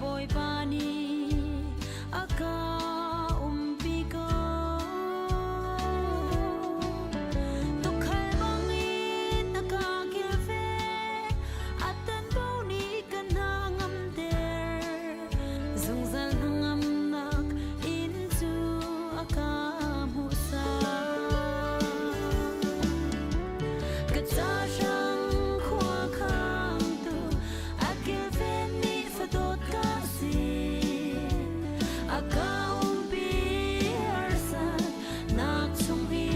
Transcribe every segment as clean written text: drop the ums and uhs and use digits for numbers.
Bawipa nih a ka umpi ko. Tuukhal bangin a ka kilven, a tanbo nih ka hna ngamter. Zungzal hnangamnak inn cu a ka hmuhsak. Ka cahrang khua khangtu a kilvenmi fadawt ka si. A ka umpi harsatnak chungin.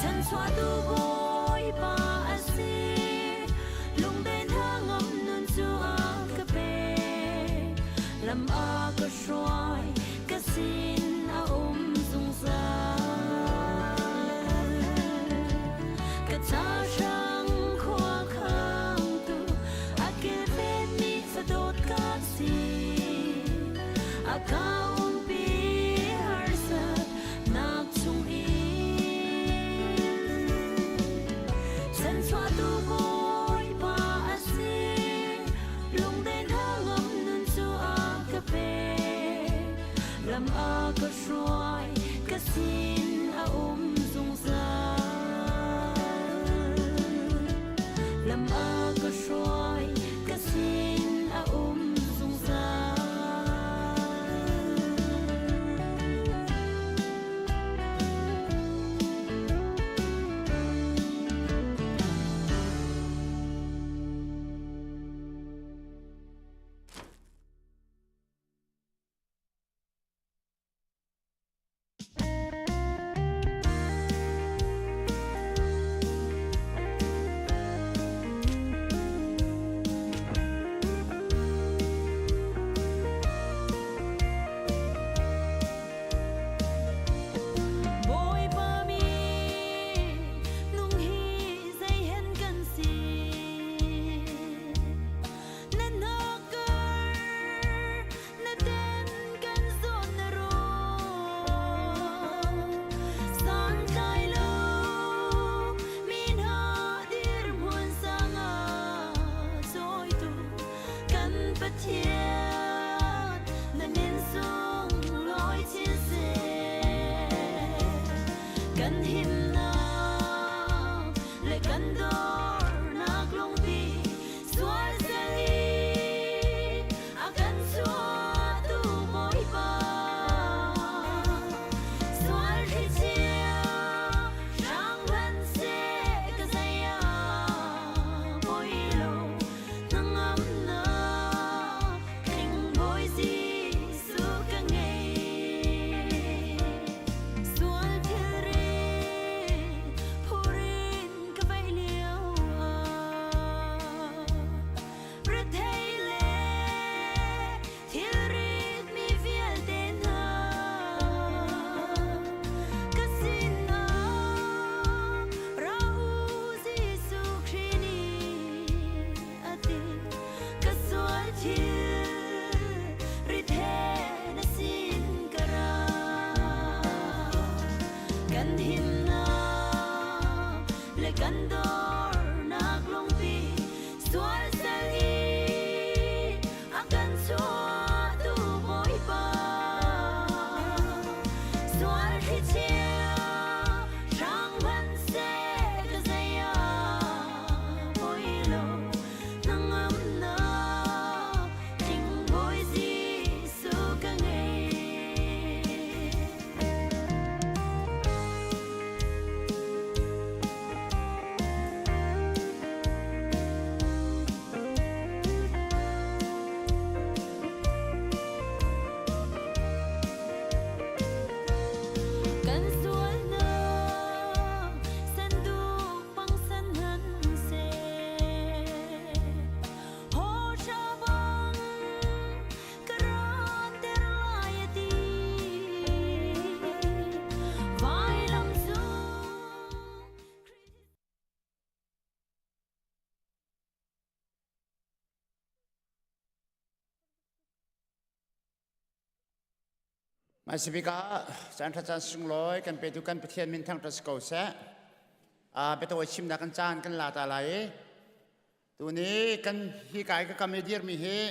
Chanchuahtu Bawipa a si. Lungden hangam nun cu a ka pek. Lam a ka hruai, ka sin a um zungzal. Ka cahrang khua khangtu a kilvenmi fadawt ka si. A ka umpi harsatnak chungin. Chanchuahtu Bawipa a si. Lungden hangam nun cu a ka pek. Lam a ka hruai, ka sin a um zungzal. Lam a ka hruai, ka sin a um zungzal. Bawipa mi nung hi zei hen kan si Na nakar na ten kan zawn na ro Santlai lo mi hna dirhmun sang ah cawitu kan Pathian na min sung lawi chin seh kan himnak le kan dornak lungpi sual sal i a kan chuahtu Bawipa sual thlichia hrang hmanhseh ka zei ah poi lo hnangamnak tling Bawi Jesuh ka ngei sual thilri phurin ka veih lio ah rethei le thilrit mi vialte hna ka sinah ra u Jesuh Khrih nih a ti ka sual thil rithe na sin ka ra kan himnak le kan dornak lungpi sual sal i a kan chuahtu Bawipa sual thlichia hrang hmanhseh ka zei ah poi lo hnangamnak tling Bawi Jesuh ka ngei. Kan sualnak sanduk pangsan han seh Hawhra bang ka rawnter lai a ti Vailam cung Hmaisabik ah caan ṭha caan sunglawi kan petu kan Pathian min thangṭhat si ko seh. Biatawi chimnak kan caan kan la ta lai i. Tuni kan hi kai ka kam i dirmi hi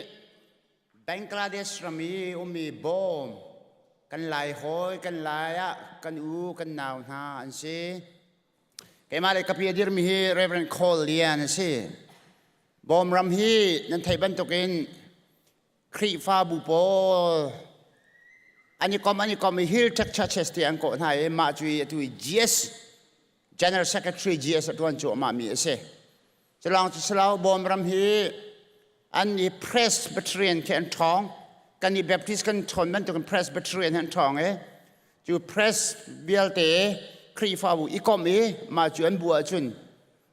Bangladesh ram i ummi bawm kan lai hawi kan lai ah kan u kan nau hna an si. Keimah le kapi a dirmi hi Reverend Cole Lian a si. Bawm ram hi nan theih bantukin Khrihfabu pawl an i kom an i kom i Hill Tract Churches ti an kawh hna i mah cu i atu i GS General Secretary GS a ṭuan cuahmah mi a si. Culawng cu silo Bawm ram hi an i Presbyterian khi an ṭhawng. Kan i Baptist kan ṭhawn bantukin Presbyterian an ṭhawng i cu Pres vialte Khrihfabu i komh i mah cu an bu ahcun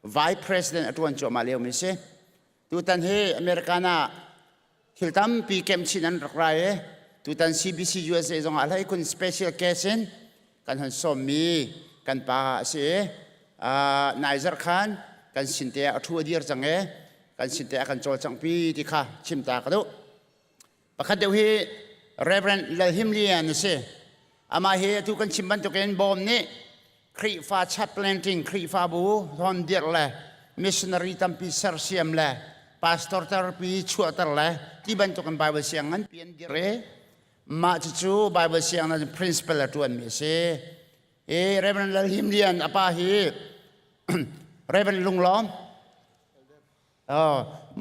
Vice President a ṭuan cuahmah liomi a si. Tutan hi American ah thil tampi kemchin an rak rai i tutan CBC USA zong ah hlei kun special case in kan hon sawmmi kan pa a si i nai zarh khan kan sin te ah a thu a dir cang i kan sin te ah kan cawlcanghpi ti kha chim ta ka duh. Pakhat deuh hi Reverend Lal Him Lian a si. Amah hi atu kan chim bantukin Bawm nih Khrihfa chaplainting Khrihfabu hlawn dirh le missionary tampi sersiam le pastor tarpi chuahter le ti bantukin Bible siang nganpi an dirh i mah cucu Bible siang na principal a ṭuanmi a si. I Reverend Lal Him Lian a pa hi Reverend Lunglawm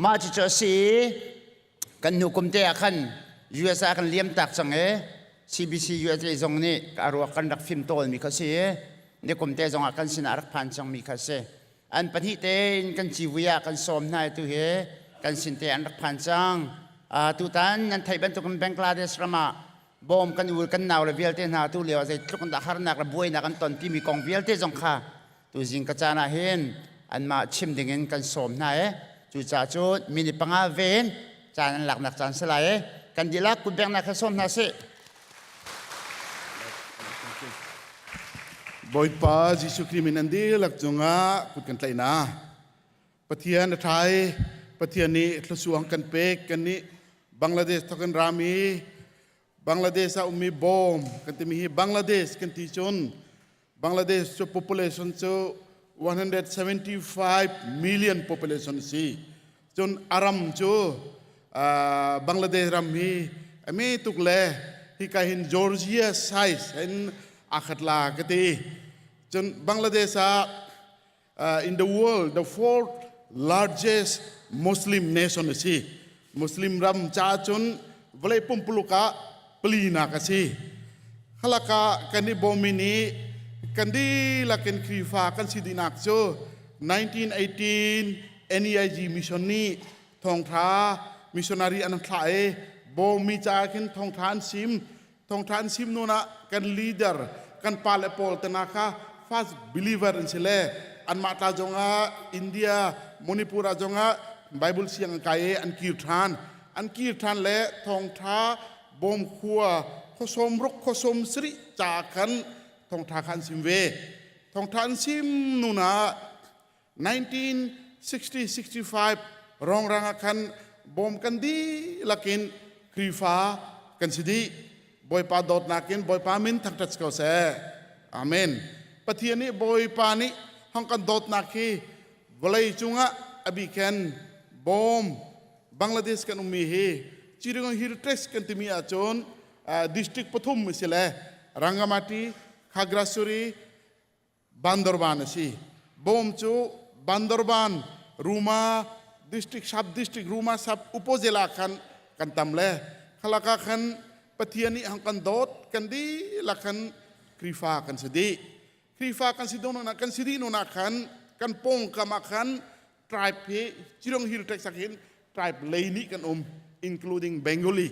Mah cucu a si i kan hnu kum te ah khan USA kan liam tak cang i CBC USA zong nih a ruak kan rak fim tawlmi kha si i nikum te zong ah kan sinah rak phan cangmi kha si. An pahnih tein kan civui ah kan sawm hna i tu hi kan sin te an rak phan cang. Tutan nan theih bantukin Bangladesh ram ah bawm kan ul kan nau le vialte hna tu lio ah zeitluk in dah harnak le buainak an ton timi kong vialte zong kha Tuzing ka caan ah hin anmah chim dingin kan sawm hna i cucaah cu minute panga ve in caan an laknak caan si lai i kan dihlak kutbengnak he sawm hna sih. Bawipa Jesuh Khrih min an dihlak cungah kut kan tlaih hna. Pathian a ṭha i Pathian nih thluachuah kan pek. Kannih Bangladesh thokin rami Bangladesh ah ummi bawm kan timi hi Bangladesh kan ti cun Bangladesh cu population cu 175 million population si. Cun aram cu Bangladesh ram hi ame tuk le hika hin Georgia size in akhat la ka ti. Cun Bangladesh ah in the world the fourth largest Muslim nation a si. Muslim ram ca cun vawlei pumpuluk ah palinak a si. Halaka kan i bawmi nih kan dihlak in Khrihfa kan si dihnak cu 1918 NEIG mission nih thawngtha missionary an thlah i bawmi ca khin thawngtha an sim thawngtha an sim nun ah kan leader kan pa le pawl tana kha fast believer an si le anmah ta zongah India Manipur ah zongah Bible siang an kai i an kir ṭhan an kir ṭhan le thawngtha bawm khua khuasawm ruk khuasawm sarih ca khan thawngtha kha an sim ve thawngtha an sim nun ah 1960-65 rongrang ah khan bawm kan dihlak in Khrihfa kan si dih. Bawipa dawtnak in Bawipa min thangṭhat ko seh. Amen. Pathian nih Bawipa nih hong kan dawtnak hi vawlei cungah a bikhen bawm Bangladesh kan ummi hi Chittagong Hill Tracts kan timi ahcun district pathum a si le Rangamati, Khagrasuri, Bandarban a si. Bawm cu Bandarban Ruma district sub district Ruma sub upozela khan kan tam le khalaka khan Pathian nih hang kan dawt kan dihlak khan Khrihfa kan si dih. Khrihfa kan si dong kan si dih nuna khan kan pawngkam ah khan tribe hi Chirong Hill Trek hin tribe lei nih kan um including Bengali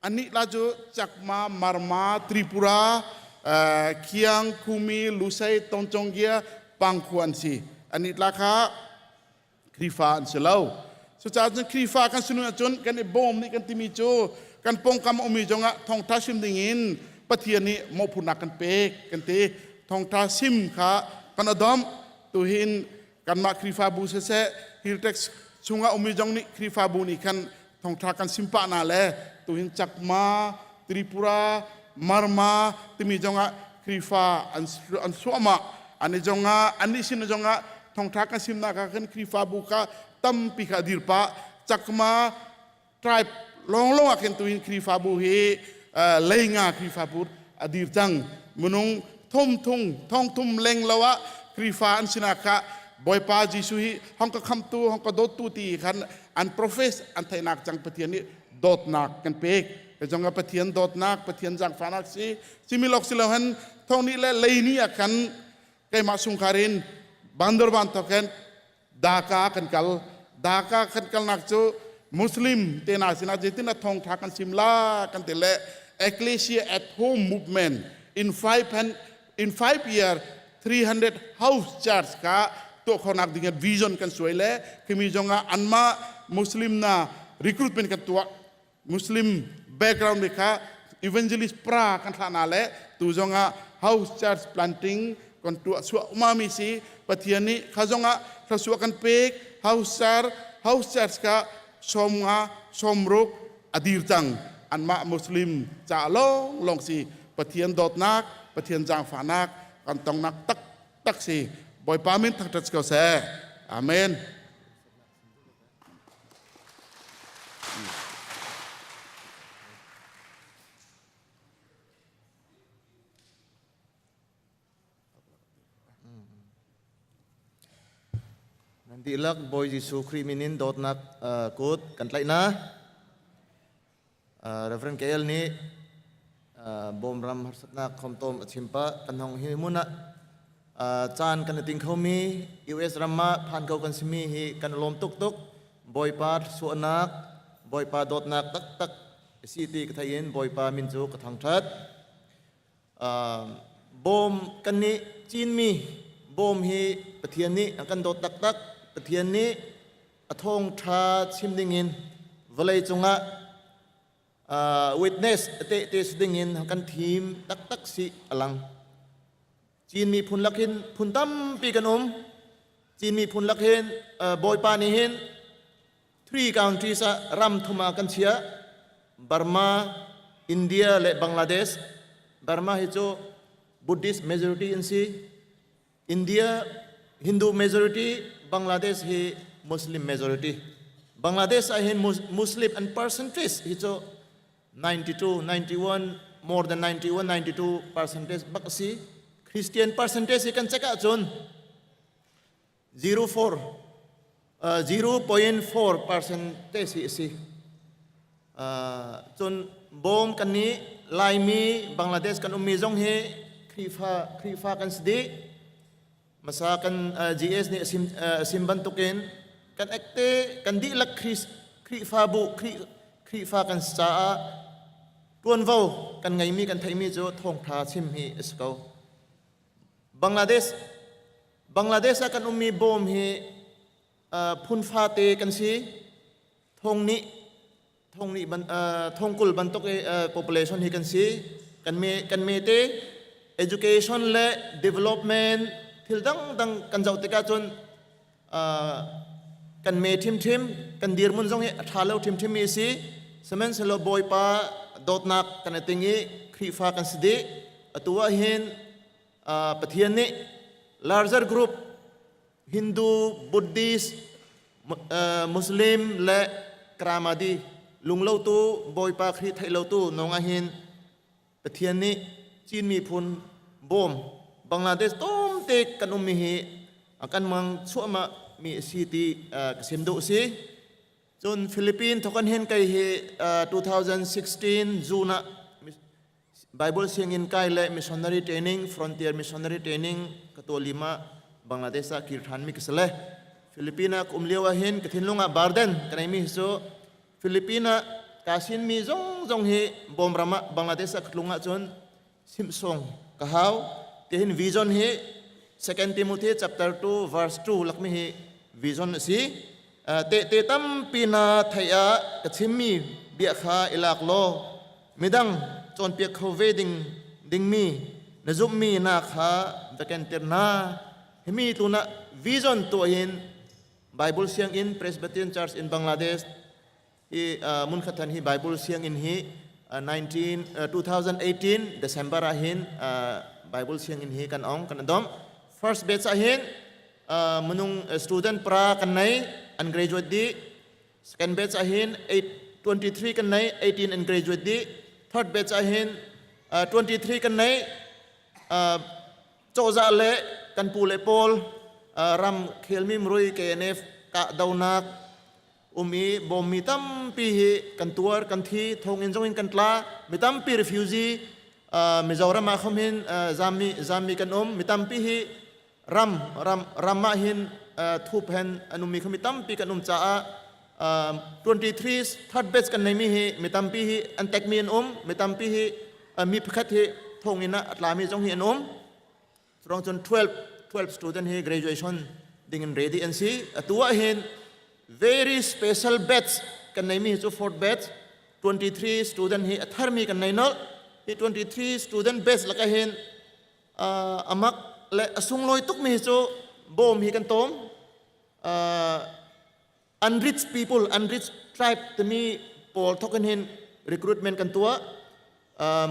Anih la cu Chakma, Marma, Tripura, Khiang, Khumi, Lusei, Tongchonggia, Pangkhua an si. Anih tla kha Khrihfa an si lo. Cucaah cun Khrihfa kan si ahcun kan i bawm nih kan timi cu kan pawngkam a ummi zongah thawngṭha sim dingin Pathian nih mawhphurhnak kan pek kan ti. Thawngṭha sim kha kan adomh. Tuhin kanmah Khrihfabu siseh Hilltex chungah ummi zong nih Khrihfabu nih khan thongtha kan sim pah na le tuhin Chakma, Tripura, Marma timi zongah Khrihfa an an suahmah an i zongah an nih sin zongah thongtha kan simnak ah khan Khrihfabu kha Tampi kha dir pah. Chakma tribe longlong ah khin tuin Khrihfabu hi leinga Khrihfabu a dir cang. Minung thum thung thong thum leng lo ah Khrihfa an sinak kha Bawipa Jesuh hi hong ka khamtu, hong ka dawttu ti khan an profess an theihnak cang. Pathian nih dawtnak kan pek. Ka zong Pathian dawtnak, Pathian zaangfahnak si. Similok si lo han thong ni le lei ni ah khan keimah sungkhar in Bandarban thoken Dhaka kan kal. Dhaka kan kalnak cu Muslim te hna sinah zeitin a thawngtha kan sim la kan ti le Ecclesia at Home movement in 5 year 300 house church kha tuah khonak ding vision kan suai le khimi zongah anmah Muslim na recruitment kan tuah. Muslim background mi kha evangelist pra kan thlah na le tu zongah house church planting kan tuah suah umami si. Pathian nih kha zongah thluachuah kan pek. House church kha 50, 60 adir cang, anmah Muslim ca long long si. Pathian dawtnak, Pathian zaangfahnak kan tongnak tak tak si. Bawipa min thangṭhat ko seh. Amen. Nan dihlak Bawi Jesuh Khrih min in dawtnak kut kan tlaih na. Reverend KL nih Bawmram harsatnak khomtom a chim pah. Kan hong hi mun ah caan kan ting khomi US ram ah phan ko kan simi hi kan lawm tuk tuk. Bawipa suahnak, Bawipa dawtnak taktak si ti ka thei in Bawipa min cu ka thangṭhat. Bawm kan nih Cinmi bawm hi Pathian nih a kan dawt taktak. Pathian nih a thawngṭha chim dingin vawlei cungah witness tehte si dingin kan thim taktak si alang. Chin miphun lakin phun tampi kan um. Chin miphun lakin Bawipa nih hin three countries ah ram thum ah kan chiah: Burma, India le Bangladesh. Burma hi cu Buddhist majority an si, India Hindu majority, Bangladesh hi Muslim majority. Bangladesh ah hin Muslim an percentage hi cu 92, 91, more than 91, 92 percentage bak si. Christian percentage hi kan check ahcun 04 0.4 percentage hi a si. Cun bawm kan nih Laimi Bangladesh kan ummi zong hi Khrihfa kan si dih. Masa kan GS nih a sim bantukin kan ekte kan dihlak Khrihfabu Khrihfa kan si caah tuanvo kan ngeimi, kan theihmi cu thawngtha chim hi a si ko. Bangladesh ah kan ummi bawm hi phun fate kan si. Thong nih thong nih ban thong kul bantuk i population hi kan si. Kan me te education le development thil dangdang kan zoh tikah cun kan me ṭhimṭhim, kan dirhmun zong hi a ṭha lo ṭhimṭhim mi a si. Sihmanhsehlaw Bawipa dawtnak kan i ting i Khrihfa kan si dih. Atu ah hin Pathian nih larger group Hindu, Buddhist, Muslim le Kramadi lunglotu, Bawipa Khrih theih lotu nong ah hin Pathian nih Chin miphun bawm Bangladesh tomte kan ummi hi kan mang chuahmah mi a si ti ka sim duh si. Cun Philippine thokan hin kai hi 2016 June ah Bible sianginn kai le missionary training, frontier missionary training ka tuah lima Bangladesh ah kir ṭhan mi ka si le Philippine ah ka um lio ah hin ka thinlung ah burden ka nei mi hi cu Philippine ah ka sin mi zong zong hi Bawmram ah Bangladesh ah ka tlung ahcun simsong ka hau ti hin vision hi 2 Timothy chapter 2 verse 2 lakmi hi vision a si. Tehte tampi na theih ah ka chimmi bia kha i lak law midang cawnpiak kho ve ding dingmi na zumhmi na kha va kentir hna. Himi tunah vision tuah hin Bible sianginn Presbyterian Church in Bangladesh hi Munkhathan hi Bible sianginn hi 19 2018 December ah hin Bible sianginn hi kan ong, kan adom. First batch ah hin minung student pra kan nei. an graduate dih. Second batch ah hin 8 23 kan nei 18 an graduate dih. Third batch ah hin 23 kan nei cozah le kan pu le pawl ram khelmi murui KNF kah donak um i bawmmi tampi hi kan tuar kan thi thonginn zong in kan tla mi tampi refugee Mizoram ah khom hin zami zami kan um mi tampi hi ram ram ram ah hin thup hen an ummi kha mi tampi kan um caah 23 third batch kan neimi hi mi tampi hi an tekmi an um mi tampi hi mi pakhat hi thonginn ah a tlami zong hi an um Curang cun 12 12 student hi graduation ding in ready an si. Atu ah hin very special batch kan neimi hi cu fourth batch 23 student hi a tharmi kan nei nolh. Hi 23 student batch lakah hin amak le a sunglawi tukmi hi cu bawm hi kan tawm. Unrich people, unrich tribe timi pawl thokin hin recruitment kan tuah.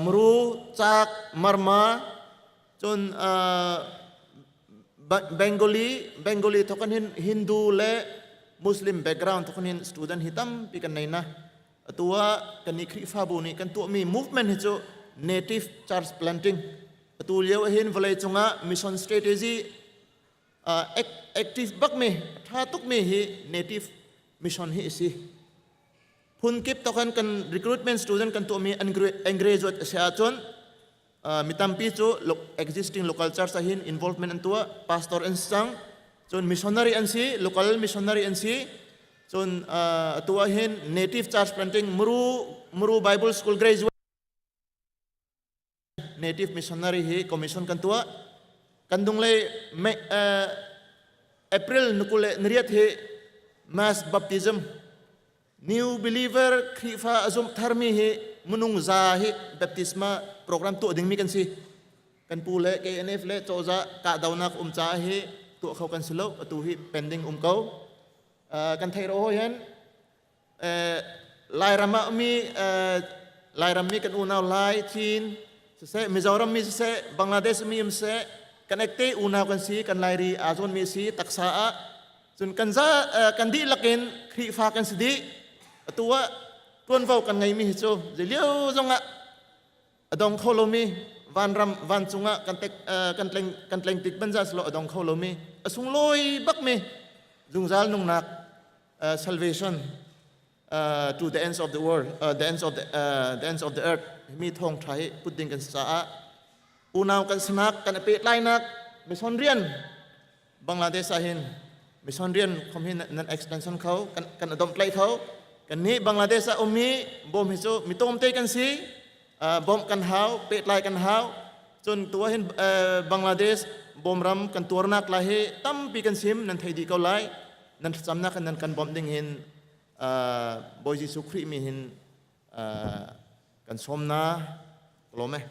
Muru, Chak, Marma, cun Bengali, Bengali thokin hin Hindu le Muslim background thokin hin student hi tampi kan nei na. Atu ah kan i Khrihfabu nih kan tuahmi movement hi cu native church planting. Atu lio hin vawlei cungah mission strategy active bakmi tha tukmi hi native mission hi a si phunkip tokan kan recruitment student kan tuahmi an graduate a si ahcun mi tampi cu existing local church ah hin involvement an tuah pastor an si cang cun missionary an si local missionary an si cun atu ah hin native church planting Muru Muru Bible School graduate Native missionary hi commission kan tuah. Kan dunglei April nukule nariat hi mass baptism new believer Khrihfa a zumh tharmi hi minung za hi baptisma program tuah dingmi kan si. Kan pu le KNF le cozah kahdonak um caah hi tuah kho kan si lo. Atu hi pending um ko. Kan theih ro hoi hen Lairam ah mi Lairam mi kan unau Lai Chin siseh Mizoram mi siseh Bangladesh mi um siseh kan ekte unau kan si kan Lairi aa zawn mi si taksa ah cun kan za kan dihlak in Khrihfa kan si dih atu ah tuanvo kan ngei mi hi cu zeilio zong ah a dong kho lomi vanram vancung ah kan tek kan tleng kan tleng tik ban za slo a dong kho lomi a sunglawi bak mi zungzal nungnak salvation to the ends of the world the ends of the the ends of the earth mi thawng tha hi put ding kan si caah unau kan sinak kan i pehtlainak mission rian Bangladesh ah hin mission rian khom hi nan extension kho kan kan adom tlai kho kan nih Bangladesh ah ummi bom hi cu mi tlawmte kan si bom kan hau pehtlai kan hau cun tu ah hin Bangladesh bawmram kan tuarnak lai hi tampi kan sim nan thei dih ko lai nan thlacamnak nan kan bawmh ding hin Bawi Jesuh Khrih mi hin kan sawm na lawm e.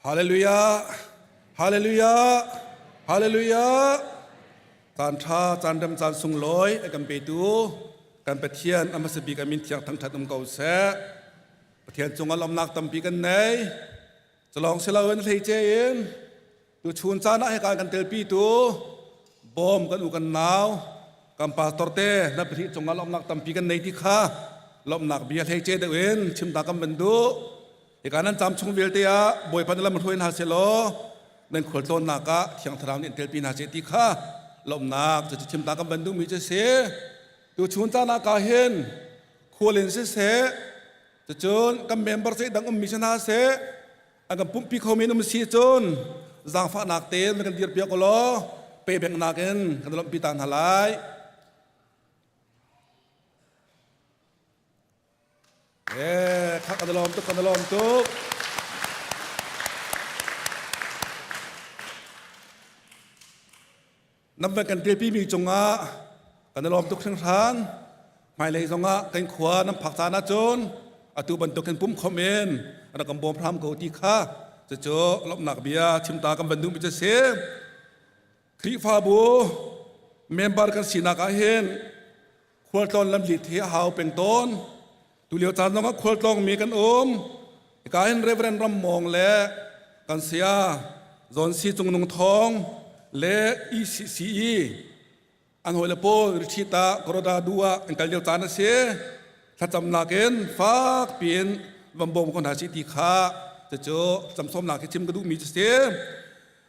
Hallelujah! Hallelujah! Hallelujah! Caan ṭha, caan rem, caan sunglawi a kan petu kan Pathian a hmasa bik a min thiang thangṭhat um ko seh. Pathian cungah lawmhnak tampi kan nei. Culawng si loin hleice in Tuchun caan ah hika kan telpi tu bawm kan u kan nau kan pastor te na pahnih cungah lawmhnak tampi kan nei ti kha lawmhnak bia hleice deuh in chim ta kan van duh. Hika nan cam chung vialte ah Bawipa na lam hruai hna selaw nan khualtlawnnak ah Thiang Thlarau nih an telpi hna seh ti kha lawmhnak cu chim ta kan van duhmi cu si. Tuchun caan ah ka hin khualin siseh cucun kan member seh dang ummi si hna seh an kan pumhpi khomi um si cun zaangfahnak tein kan dirpiak ulaw pebengnak in kan lawmhpi ta hna lai. Eh, kha kan lawm tuk, kan lawm tuk. Nan van kan telpimi cungah kan i lawm tuk hringhran. Hmailei zongah kan khua nan phak caan ahcun atu bantuk hin pumkhawm in rak kan bawm hram ko ti kha cucu lawmhnak bia chimta kan van duhmi cu a si. Khrihfabu member kan sinak ah hin khualtlawn lamlit hi a hau peng tawn. Tulio caan zongah khualtlawng mi kan um. Hika hin Reverend Ram Mawng le kan saya Zawn Si Cung Nung Thawng le ECCE an hawile pawl retreat ah Koroda du ah an kal lio caan a si. Thlacamnak in fak piin van bawm ko hna sih ti kha cucu camsawmnak hi chim ka duhmi cu si.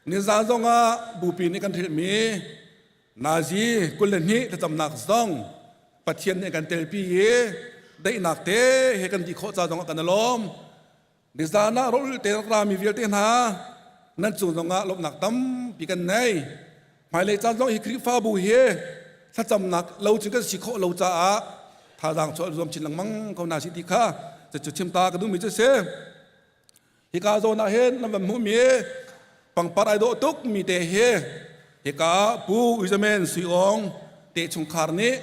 Nizan zongah bupi nih kan hrilhmi Nazi 22 thlacamnak zong Pathian nih kan telpi i daihnak te he kan dih khawh ca zongah kan i lawm. Nizan ah rawlulh te rami vialte hna nan cung zongah lawmhnak tampi kan nei. Hmailei caan zong hi Khrihfabu hi thlacamnak lo cun kan si khawh lo caah thazaang chuah zuam chin lengmang ko hna si ti kha cucu chim ta ka duhmi cu si. Hika zawn ah hin nan van hmuhmi pangpar ai dawh tuk mi te hi hika Pu Uizamen Suiawng te chungkhar nih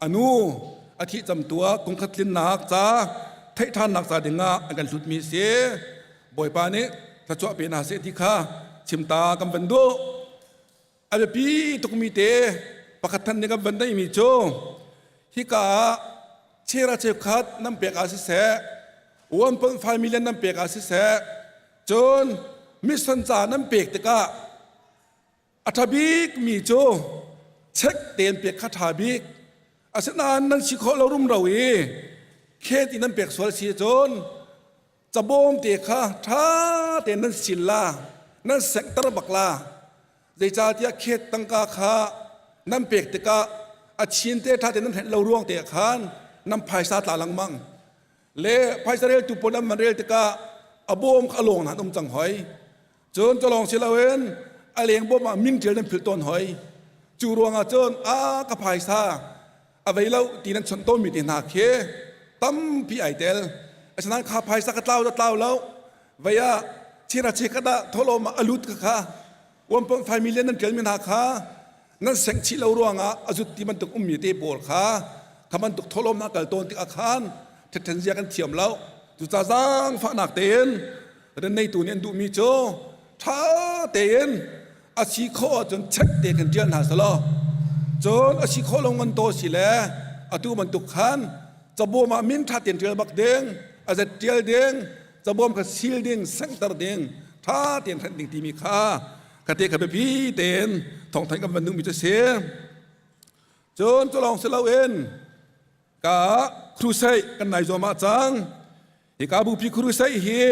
anu a thih camtua kungkhat tlinnak ca theih ṭhannak ca dingah an kan hlutmi si. Bawipa nih thluachuah pe hna seh ti kha chimta kan van duh. A biapi tukmi te pakhat than nih kan van neihmi cu hika ah chera cheukhat nan pek ah siseh 1.5 million nan pek ah siseh cun mission ca nan pek tikah a ṭha bikmi cu check tein pek kha ṭha bik. Asinain nan si khawh lo rumro i khet in nan pek sual si cun cabawm te kha ṭha tein nan sil la, nan sekter bak la. Zeicahtiah khet tangka kha nan pek tikah a chin te ṭha tein nan hrenh lo ruang te khan nan phaisa tla lengmang le phaisa reltu pawl an van rel tikah a bawm kha a lawng nan um cang hoi. Cun culawng si loin a leng bawm ah min ṭial nan philh tawn hoi. Cu ruangah cun a ka phaisa a vei lo ti nan chawnh tawnmi te hna khi tampi ai tel. Asinain kha phaisa ka tlau tlau lo vei ah chira chikhat ah thawhlawm ah a lut ka kha 1.5 million nan ṭialmi hna kha nan sengh chih lo ruangah a zut ti bantuk ummi te pawl kha kha bantuk thawhlawm hna kal tawn tikah khan ṭhetṭhen zia kan thiam lo. Cucaah zaangfahnak tein rian neitu nih an duhmi cu ṭha tein a si khawh ahcun check te kan ṭial hna selaw cun a si khawh lo ngan to si le atu bantuk khan cabawm ah min ṭha tein ṭial bak ding, a zet ṭial ding, cabawm kha sil ding, senghter ding, ṭha tein hrenh ding timi kha ka te kha biapi tein thawngthanh kan van duhmi cu a si. Cun cu lawng si loin ka crusade kan nai zuam ah cang. Hika bupi crusade hi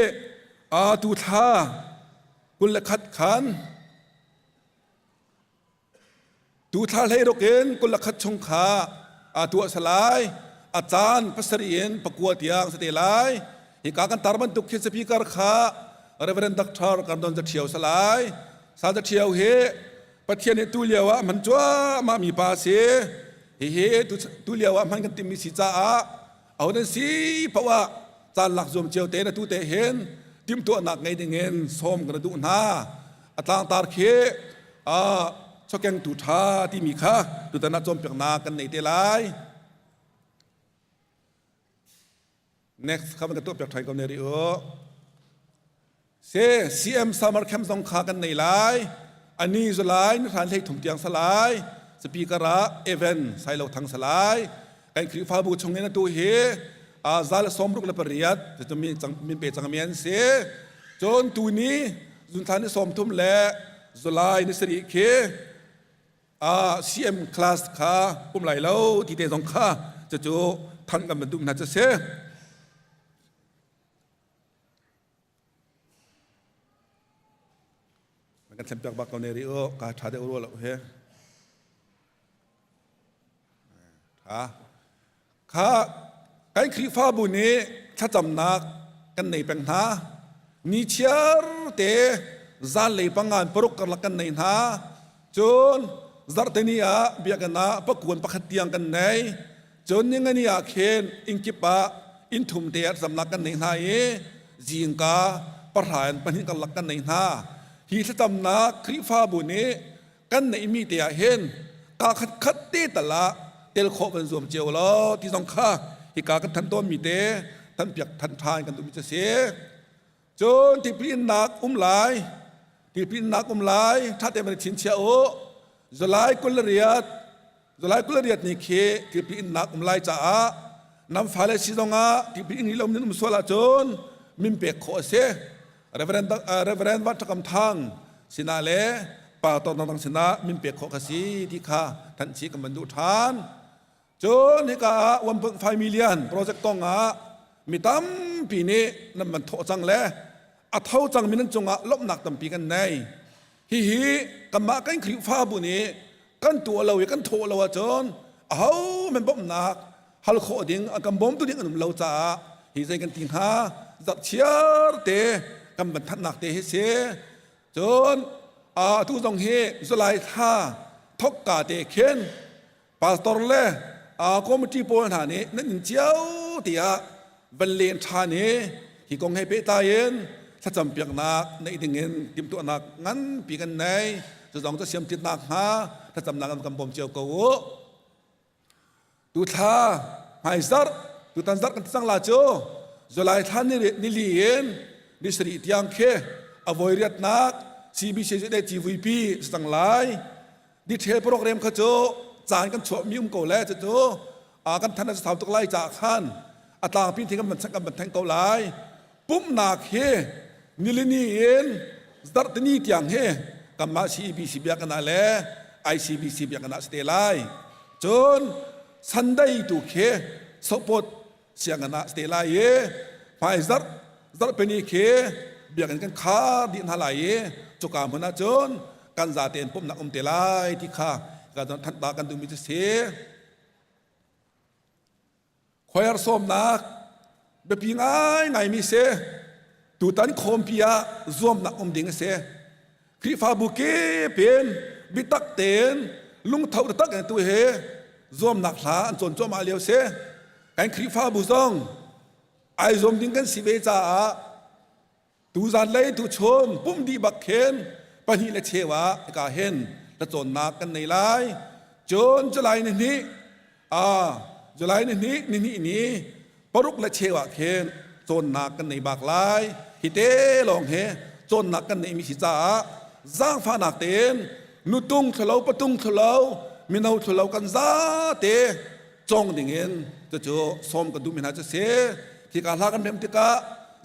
a tu thla 21 khan tu thla 16 in 21 chung kha a tuah salai. A caan 7 in 9 tiang sate lai. Hika kan tar bantuk khi speaker kha Reverend Dr. Kardon Zathiau salai. Sa Zathiau hi Pathian nih tu lio ah hman cuahmah mi pa a si. Hihi tu lio ah hman kan timmi si caah aho nan si paoh ah caan lak zuam cio te na tu te hin timhtuahnak ngei dingin sawm kan duh hna. A tlangtar khi chokengtu ṭha timi kha tutan ah cawnpiaknak kan nei te lai. Next kha kan tuah piak ṭhan ko ne rih u. Se CM summer camp zong kha kan nei lai. Ani July ni hran 33 tiang salai. Speaker ah Evan Sailo Thang salai. Kan Khrihfabu chung in atu hi zal 68 cu min min pe cang mi an si. Cun tuni zunthla ni 30 le July ni 7 khi CM class kha um lai lo ti te zong kha cucu thanh kan van duh hna cu si. Kan thlen piak bak ko ne ri u ka tha deuh rua lo he. Tha. Kha kan Khrihfabu nih thlacamnak kan nei peng hna. Ni chiar te zanlei pangan paruk karlak kan nei hna. Cun zarhteni ah biakinn ah pakuan pakhat tiang kan nei. Cun ningani ah khin innkip ah inn thum te ah thlacamnak kan nei hna i zingka pahra in pahnih karlak kan nei hna. Hi thlacamnak Khrihfabu nih. Kan neihmi te ah hin ka khat khat te tal ah tel khawh kan zuam cio lo ti zong kha hika kan than tawnmi te than piak than than kan duhmi cu si. Cun tipil-innak um lai, tipil-innak um lai, ṭha tein van i chinchiah u. July 28, July 28 ni khi tipil-innak um lai caah nan fale si zongah tipil in lo nan um sual ahcun min pek khawh a si. Reverend, Reverend Van Ṭhakam Thang sinah le Pa Tawk Dang sinah min pek khawh kha si ti kha thanh chih kan van duh ṭhan. Cun hika ah 1.5 million project kong ah mi tampi nih nan van thawh cang le a tho cangmi nan cungah lawmhnak tampi kan nei. Hihi kanmah kan Khrihfabu nih kan tuah lo i kan thawh lo ahcun aho men bawmhnak hal khawh ding a kan bawmtu ding an um lo caah hi zei kan ti hnga zarhchiar te kan van thanhnak te hi si. Cun atu zong hi July thla thokka te khin Pastor le committee pawl hna nih nan inn cio tiah van len ṭhan i hi kong he pehtlai in thlacam piaknak neih dingin timhtuahnak nganpi kan nei. Cu zong cu siamṭitnak hnga thlacamnak an kan bawm cio ko u. Tuthla hmaizarh tutan zarh kan ti cang la cu July thla nili in ni sarih tiang khi a voi riatnak CBC CVP si cang lai. Detail program kha cu caan kan chuahmi um ko le cucu kan than a sau tuk lai caah khan a tlangpi thing kan van kan van thank ko lai. Pumhnak hi nilini in zarhtini tiang hi kanmah CEBC biakinn ah le ICBC biakinn ah si te lai. Cun Sunday tu khi sopot sianginn ah si te lai i hmai zarh zarhpini khi biakinn kan khar dih hna lai i cuka hmun ah cun kan zate in pumhnak um te lai ti kha ka thanh ta kan duhmi cu si. Choir sawmnak biapi ngaingaimi si. Tutan khawmpi ah zuamnak um ding a si. Khrihfabu kip in biatak tein lungtho taktak in tu hi zuamnak hla an cawn cuahmah lio si. Kan Khrihfabu zong ai zuam ding kan si ve caah Tuzan lei tuchun pumh dih bak khin pahnih le cheu ah hika hin cawnnak kan nei lai. Cun July ni hnih July ni hnih ni hnih ni paruk le cheu ah khin cawnnak kan nei bak lai. Hi te lawng hi cawnnak kan neihmi si caah zaangfahnak tein nutung thlulo patung thlulo mino thlulo kan zate cong dingin cucu sawm kan duhmi hna cu si hika hla kan rem tikah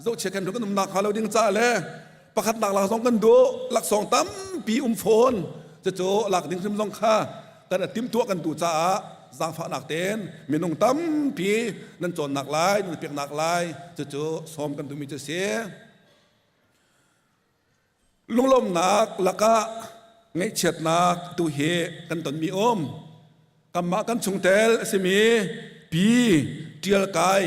zohchia kan kan umnak hnga lo ding ca le pakhat nak lak zong kan duh laksawng tampi um fawn cucu lak ding hrim zong kha kan timtuah kan duh caah zaangfahnak tein minung tampi nan cawnnak lai nan peknak lai cucu sawm kan duhmi cu si. Lunglawmhnak lakah ngaihchiatnak tu hi kan tonmi um. Kanmah kan chungtel a simi Pi Ṭial Kai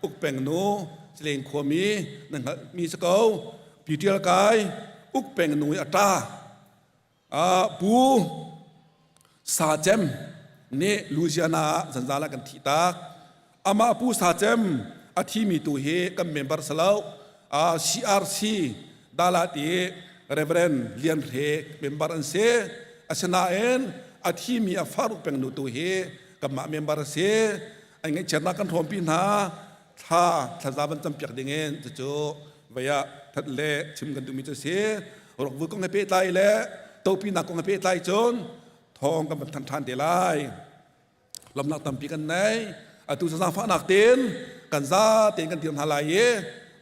Ukpeng nu Cileng khuami nan hngalhmi si ko. Pi Ṭial Kai Ukpeng nu i a ṭa. Pu Sa Cem nih Louisiana ah zanzal ah kan thih tak. Amah Pu Sa Cem a thimi tu hi kan member si lo. CRC Dalat i Reverend Lian Hre member an si. Asinain a thimi a faruk peng nu tu hi kanmah member a si. An ngaihchiatnak kan hrawmpi hna. Thla thlaza van campiak dingin cucu vei ah that le chim kan duhmi cu si. Rokvui kong he pehtlai le topinak kong he pehtlai cun thawng kan van thanh ṭhan te lai. Lamnak tampi kan nei. Atu zaangfahnak tein kan za tein kan dir hna lai i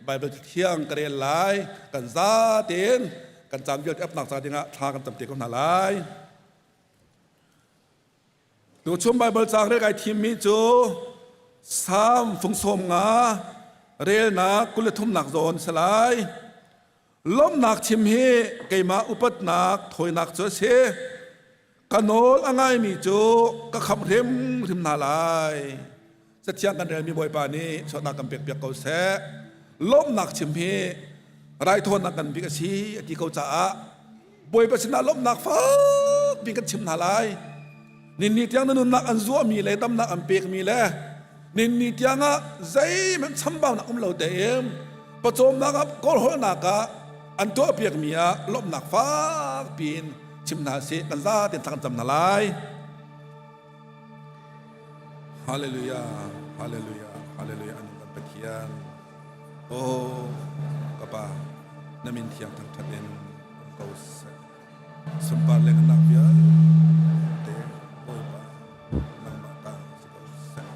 Bible thiang ka rel lai. Kan za tein kan caan vialte apnak ca dingah thla kan cam te ko hna lai. Tuchun Baibal caang rel kai thimmi cu Salm fung sawm nga relnak 23nak zawn si lai. Lawmhnak chim hi keimah upatnak thawinak cu a si. Ka nawl a ngaimi cu ka khamh hrimhrim hna lai. Cathiang kan relmi Bawipa nih chuahnak kan pekpiak ko seh. Lawmhnak chim hi raithawnnak kan bik a si a ti ko caah Bawipa sinah lawmhnak fakpi kan chim hna lai. Ninni tiang na nunnak an zuahmi le damnak an pekmi le ninni tiang ah zeihmanh chambaunak um lo tein pawcawmnak ah kawlhawlnak ah an tuahpiakmi ah lawmhnak fakpi in chim hna sih kan zaten thla kan cam hna lai. Hallelujah, hallelujah, hallelujah anung kan Pathian. Oh, ka pa, na min thiang thangthat in um ko seh. Sunpar le ngannak vialte Bawipa nangmah ta si ko seh.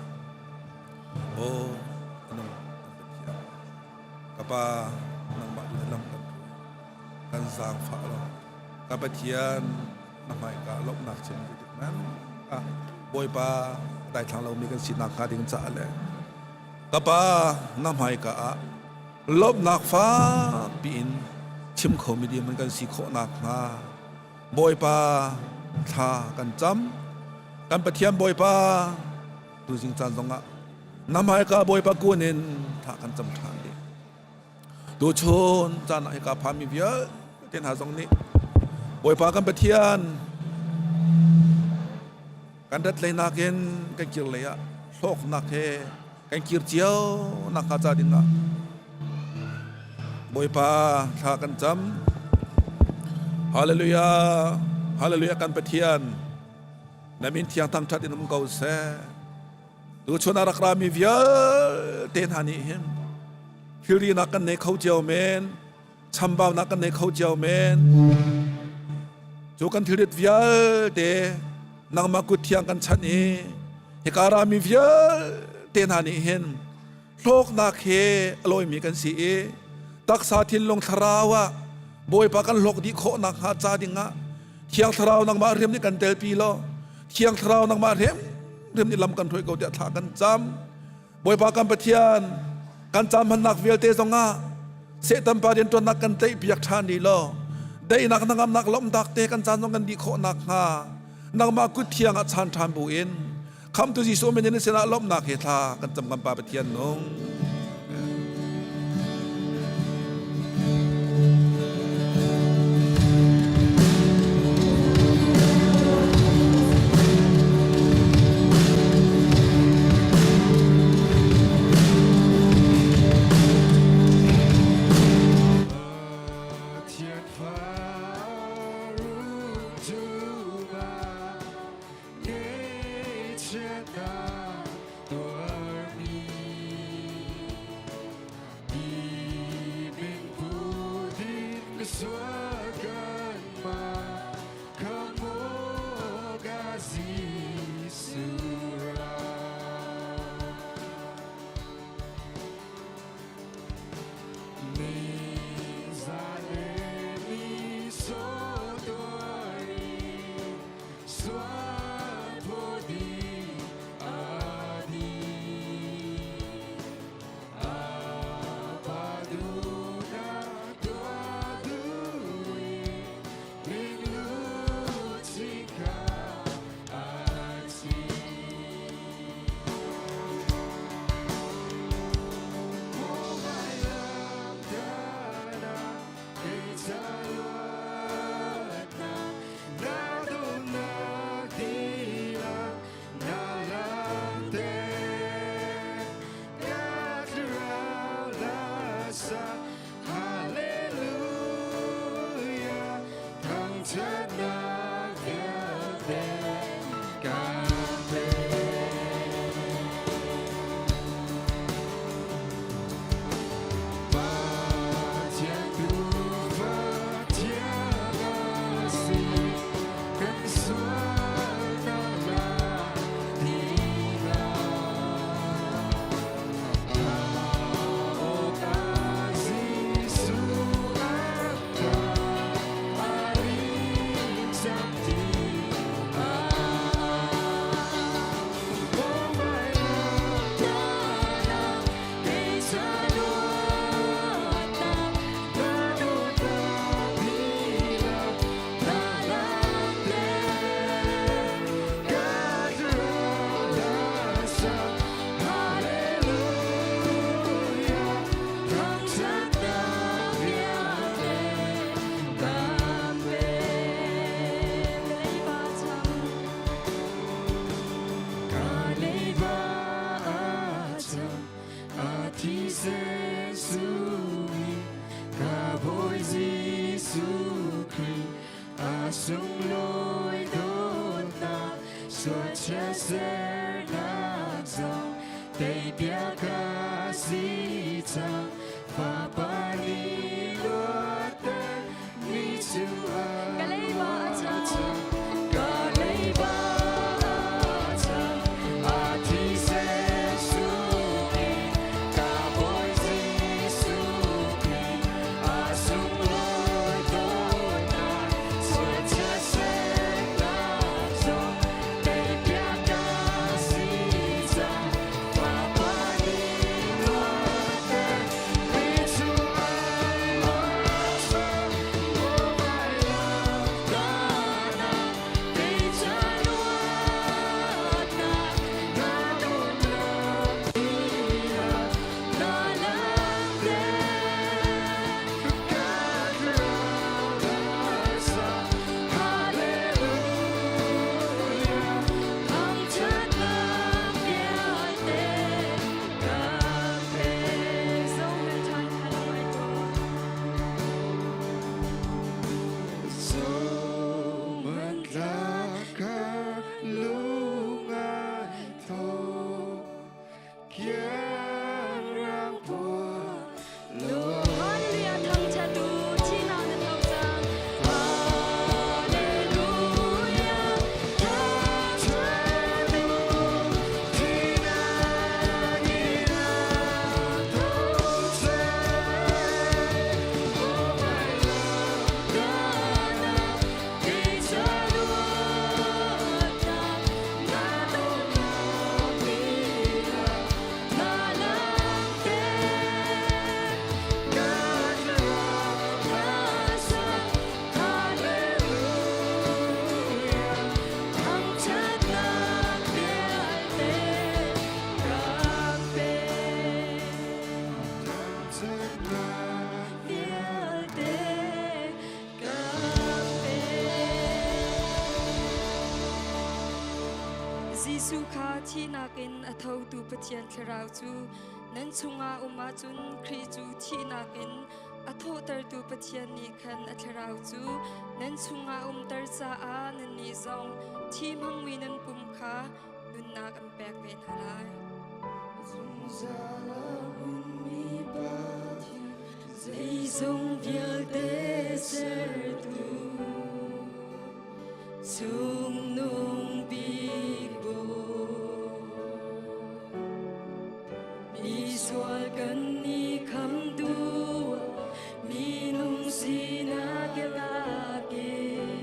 Oh, anung kan Pathian. Ka pa, nangmah tu lam kan hruai. Kan zaangfah lo. Ka Pathian, na hmaika lawmhnak chim ti nan ah Bawipa daithlang lomi kan sinak hnga ding caah le ka pa na hmaika ah lawmhnak fakpi in chim khomi ding kan si khawh nakhnga Bawipa thla kan cam. Kan Pathian Bawipa, tuzing caan zongah na hmaika Bawipa kun in thla kan cam ṭhan ding. Tuchun caan ah hika phami vialte hna zong nih Bawipa kan Pathian kan rat lei nakin kan kir lei ah hlawknak he kan kir cio nak hnga ca ding ah Bawipa thla kan cam. Hallelujah, hallelujah. Kan Pathian, na min thiang thangṭhat in um ko seh. Tuchun a rak rami vialte hna nih hin thilrinak kan nei kho cio men, chambaunak kan nei kho cio men. Cu kan thilrit vialte nangmah kut thiang kan chanh i hika rami vialte hna nih hin hlawknak he a lawimi kan si i taksa thinlung thlarau ah Bawipa kan hlawk dih khawh nakhnga ca dingah Thiang Thlarau nangmah riam nih kan telpi law Thiang Thlarau nangmah riam riam nih lam kan hruai ko tiah thla kan cam. Bawipa kan Pathian, kan cam hmannak vialte zongah Satan pa rianṭuannak kan tlaih piak ṭhan rih law daihnak hnangamnak lawmhnak te kan caan zong kan dih khawh nakhnga nangmah kut thiang ah chan ṭhan bu in Khamtu Jesuh min in sinah lawmhnak he thla kan cam. Kan Pa Pathian nung. A sunglawi dawtnak sualchia sernak zong teipiak ka si cang. Fapa nih luatter mi cu Ka leiba a cham. Ka leiba a cham. A thisen sungin ka Bawi Jesuh Khrih a sunglawi dawtnak sualchia sernak zong teipiak ka si cang. Fapa nih luatter mi cu a cham. Dawtnak kei ca luatnak na dawtnak tiah na langhter. Ka rasa Hallelujah thangṭhatnak vialte ka pe. Zohhmanh ṭhan kha lo ai tuah. Zohmanh ka lung ai tho Khiangrang puan Hallelujah thangṭhat u thihnak na tho cang. Hallelujah thangṭhat u thihnak in a tho cang. Oh my dawtnak kei ca luatnak na dawtnak tiah na langhter. Ka rasa Hallelujah thangṭhatnak vialte ka pe. Vialte ka pe. Jesuh kha thihnak in a thotu Pathian Thlarau cu nan chungah um ahcun Khrih cu thihnak in a thawhtertu Pathian nih khan a Thlarau cu nan chungah umter caah nannih zong thi hmangmi nan pum kha nunnak an pek ve hna lai. Zungzal a hmunmi Pathian zeizong vialte sertu cungnung bik Bawi misual kan nih khamtu minung sinak lak in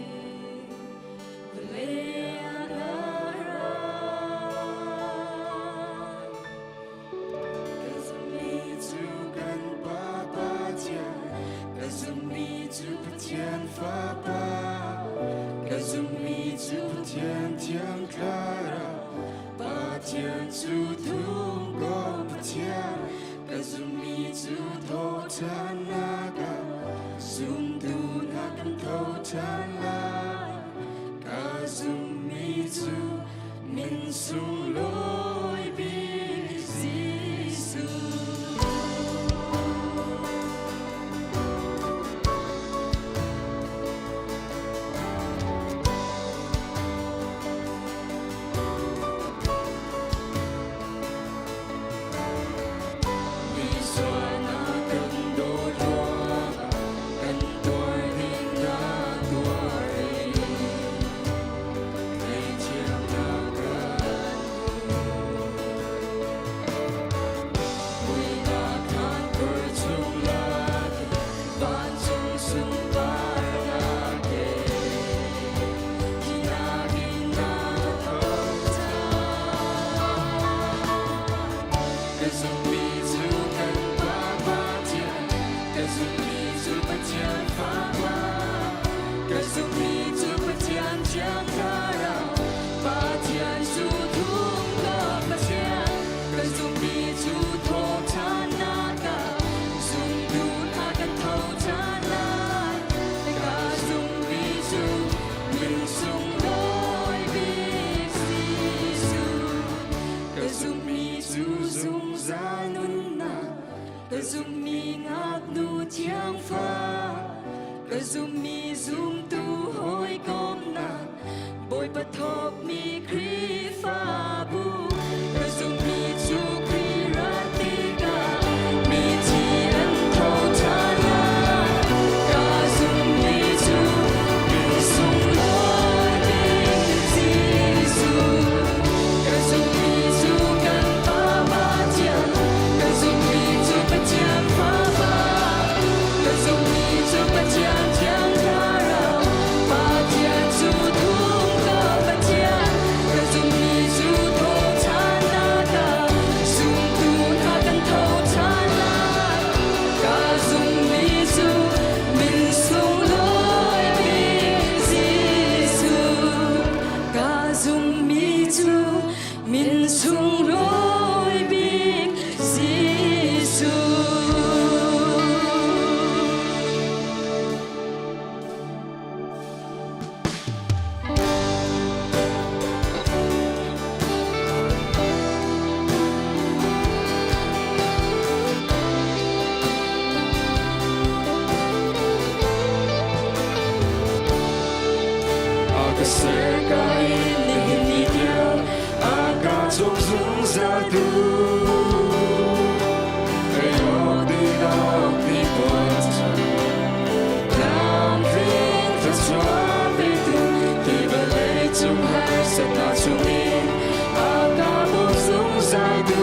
vawlei ah na ra. Ka zumhmi cu kan Pa Pathian, ka zumhmi cu Pathian Fapa, ka zumhmi cu Pathian Thiang Thlarau, Pathian cu thumkomh Pathian, ka zumhmi cu thawhṭhannak ah zumtu hna kan tho ṭhan lai. Ka zumhmi cu min sunglawi bik Jesuh. Misual na kan dawt ruangah kan tuar ding na tuar i ngaihthiamnak kan hmu. Muihnak khan khur chung lak in vancung sunparnak he thihnak in na tho ṭhan. Ka zumhmi cu kan Pa Pathian, ka zumhmi cu Pathian Fapa, ka zumhmi cu Pathian Thiang Thlarau, Pathian cu thumkomh Pathian, ka zumhmi cu thawhṭhannak ah zumtu hna kan tho ṭhan lai. Ka zumhmi cu min sunglawi bik Jesuh. Ka zumhmi cu zungzal nunnak, ka zumhmi ngaknu thiangfa, ka zumhmi zumtu hawi. thawkmi Khrihfabu ka zumhmi cu Khrih rat tikah mithi an tho ṭhan lai. Ka zumhmi cu min sunglawi bik Jesuh. Ka zumhmi cu kan Pa Pathian, ka zumhmi cu Pathian Fapa, ka zumhmi cu Pathian Thiang Thlarau, Pathian cu thumka Pathian, ka zumhmi cu thawhṭhannak ah zumtu hna kan tho ṭhan lai. Ka zumhmi cu min sunglawi bik Jesuh. Ka zumhmi cu min sunglawi bik Jesuh. A ka ser ka in nihin ni tiang a ka cawm zungzal tu. Ei awk din awk ni puan Tlamtling thluachuah petu hi vawlei cung harsatnak chungin a ka bawm zungzal tu.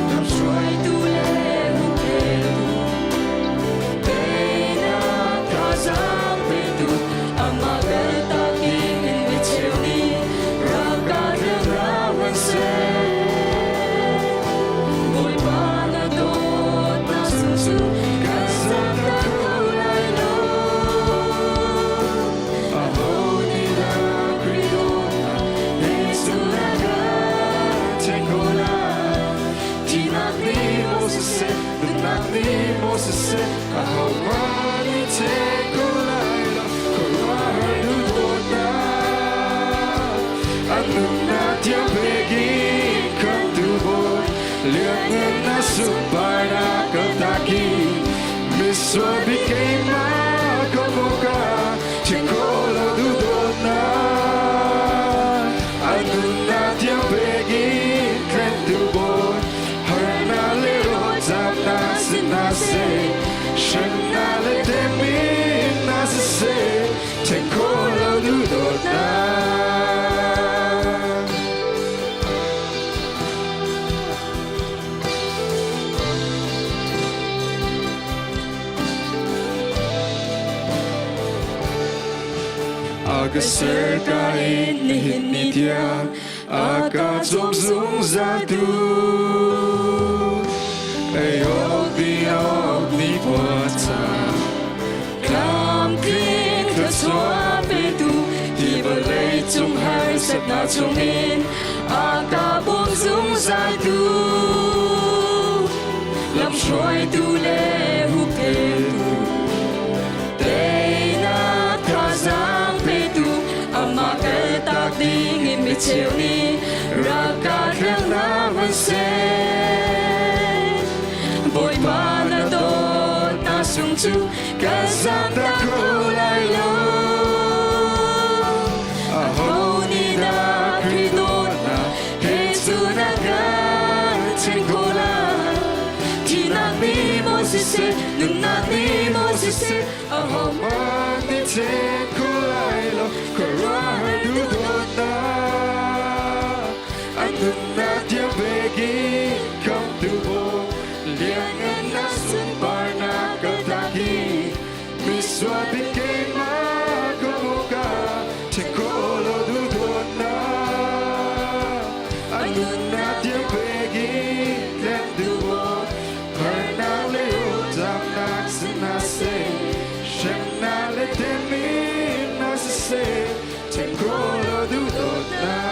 Lamhruaitu le hupphengtu teinak thazaang petu amah kaltak in micheu nih rak ka hrial hna hmanhseh. Bawipa na dawtnak sung cu kan zamtak kho lai lo. Aho nih dah Khrih dawtnak he cu na kan ṭhen khawh lai? Thihnak nih maw siseh, nunnak nih maw siseh, ahohmanh nih ṭhen kho lai lo. Khuaruahhar duhdawtnak an nunnak tiang pek in khamhtu Bawi lianngannak sunparnak kaltak in misual bik keimah ka awkah ṭhen khawh lo duhdawtnak an nunnak tiang pek in khamhtu Bawi harnak le rawlzamnak si hna seh hremnak le temhinnak siseh ṭhen khawh lo duhdawtnak. A ka ser ka in nihin ni tiang a ka cawm zungzal tu. Ei awk di awk ni puaca Tlamtling thluachuah petu hi vawlei cung harsatnak chungin a ka bawm zungzal tu. Lamhruaitu le hupphengtu teinak thazaang petu amah kaltak ding in micheu nih rak ka hleng hna hmanhseh. Bawipa na dawtnak sung cu ka zamtak kho lai lo. Aho nih dah Khrih dawtnak he cu na kan ṭhen khawh lai? Thihnak nih maw siseh, nunnak nih maw siseh, Ahohmanh nih ṭhen kho lai lo khuaruahhar duhdawtnak an nunnak tiang pek in khamhtu Bawi lianngannak sunparnak kaltak in misual bik keimah ka awkah ṭhen khawh lo duhdawtnak an nunnak tiang pek in tlentu Bawi harnak le rawlzamnak si hna seh hremnak le temhinnak siseh ṭhen khawh lo duhdawtnak.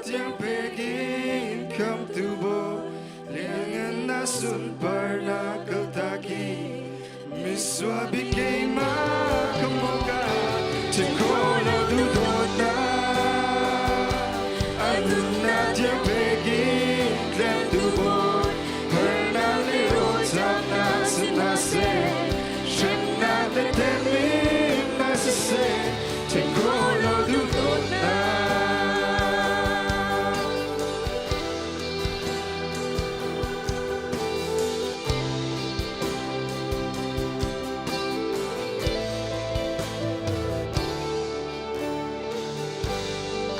tiang pekin khamtu bo liangan na sunparnak kaltaki miswa bikay ma kamoka Tikolo dudota Anuna tiang pekin tlentu boy Hernali rotana sinase Shemna tetemin nasise Tikolo dudota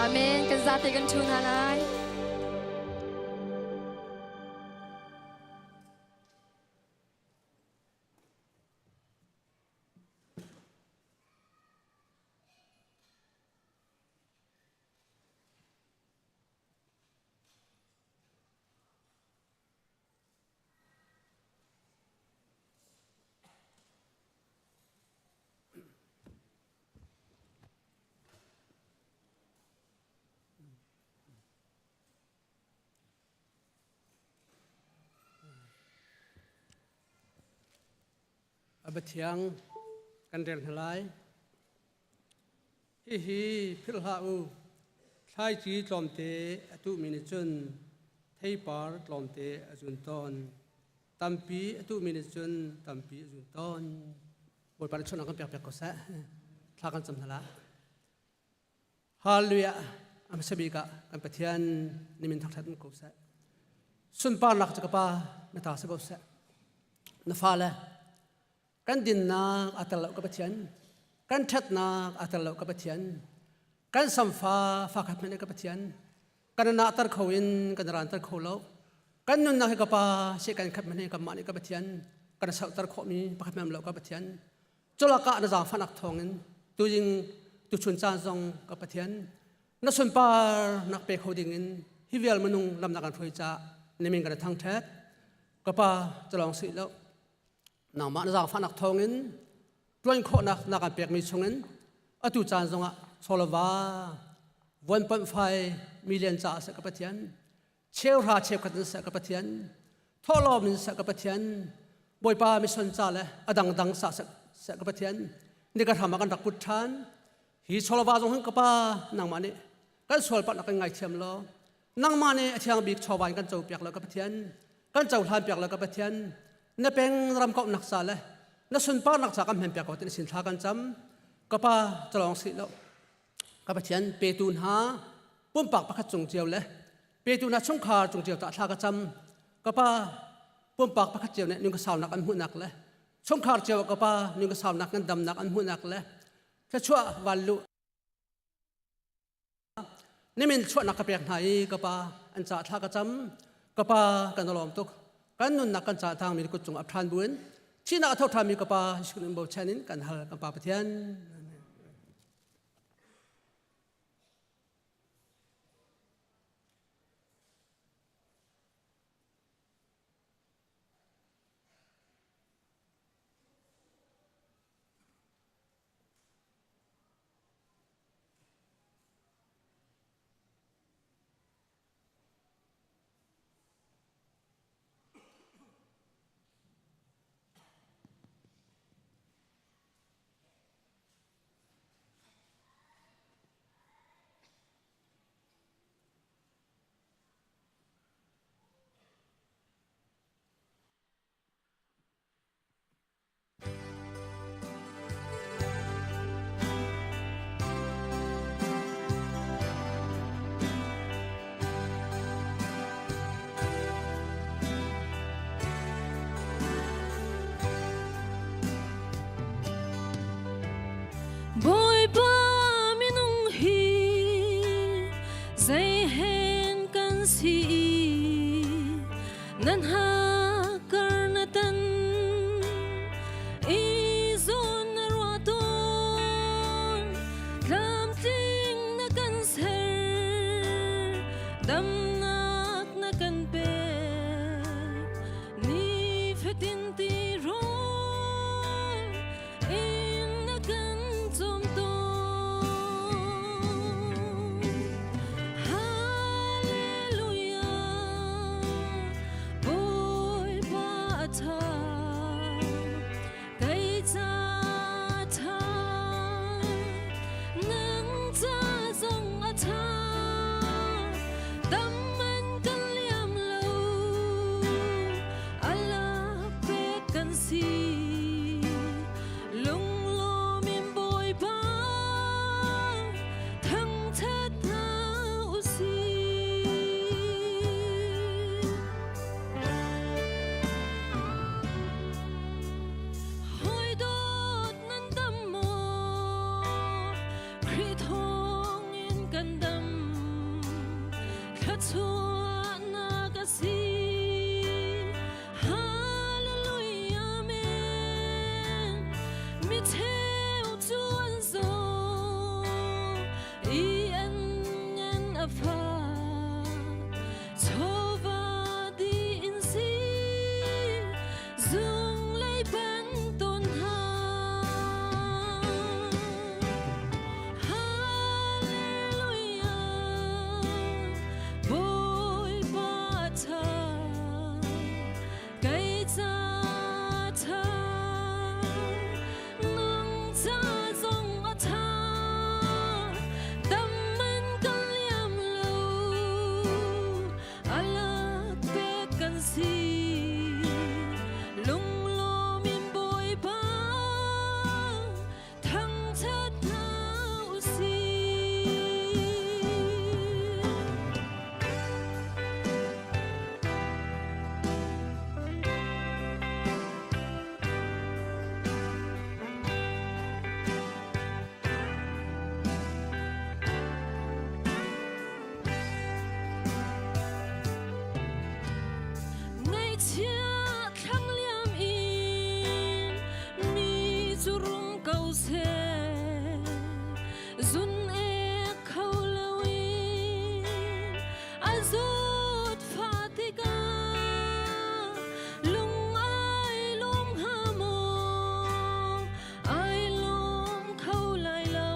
Amen. Kan zate kan thu hna lai. Abathiang kan rel hna lai. Hihi philh hlah u. Thlaici tlawmte a tuhmi nih cun theipar tlawmte a zun tawn. Tampi a tuhmi nih cun tampi a zun tawn. Bawipa nih chawhnak kan pek piak ko seh. Thla kan cam hna la. Hallelujah. A hmasa bik ah kan Pathian nimin thangṭhat in ko seh. Sunparnak cu ka Pa na ta si ko seh. Na fale kan dinnak aa tel lo ka Pathian. Kan ṭhatnak aa tel lo ka Pathian. Kan samfa fa khat hmanh ka Pathian. Kan nahter kho in kan ranter kho lo. Kan nunnak hi ka Pa si kan khat hmanh kan mah nih ka Pathian. Kan sauhter khawhmi pakhat hmanh lo ka Pathian. Culakah na zaangfahnak thawngin tuzing tuchun caan zong ka Pathian na sunpar nak pe kho dingin hi vial minung lamnak kan hruai ca nimin kan thangṭhat ka pa calong si lo nangmah na zaangfahnak thawngin ṭuan khawhnak na kan pekmi chungin atu caan zongah chawlava 1.5 million caah seh ka Pathian cheuhra cheukhat in seh ka Pathian thawhlawm in seh ka Pathian Bawipa mission ca le a dangdang sa seh ka Pathian ni ka hram ah kan rak put ṭhan hi chawlava zong hin ka pa nangmah nih kan sual palh kan ngaithiam law nangmah nih a thiang bik chawva in kan co piak lo ka Pathian kan cohlan piak lo ka Pathian na peng ram kauhnak ca le na sunparnak ca kan hmen piak ko tin sin thla kan cam ka pa calong si lo ka Pathian petu hna pumpak pakhat cung cio le petu hna chungkhar cung cio ta thla ka cam ka pa pumpak pakhat cio nih nung ka saunak an hmuhnak le chungkhar cio ka pa nung ka saunak ngan damnak an hmuhnak le thluachuah vanlu nimin chuahnak ka pek hna i ka pa an ca thla ka cam ka pa kan lawm tuk kan nunnak kan ca tang mi kut cung ap ṭhan buin thihnak a tho ṭhan mi ka pa Jesuh in bochan in kan hal kan pa Pathian. Bawipa minung hi zei hen kan si nan ha kar na tan i zawn na ruah tawn tlamtling na kan ser damnak na kan pek nifatin ti rawl in na kan cawm tawn. Thluachuahnak a si. Hallelujah, Amen. Mi cheu cu an zaw i an ngan a fak. Chawva di in si zunglei ban tawn hna. Hallelujah, Bawipa ṭha, kei ca ṭha, nang ca zong a ṭha, dam man kan liam lo, a lak pek kan si. Lunglawm in Bawipa thangṭhat hna u sih. Ngaihchia thlang liam in mi cu rum ko seh zun ek kho loin a zawt fa tikah lung ai lawm hnga maw ai lawm kho lai lo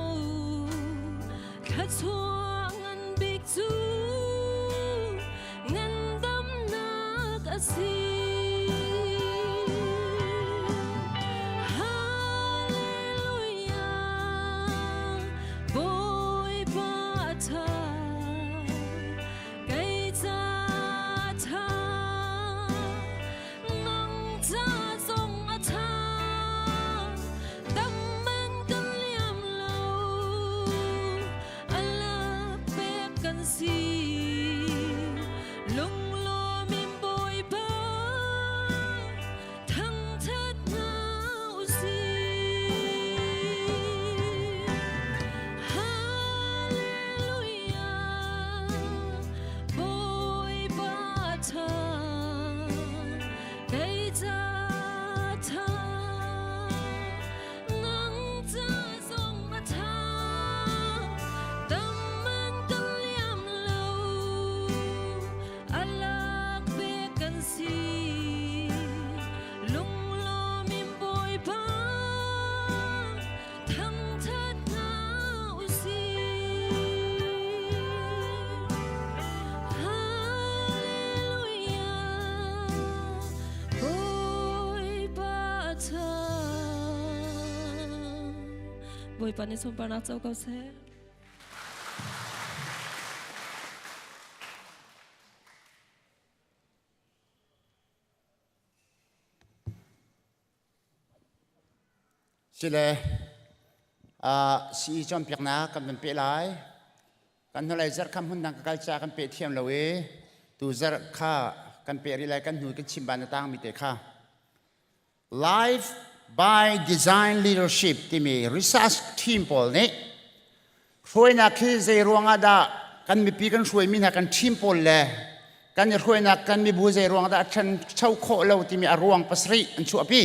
thluachuah ngan bik cu ngandamnak a si. Hallelujah, Bawipa a ṭha, kei ca ṭha, nang ca zong a ṭha, dam man kan liam lo. Allah pek kan si lunglawm in Bawipa thangṭhat hna u sih Hallelujah Bawipa ṭha kei ca ṭha nang ca zong a ṭha dam man kan liam lo a lak pek kan si lunglawm in Bawipa thangṭhat hna u sih Hallelujah Bawipa ṭha Bawipa nih sunparnak co ko seh. Sile sii cawnpiaknak kan van peh lai. Kan hnulei zarh kha hmun dang ka kal ca kan peh thiam lo i tu zarh kha kan peh rih lai kan hnu kan chim ban a tangmi te kha. Life by Design Leadership timi research team pawl nih hruainak hi zei ruangah dah kan mipi kan hruaimi hna kan team pawl le kan i hruainak kan mibu zei ruangah dah a ṭhancho khawh lo timi a ruang pasarih an chuahpi.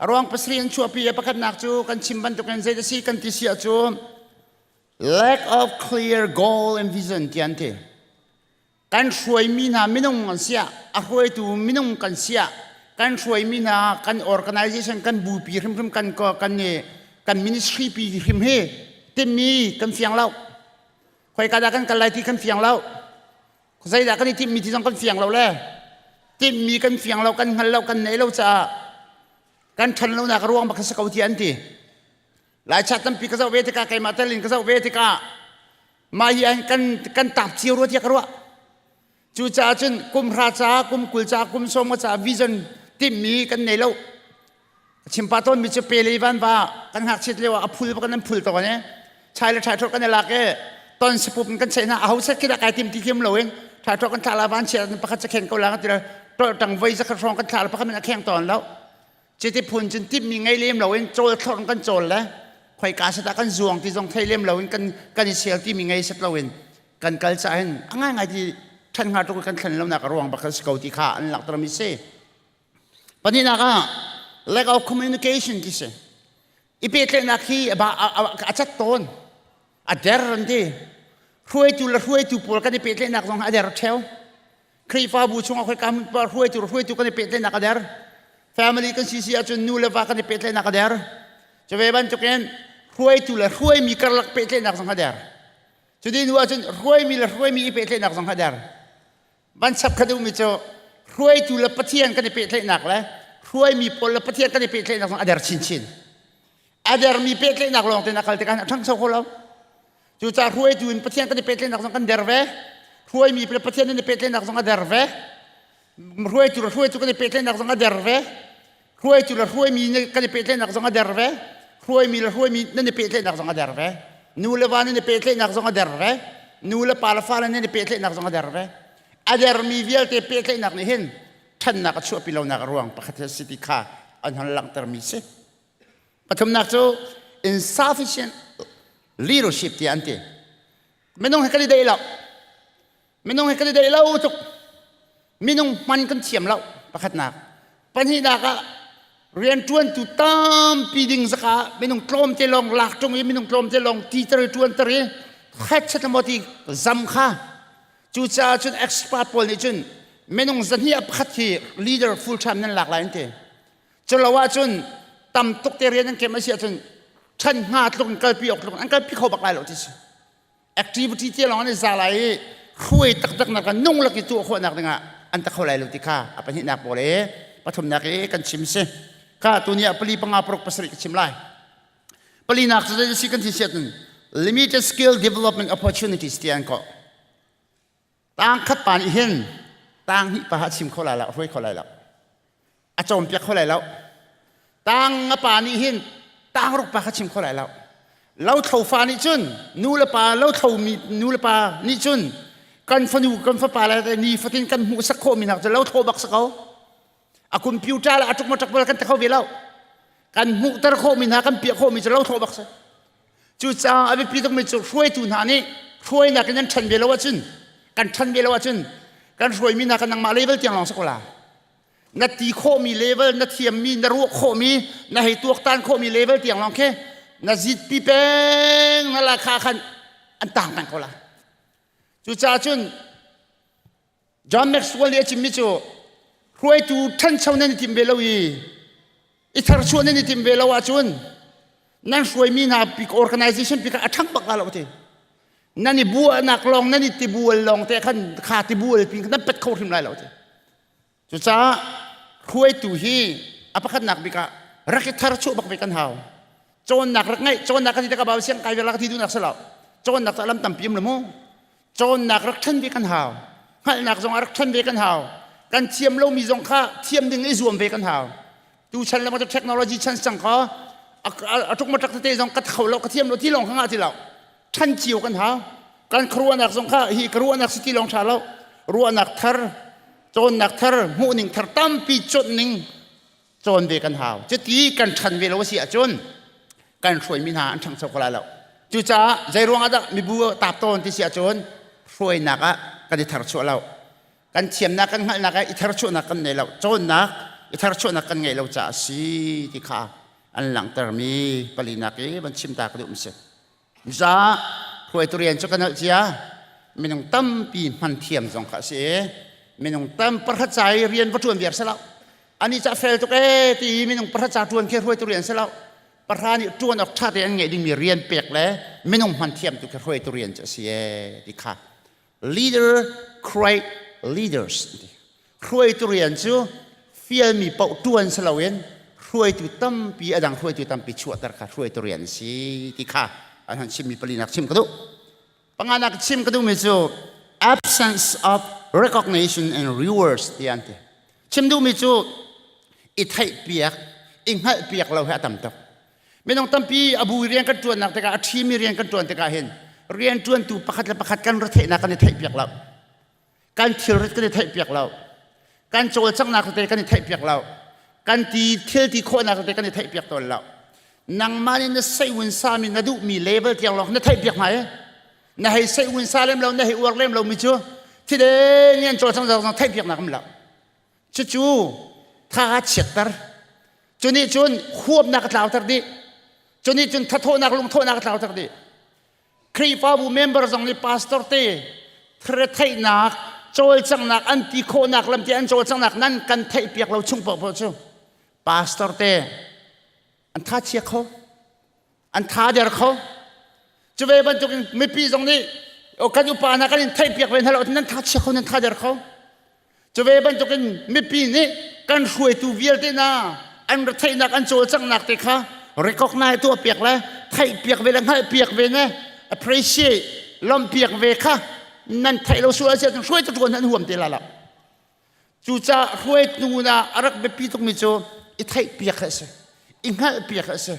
A ruang pasarih an chuahpi i pakhatnak cu kan chim bantukin zei si kan ti si ahcun lack of clear goal and vision ti an ti. Kan hruaimi hna minung an siah, a hruaitu minung kan siah, kan hruaimi hna kan organization kan bupi hrimhrim kan kan kan ministry pi hrim hi timmi kan fiang lo. Khoi ka dah kan kal lai ti kan fiang lo. Zeidah kan i timhmi ti zong kan fiang lo le timhmi kan fiang lo kan hngal lo kan nei lo caah kan ṭhan lonak ruang bak si ko ti an ti. Laicha tampi ka zoh ve tikah keimah tel in ka zoh ve tikah mah hi kan kan tap cio rua tiah ka ruah. Cucaah cun kum hra ca, kum 20 ca, kum 40 ca vision timhmi kan nei lo. Chimpa tawnmi cu pe le van va kan ngakchiat lio ah a phul bak an phul tawn e chai le thai thok kan i lak e ton sapup in kan cheih hna aho set khi dah kai tim ti thiam lo in thai thok kan thla la van chia pakhat cha khen ko la kan ti tol tang voi zakhat hrawng kan thla la pakhat min a kheng tawn lo citi phun cun timmi ngei lem lo in cawl thlor kan cawl le khoi ka set ah kan zuang ti zong thei lem lo in kan kan i sel timi ngei set lo in. Kan kal caah hin a ngaingai ti ṭhan hnga tluk kan thlen lonak a ruang bak si ko ti kha an langhtermi si. Pahnihnak ah lack of communication ti si. I pehtlaihnak hi a cat tawn. A der an ti. Hruaitu le hruaitu pawl kan i pehtlaihnak zong a der ṭheo. Khrihfabu chungah khoika hmun pa hruaitu hruaitu kan i pehtlaihnak a der. Family kan si si ahcun nu le va kan i pehtlaihnak a der. Cu ve bantukin hruaitu le hruaimi karlak pehtlaihnak zong a der. Cuti hnu ahcun hruaimi le hruaimi i pehtlaihnak zong a der. Van chap kha duhmi cu hruaitu le Pathian kan i pehtlaihnak le hruaimi pawl le Pathian kan i pehtlaihnak zong a der chinchin. A dermi pehtlaihnak lawng tein a kal tikah a ṭhangcho kho lo. Cucaah hruaitu in Pathian kan i pehtlaihnak zong kan der ve. Hruaimi le Pathian in i pehtlaihnak zong a der ve. Hruaitu le hruaitu kan i pehtlaihnak zong a der ve. Hruaitu le hruaimi kan i pehtlaihnak zong a der ve. Hruaimi le hruaimi nan i pehtlaihnak zong a der ve. Nu le va nan i pehtlaihnak zong a der ve. Nu le pa le fale nan i pehtlaihnak zong a der ve. A dermi vialte pehtlaihnak nih hin ṭhannak a chuahpi lonak a ruang pakhat a si ti kha an hon langhtermi si. Pathumnak cu insufficient leadership tiah an ti. Minung he kan i daih lo. Minung he kan i daih lo tuk. Minung hman kan thiam lo pakhatnak. Pahnihnak ah rianṭuantu tampi ding zaka minung tlawmte lawng lak ṭung i minung tlawmte lawng ti ter i ṭuan ter i khat maw ti zam kha cucaah cun expert pawl nih cun minung zahnih ah pakhat hi leader full time nan lak lai an ti Culo ahcun tam tuk te rian an kem a si ahcun ṭhan hnga tluk in kalpi awk tluk an kalpi kho bak lai lo ti si. Activity te lawng an i za lai i hruai taktak nak nung lak i tuah khawhnak dingah an ta kho lai lo ti kha a pahnihnak pawl i pathumnak i kan chim si. Kha tuni ah pali panga paruk pasarih ka chim lai. Palinak cu zei si kan ti si ahcun limited skill development opportunities ti an kawh. Tang khat pa nih hin tang hnih pa a chim kho lai lo, a hruai kho lai lo. A cawnpiak kho lai lo. Tang nga pa nih hin tang ruk pa kha chim kho lai lo. Lothlo fa nih cun nu le pa lothlo mi nu le pa nih cun kan fanu kan fapa le ni fatin kan hmuhsak khawhmi hna cu lothlo bak si ko. A computer le a tuk matak bal kan te kho ve lo. Kan hmuhter khawhmi hna kan piah khawhmi cu lothlo bak si. Cucaah a biapi tukmi cu hruaitu hna nih hruainak in an ṭhan ve lo ahcun kan ṭhan ve lo ahcun kan hruaimi hna kan nangmah level tiang lawng si ko la. Na ti khawhmi level, na thiammi, na ruah khawhmi, na hei tuaktan khawhmi level tiang lawng khi na zitpi peng na la kha khan an tang peng ko la. Cucaah cun John Maxwell nih a chimmi cu hruaitu ṭhancho nan i tim ve lo i i tharchuah nan i tim ve lo ahcun nan hruaimi hna bik organization bik a ṭhang bak la lo ti nan i buahnak lawng nan i tibual lawng te khan kha tibual pin nan pet kho hrim lai lo ti cucaah hruaitu hi a pakhatnak bik ah rak i tharchuah bak ve kan hau cawnnak rak ngeih cawnnak kan ti tikah siang kai ve la ka ti duhnak si lo cawnnak cu lam tampi um le mu cawnnak rak ṭhan ve kan hau hngalhnak zong ah rak ṭhan ve kan hau kan thiam lomi zong kha thiam ding i zuam ve kan hau tu chan le technology chan cang kha a tuk matak tete zong ka kho lo ka thiam lo ti lawng kha ngah ti lo ṭhan cio kan hau kan khuaruahnak zong kha hi ka ruahnak si ti lawng ṭha lo ruahnak thar cawnnak thar hmuhning thar tampi cawnh ning cawn ve kan hau cuti kan ṭhan ve lo a si ahcun kan hruaimi hna an ṭhangcho kho lai lo cucaah zei ruangah dah mibu taap tawn ti si ahcun hruainak ah kan i tharchuah lo kan thiamnak kan hngalhnak ah i tharchuahnak kan nei lo cawnnak i tharchuahnak kan ngeih lo caah a si ti kha an langhtermi palinak i van chim ta ka duh mi si Za hruaitu rian cu kan alh cia. Minung tampi hman thiam zong kha a si i minung tam pakhat ca i rian va ṭuan viar si lo. Ani ca fel tuk ee ti i minung pakhat ca ṭuan khi hruaitu rian si lo. Pahra nih ṭuan awk ṭha tein an ngeih dingmi rian pek le minung hman thiam tu khi hruaitu rian cu a si ee ti kha leader create leaders ti. Hruaitu rian cu fialmi paoh ṭuan si loin hruaitu tampi a dang hruaitu tampi chuahter kha hruaitu rian a si ti kha an han chimmi palinak chim ka duh. Panganak chim ka duhmi cu absence of recognition and rewards ti an ti. Chim duhmi cu i theihpiak, i hngalhpiak lo hi a tam tuk. Minung tampi a bu rian kan ṭuannak tikah a ṭhimi rian kan ṭuan tikah hin rian ṭuantu pakhat le pakhat kan retheihnak kan i theihpiak lo. Kan thilrit kan i theihpiak lo. Kan cawlcanghnak tete kan i theihpiak lo. Kan ti thil ti khawhnak tete kan i theihpiak tawn lo. Nangmah nih na seiun sami na duhmi level tiang lawng na theihpiak hna i. Na hei sei un sa lem lo, na hei uar lem lo mi cu thideng an cawlcang zong theih piak nak um lo. Cucu tha chiatter. Cu nih cun huamnak a tlauter dih. Cu nih cun thathawhnak lungthawhnak a tlauter dih. Khrihfabu member zong nih pastor te theihnak cawlcanghnak an ti khawhnak lam ti an cawlcanghnak nan kan theih piak lo chung paohpaoh cu pastor te an tha chia kho an tha der kho cu ve bantukin mipi zong nih kan upa hna kan in theih piak ve hna lo nan tha chia kho nan tha der kho Cu ve bantukin mipi nih kan hruaitu vialte hna an retheihnak an cawlcanghnak te kha recognize tuah piak le theih piak ve le hngalh piak ve ne appreciate lawmhpiak ve kha nan theih lo sual a si ahcun hruaitu tuan an huam te la lo. Cucaah hruaitu na a rak biapi tukmi cu i theih piak kha a si i hngalh piak kha a si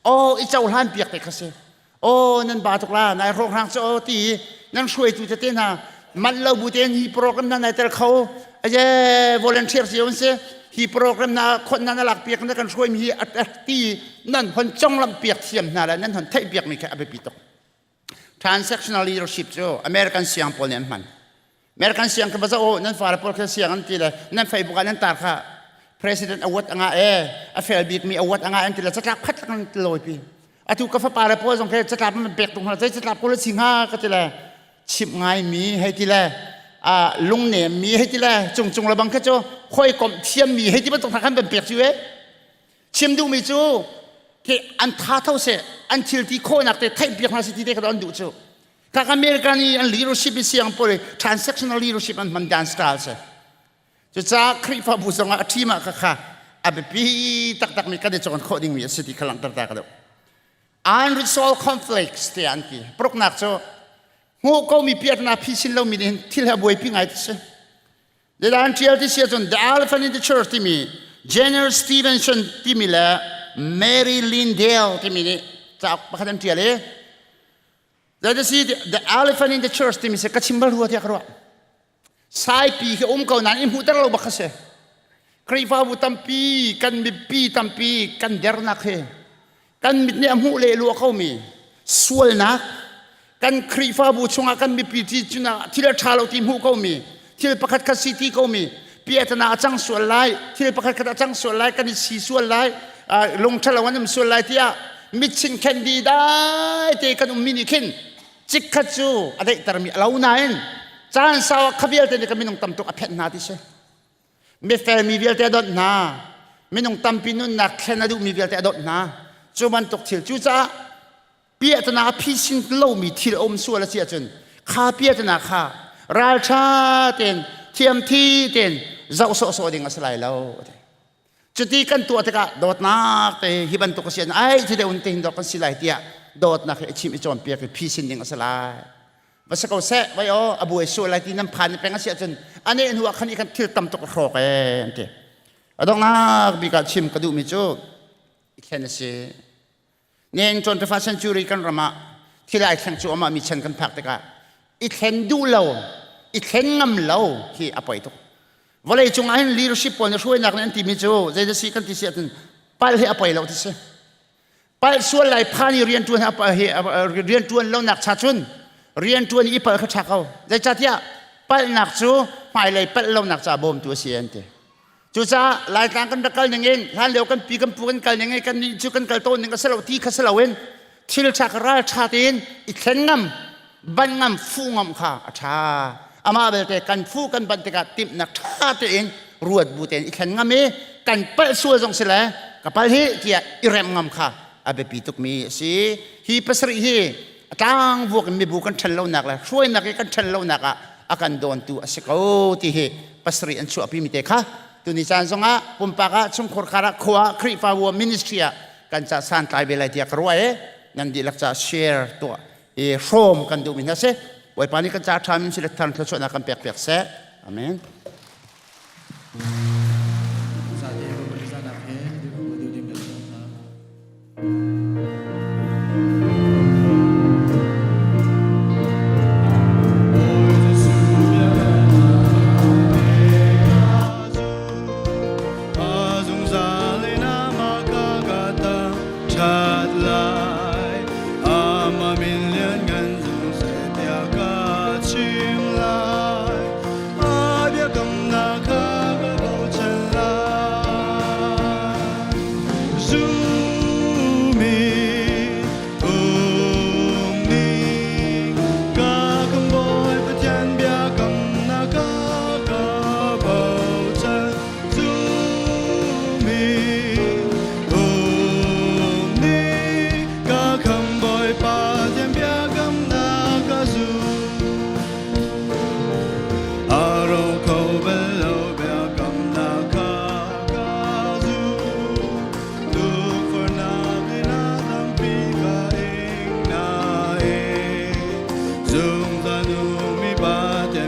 aw i cohlan piak te kha si aw nan ba tuk la nai hrawkhrang cu aw ti nan hruaitu tete hna manh lo bu tein hi program na nai tel kho aye volunteer si on si hi program na khon na na lak piak na kan hruai mi hi ti nan hon conglam piak thiam hna la nan hon theih piak mi kha a biapi tuk Transactional leadership cu American siang pawl nih an hman. American siang kha va zoh u, nan fale pawl kha siang an ti le nan Facebook ah nan tar kha President award a ngah e, a fel bikmi award a ngah an ti le catlap khat kan lawipi. Atu ka fapa le pawl zong khi catlap an pek tung hna, zei catlap pawl si hnga ka ti le chimh ngaimi hei ti le lungnemmi hei ti le cungcung le bang kha cu hawikomh thiammi hei ti bantuk hna khan ban pek cu e. Chim duhmi cu khi an tha tho seh an thil ti khawhnak te theih piak hna si ti te kha an duh cu. Kak American i an leadership i siang pawl transactional leadership an hman dan style si. Cucaah Khrihfabu zongah a ṭhim ah kha kha a biapi taktakmi kan i cawn khawh dingmi a si ti kha langhter ta ka duh. Unresolved conflicts tiah an ti. Paruknak cu hmuh komi piatnak phisin lomi nih hin thil he buaipi ngai ti si. Zeidah an ṭial ti si ahcun The Elephant in the Church timi Jenner Stevenson timi le Mary Lindale timi nih cauk pakhat an ṭial i Zeidah si The Elephant in the Church timi si ka chim bal rua tiah ka ruah. Saipi khi um ko nain i hmuhter lo bak kha si. Khrihfabu tampi, kan mipi tampi kan dernak hi kan mit nih a hmuh le luah komi sualnak kan Khrihfabu chungah kan mipi ti cunah thil a ṭha lo ti hmuh komi thil pakhat khat si ti komi piatana a cang sual lai thil pakhat khat a cang sual lai kan i si sual lai lung ṭhalo an um sual lai tiah mitching khen di dai te kan ummi nih khin chikkhat cu a daihtermi a lo nain caan sau ah kha vialte nih kan minung tam tuk a phenh hna ti si Mifel mi vialte a donh hna. Minung tampi nunnak thlen a duhmi vialte a donh hna. Cu bantuk thil cucaah piahtana a phisin lomi thil a um sual a si ahcun kha piahtana kha ralṭha tein thiamthi tein zoh sawhsawh ding a si lai lo. Cuti kan tuah tikah dawtnak te hi bantuk a si ai thi deuh in tehin dawt kan si lai tiah dawtnak hi a chim i cawnpiak i phisin ding a si lai. Va si ko seh vai aw a buai sual lai ti nan phan peng a si ahcun ane hnu ah khan i kan thil tam tuk a hrawk ee an ti. A donghnak bik ah chim ka duhmi cu i thlen a si. Nen 21st century kan ram ah thil ai thleng cu amah mi chan kan phak tikah i thlen duh lo i thlen ngam lo hi a poi tuk. Vawlei cung ah hin leadership pawl nih hruainak nih an timi cu zeidah si kan ti si ahcun palh hi a poi lo ti si. Palh sual lai phan i rianṭuan hi rianṭuan lonak cha cun rianṭuan i palh kha ṭha ko. Zeicahtiah palhnak cu hmailei palh lonak ca bawmtu a si an ti. Cucaah Laitlang kan rak kal ning in hlanlio kan pi kan pu kan kal ning in kan nih cu kan kal tawn ning a si lo ti kha si loin thil ṭha kha ral ṭha tein i thlen ngam ban ngam fu ngam kha a ṭha. Amah belte kan fu kan ban tikah timhnak ṭha tein ruat bu tein i thlen ngam i kan palh sual zong si le ka pal hi tiah i remh ngam kha a biapi tukmi a si. Hi pasarih hi a tlangvuak in mibu kan ṭhen lonak le hruainak i kan ṭhen lonak ah a kan dawntu a si ko ti hi pasarih an chuahpi mi te kha tuni caan zongah pumpak ah chungkhur khar ah khua ah Khrihfabu ah ministry ah kan ca santlai ve lai tiah ka ruah i nan dihlak ca share tuah i hrawm kan duhmi hna si Bawipa nih kan ca ṭha min si le thar thluachuahnak kan pek piak seh. Amen.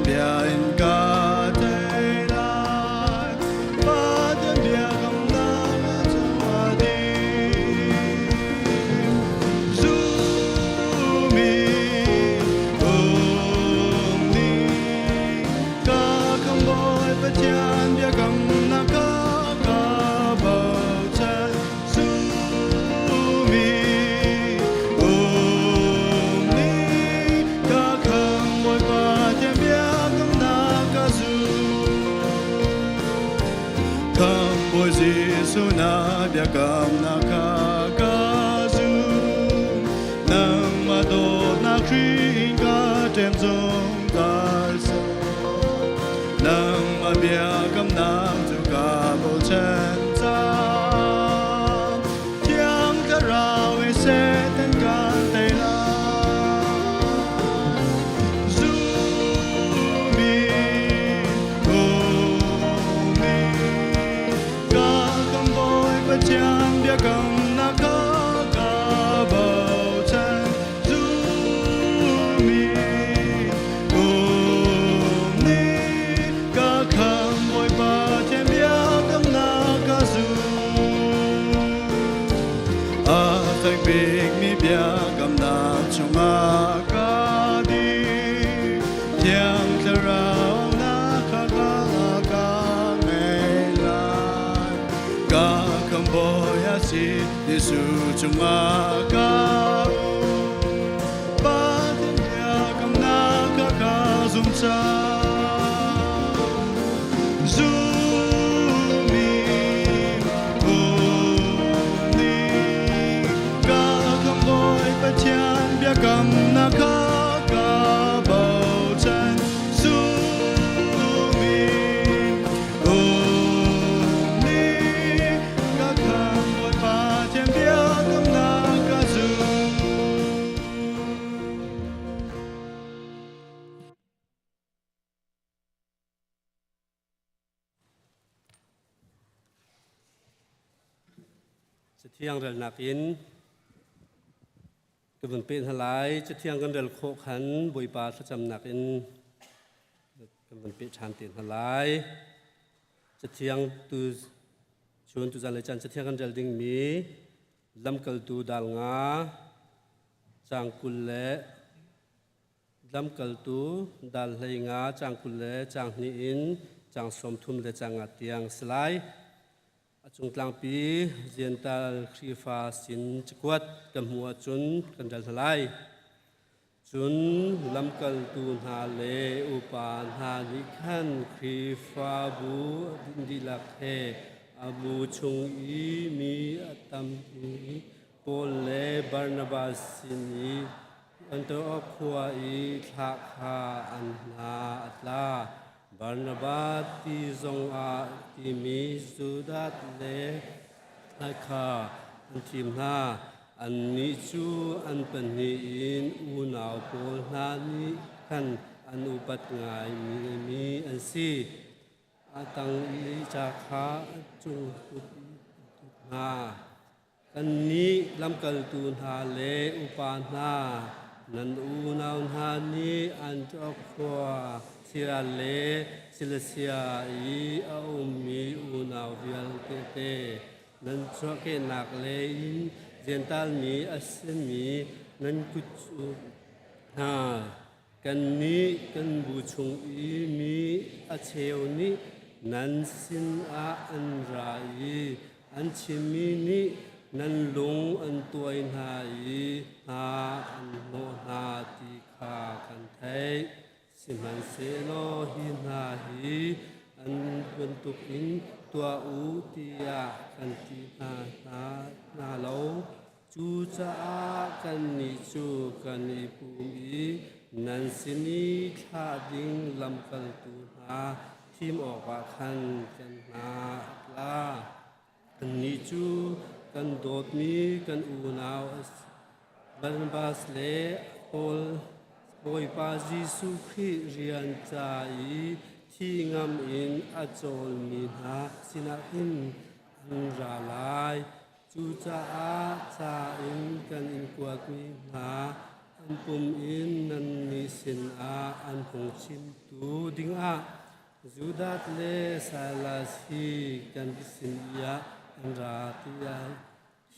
Pathian bia in ka tei lai. Pathian bia kamnak cungah ding. Zumi um ning ka khambawi Pathian biakamnak ka ka bochan. Zumi um ning ka khambawi Pathian biakamnak ka zum. Khambawi Jesuh na biakamnak kha ka zum. Nangmah dawtnak Khrih in ka ṭem zungzal seh. Nangmah biakamnak cu ka bochan cang. Thiang Thlarau in Satan kan tei lai. Zumi umi ka kan Bawi Pathian biakamnak kha ka bochan. Zumi umi ka kan Bawi Pathian biakamnak ka zum. A fek bikmi biakamnak chungah ka dir. Thiang Thlarau na kha ka ka ngei lai. Ka khambawi a si Jesuh chungah ka um. Pathian biakamnak kha ka zum cang. Zumi umi ka khambawi Pathian biakamnak kha ka bochan. Zumi umi ka khambawi Pathian biakamnak ka zum. Cathiang relnak in ka vun peh hna lai. Cathiang kan rel khawh khan Bawipa thlacamnak in kan vun peh ṭhan te hna lai. Cathiang tu chun tuzan le caan cathiang kan rel dingmi lamkaltu dal nga caang 20 le Lamkaltu dal 15 caang 20 le caang 2 in caang 30 le caang 5 tiang si lai. A cungtlangpi Gental Khrihfa sin cakuat kan hmuh ahcun kan rel hna lai. Cun lamkaltu hna le upa hna nih khan Khrihfabu dihlak he a bu chung i mi a tampi Paul le Barnabas sin i Antioch khua i thlah kha an hna a tla. Barnabas ti zongah timi Judas le kha an thim hna. Annih cu an pahnih in unau pawl hna nih khan an upat ngaimi an si. A tang i ca kha a cung put i an tut hna. Kannih lamkaltu hna le upa hna, nan unau hna nih Antioch khua Siria le Cilicia i a ummi unau vialte te nan chuahkehnak lei in Jentail mi a simi nan kut cu hna. Kannih kan bu chung i mi a cheu nih nan sinah an ra i an chimmi nih nan lung an tuai hna i hna an hnawh hna ti kha kan theih. Sihmanhsehlaw hi hna hi an bantukin tuah u tiah kan ti hna lo. Cucaah kannih cu kan i pum i nan sin i thlah ding lamkaltu hna thim awkah khan kan hna a tla. Annih cu kan dawtmi kan unau Barnabas le Paul Bawipa Jesuh Khrih rian ca i thi ngam in a cawlmi hna sinah hin an ra lai. Cucaah ca in kan in kuatmi hna An pum in nannih sinah an hung chimtu dingah Judas le Silas hi kan sin i ah an ra tiah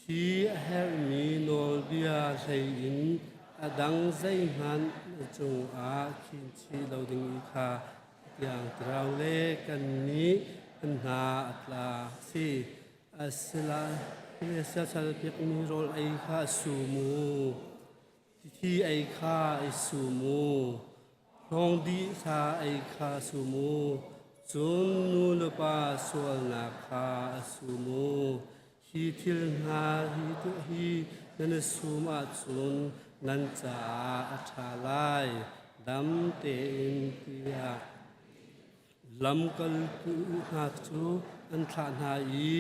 hi a herhmi nawlbia hlei in a dang zeihmanh na cungah khinchih lo ding i kha tiang tirau le kannih kan hna a tla si. Asila siasal piakmi rawl ei kha a su mu. Thi ei kha ei su mu. Hnawng dih sa ei kha su mu. Cun nu le pa sualnak kha a su mu. Hi thil hna hi nan i sum ahcun nan caah a ṭha lai. Dam tein tiah Lamkaltu hna cu an thlah hna i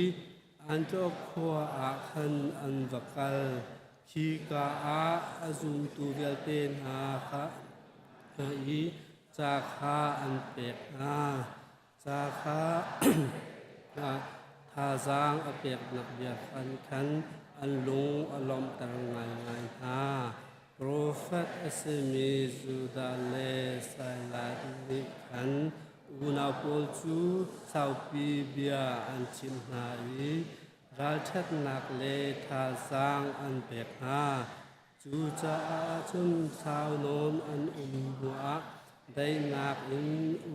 Antiok khua ah khan an va kal. Khika ah a zumtu vialte hna kha hna i ca kha an pek hna. Ca kha thazaang a peknak bia khan khan an lung a lawmhter ngaingai hna. Profet a simi Judah le Silas nih khan unau pawl cu saupi bia an chimh hna i ralṭhatnak le thazaang an pek hna. Cucaah cun sau nawn an um hnuah daihnak in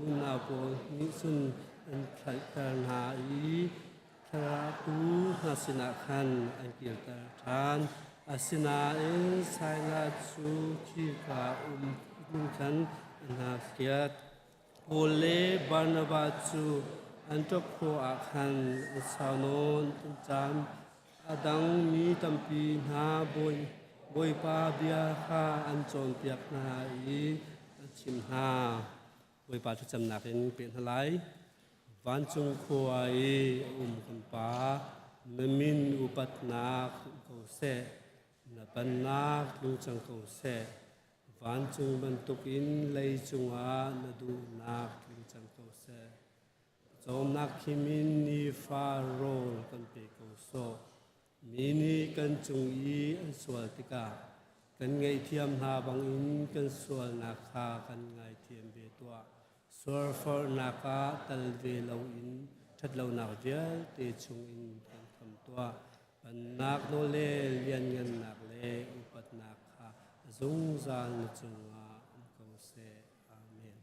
unau pawl nih cun an thlaihter hna i Thlarau hna sinah khan an kirter ṭhan. Asinain Silas cu khika um in khan an hngakchiat. Paul le Barnabas cu Antiok khua ah khan an sau nawn an caam. A dang mi tampi hna Bawipa bia kha an cawnpiak hna i an chimh hna. Bawipa thlacamnak in pe hna lai. Vancung khua i a um kan Pa, na min upatnak um ko seh, na pennak tlung cang ko seh. Vancung bantukin leicung ah na duhnak tling cang ko seh. Cawmnak khim in nifa rawl kan pe ko sawh. Mi nih kan cung i an sual tikah kan ngaihthiam hna bangin kan sualnak kha kan ngaithiam ve tuah. Sualforhnak ah tal ve loin ṭhatlonak vialte chungin kan kham tuah. Pennak nawl le lianngannak le upatnak kha a zungzal na cungah um ko seh. Amen.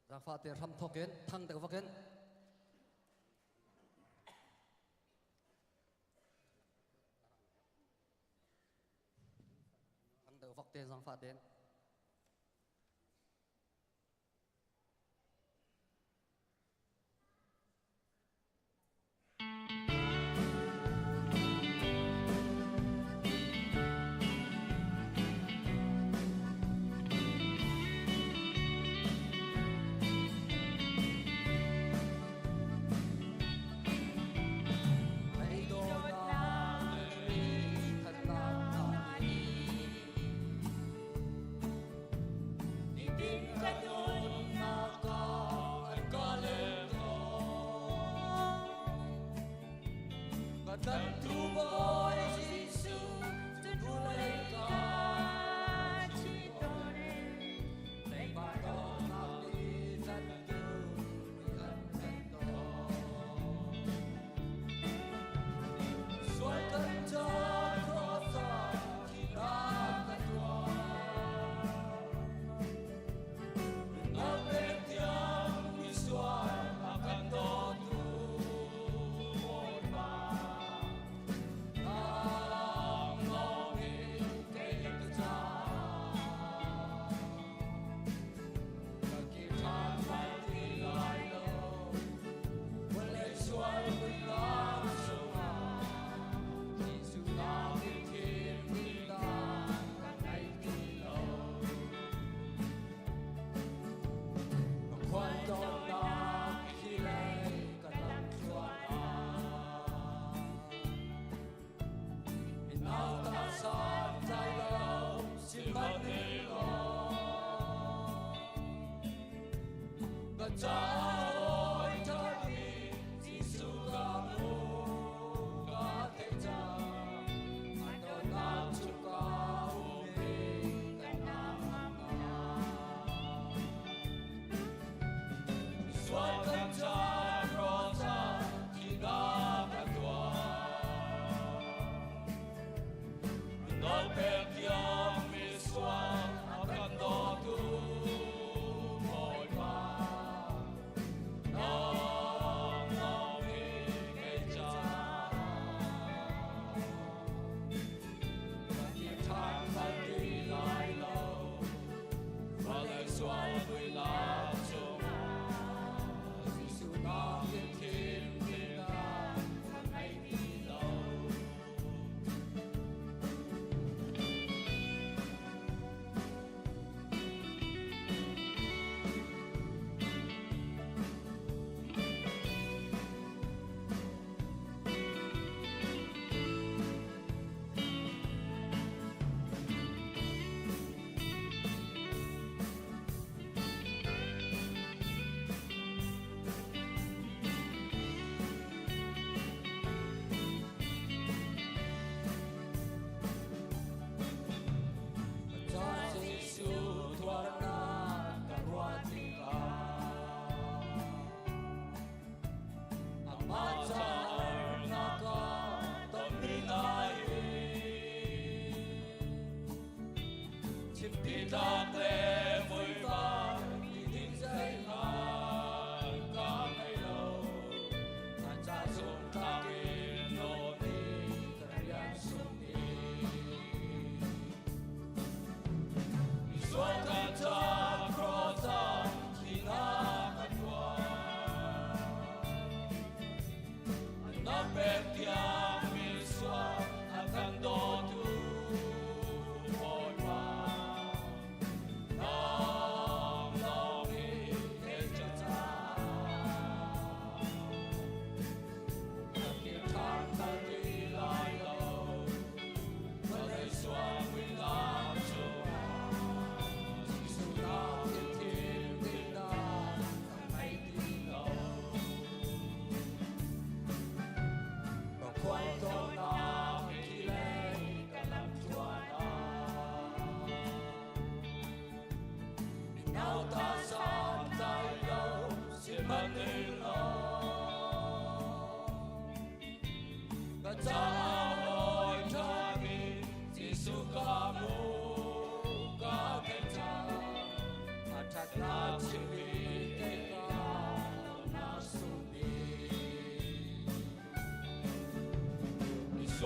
Zaangfah te hram thawk in thang deuh vak in thang deuh vak te zaangfah tein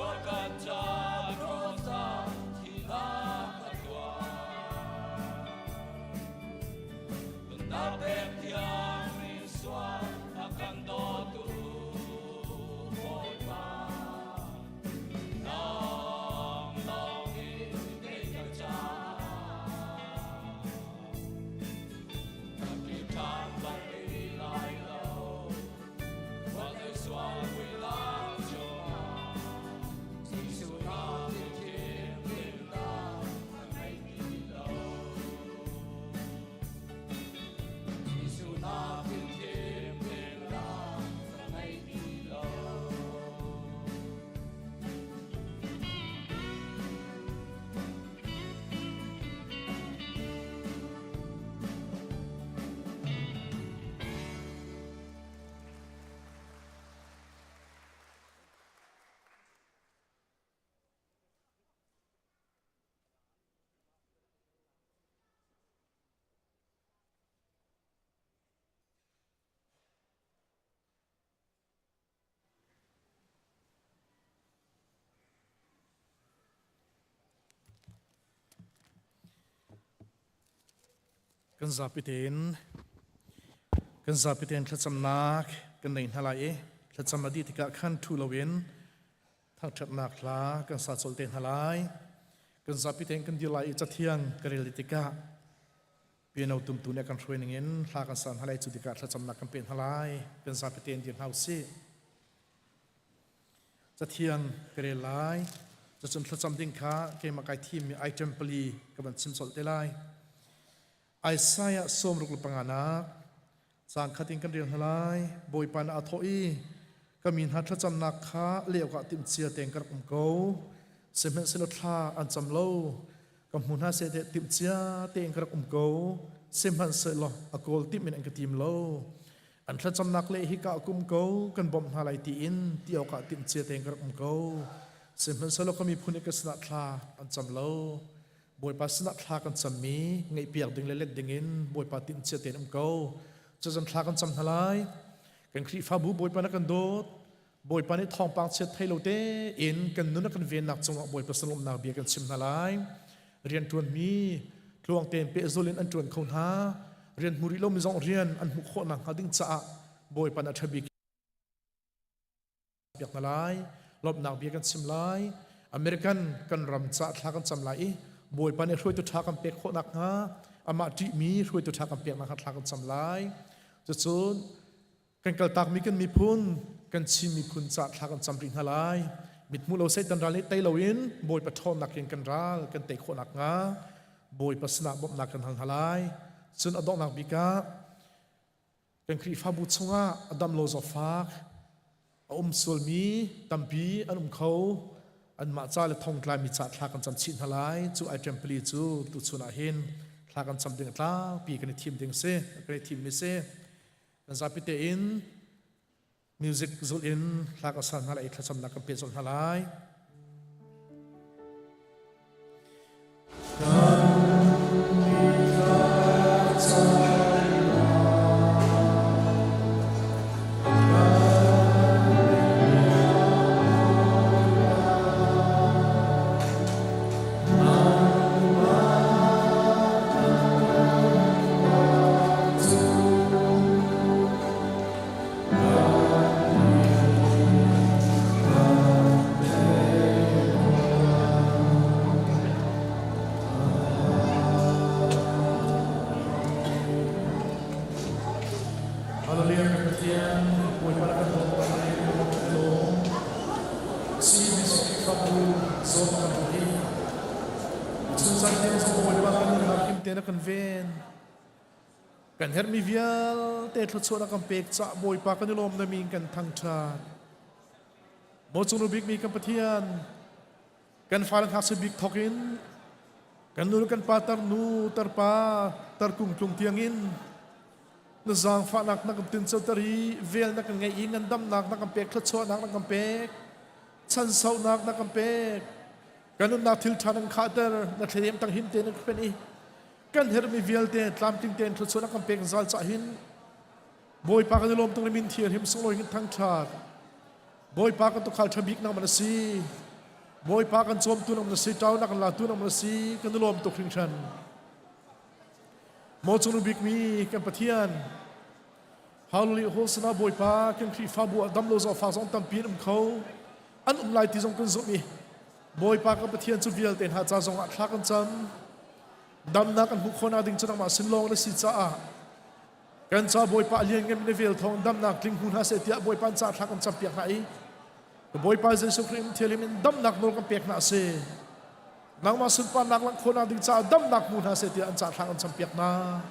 Sual kan ca cross ah thihnak a tuar. Nunnak pek thiang mi sual a kan dawtu Bawipa. Nang lawng in kei ka caah ka ki ṭhan bal ti lai lo. Vawlei sual puilang cungah Jesuh nak in thianghlimnak a ngei ti lo. Jesuh nak in thianghlimnak a ngei ti lo. Kan zapi tein kan zapi tein thlacamnak kan nei hna lai i thlacam a dih tikah khan ṭhu loin thangṭhatnak hla kan sa colh te hna lai. Kan zapi tein kan dir lai i cathiang kan rel tikah piano tumtu nih a kan hruai ningin hla kan sa hna lai cu tikah thlacamnak kan pe hna lai. Kan zapi tein dir hna u sih. Cathiang ka rel lai. Cucun thlacam ding kha keimah kai thimmi item pali ka van chim colh te lai. Isaiah 65 nak caang khat in kan rel hna lai. Bawipa nih aa thawh i ka mi hna thlacamnak kha leh awkah timhcia tein ka rak um ko. Sihmanhsehlaw thla an cam lo. Ka hmu hna seh tiah timhcia tein ka rak um ko. Sihmanhsehlaw a kawl timh in an ka tim lo. An thlacamnak le hika kum ko kan bawmh hna lai tiin ti awkah timhcia tein ka rak um ko. Sihmanhsehlaw ka miphun i ka sinah thla an cam lo. Bawipa sinah thla kan cammi ngaihpiak ding le let dingin Bawipa timhcia tein um ko. Cuzan thla kan cam hna lai. Kan Khrihfabu Bawipa na kan dawt. Bawipa nih thawngpang chiat thei lo tein kan nun a kan vennak cungah Bawipa salawmnak bia kan chim hna lai. Rianṭuanmi tluang tein pehzul in an ṭuan kho hna. Rian hmu rih lomi zong rian an hmuh khawh nakhnga ding caah Bawipa nih a ṭha bik piak hna lai. Lawmhnak bia kan chim lai. American kan ram ca thla kan cam lai i Bawipa nih hruaitu ṭha kan pek khawh nakhnga amah ṭihmi hruaitu ṭha kan pek nakhnga thla kan cam lai. Cucun Kan kaltakmi kan miphun, kan Chin miphun ca thla kan cam rih hna lai. Mithmuh lo Satan ral nih tei loin Bawipa ṭhawnnak in kan ral kan tei khawh nakhnga Bawipa sinah bawmhnak kan hal hna lai. Cun a donghnak bik ah kan Khrihfabu chungah a dam lo zawtfak a um sualmi tampi an um kho. Anmah ca le thongtlaimi ca thla kan cam chih hna lai. Cu item pali cu tuchun ah hin thla kan cam ding a tlangpi kan i thim ding si, kan i thimmi si. Kan zapi tein music zulh in hla kan sa hna lai i thlacamnak kan pe zolh hna lai. Hallelujah kan Pathian Bawipa na kan dawt lai kan lawm CBC Khrihfabu zawn kan hi chun caan tiang zong Bawipa kan nunnak him te na kan ven Kan herhmi vialte thluachuah na kan pek cah Bawipa kan i lawm na min kan thangṭhat. Maw cungnu bikmi kan Pathian, kan fale ngakchia bik thawk in kan nu le kan pa tarnu tarpa tarkung tlung tiangin na zaangfahnak na kan tincoter i vel na kan ngeih i ngandamnak na kan pek thluachuahnak na kan pek chansaunak na kan pek kan nunnak thil ṭha na kan khahter na thlem tang him te na kan i kan herhmi vialte tlamtling tein thluachuah na kan pek zal cah hin Bawipa kan i lawm tung min thianghlim sunglawi hin thangṭhat Bawipa kan tukhal ṭha bik nangman a si. Bawipa kan cawmtu nang na si, ṭau nak latu nang na si, kan i lawm tuk hringhran. Maw cung bikmi kan Pathian, Hallelujah Hosana Bawipa kan Khrihfabu ah damlo zawfa zong tampi an um kho. An um lai ti zong kan zumh i Bawipa kan Pathian cu vialte hna ca zong ah thla kan cam. Damnak kan hmuh khawhnak ding cu nangmah sin lawng na si caah kan ca Bawipa a lianngan mi na vel thawng damnak tling hmu hna seh tiah Bawipa an ca thla kan campiak hna i Bawipa Jesuh Khrih in thialim in damnak nawl kan pek hna a si. Nangmah sunparnak langh khawhnak ding caah damnak hmu hna seh tiah an ca thla kan campiak hna.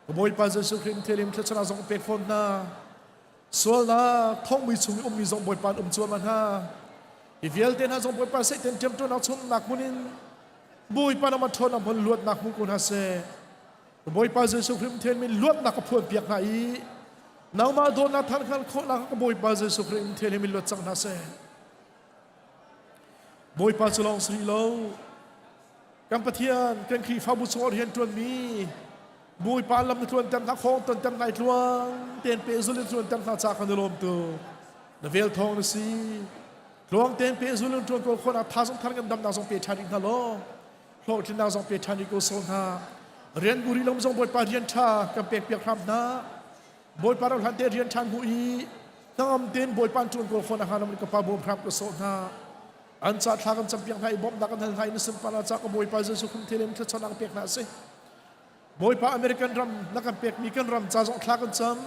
Bawipa Jesuh Khrih in thialim thluachuahnak zong pek fawn hna. Sualnak thongmui chung i ummi zong Bawipa an um cuahmah hna. Hi vialte hna zong Bawipa Satan ṭemṭuannak chungnak hmun in Bawipa nama ṭhawnnak hmun luatnak hmu ko hna seh. Bawipa Jesuh Khrih in thian min luatnak ka phuan piak hna i nangmah dawtnak than hngal khawhnak ka Bawipa Jesuh Khrih in thian min luat cang hna seh. Bawipa cu lawng si lo kan Pathian kan Khrihfabu chungah rian ṭuanmi Bawipa lam na tluan tem hna khawng ton tem nai tluang ten pe zul in tluan tem hna ca kan i lawm tu na vel thawng na si tluang ten pe zul in ṭuan ko khawnak tha zong thar kan damnak zong pe ṭhan rih hna law hlawhtlinnak zong pe ṭhan rih ko so hna rian buri lom zong Bawipa rian ṭha kan pek piak hram hna Bawipa ro hlan te rian ṭhan hmu i hnangam ten Bawipa ṭuan ko khawnak hnga nam ka pa bawm hram ko so hna an ca thla kan campiak hna i bawmhnak kan hal hna i na sunparnak ca ka Bawipa Jesuh Khrih thilin thluachuahnak pek hna si Bawipa American ram na kan pekmi kan ram ca zong thla kan cam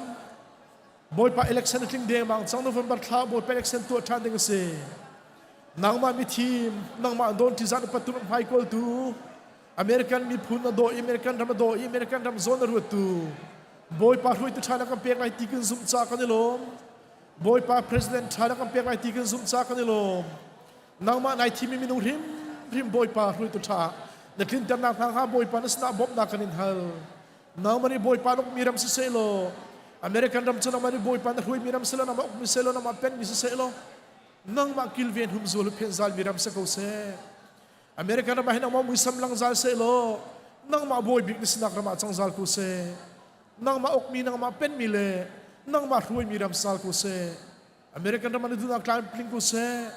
Bawipa election a tling dengmang cang November thla Bawipa election tuah ṭhan ding a si nangmah mithim nangmah dawn ṭizan upat tu hmai kawltu American miphun a daw i American ram a daw i American ram zawn a ruattu Bawipa hruaitu ṭha na kan pek lai ti kan zumh ca kan i lawm Bawipa president ṭha na kan pek lai ti kan zumh ca kan i lawm. Nangmah nai thimi minung hrimhrim Bawipa hruaitu ṭha na tlinternak hna hnga Bawipa na sinah bawmhnak kan in hal. Nangmah nih Bawipa na ukmi ram siseh law American ram cu nangmah nih Bawipa na hruaimi ram selaw nangmah ukmi selaw nangmah penmi siseh law nangmah kilven humzual phen zalmi ram si ko seh. American ram ah hin nangmah muisam lang zal seh law nangmah bawi bik na sinak ram ah cang zal ko seh. Nangmah ukmi nangmah penmi le nangmah hruaimi ram sal ko seh. American ram ah na duhnak tlamtling ko seh.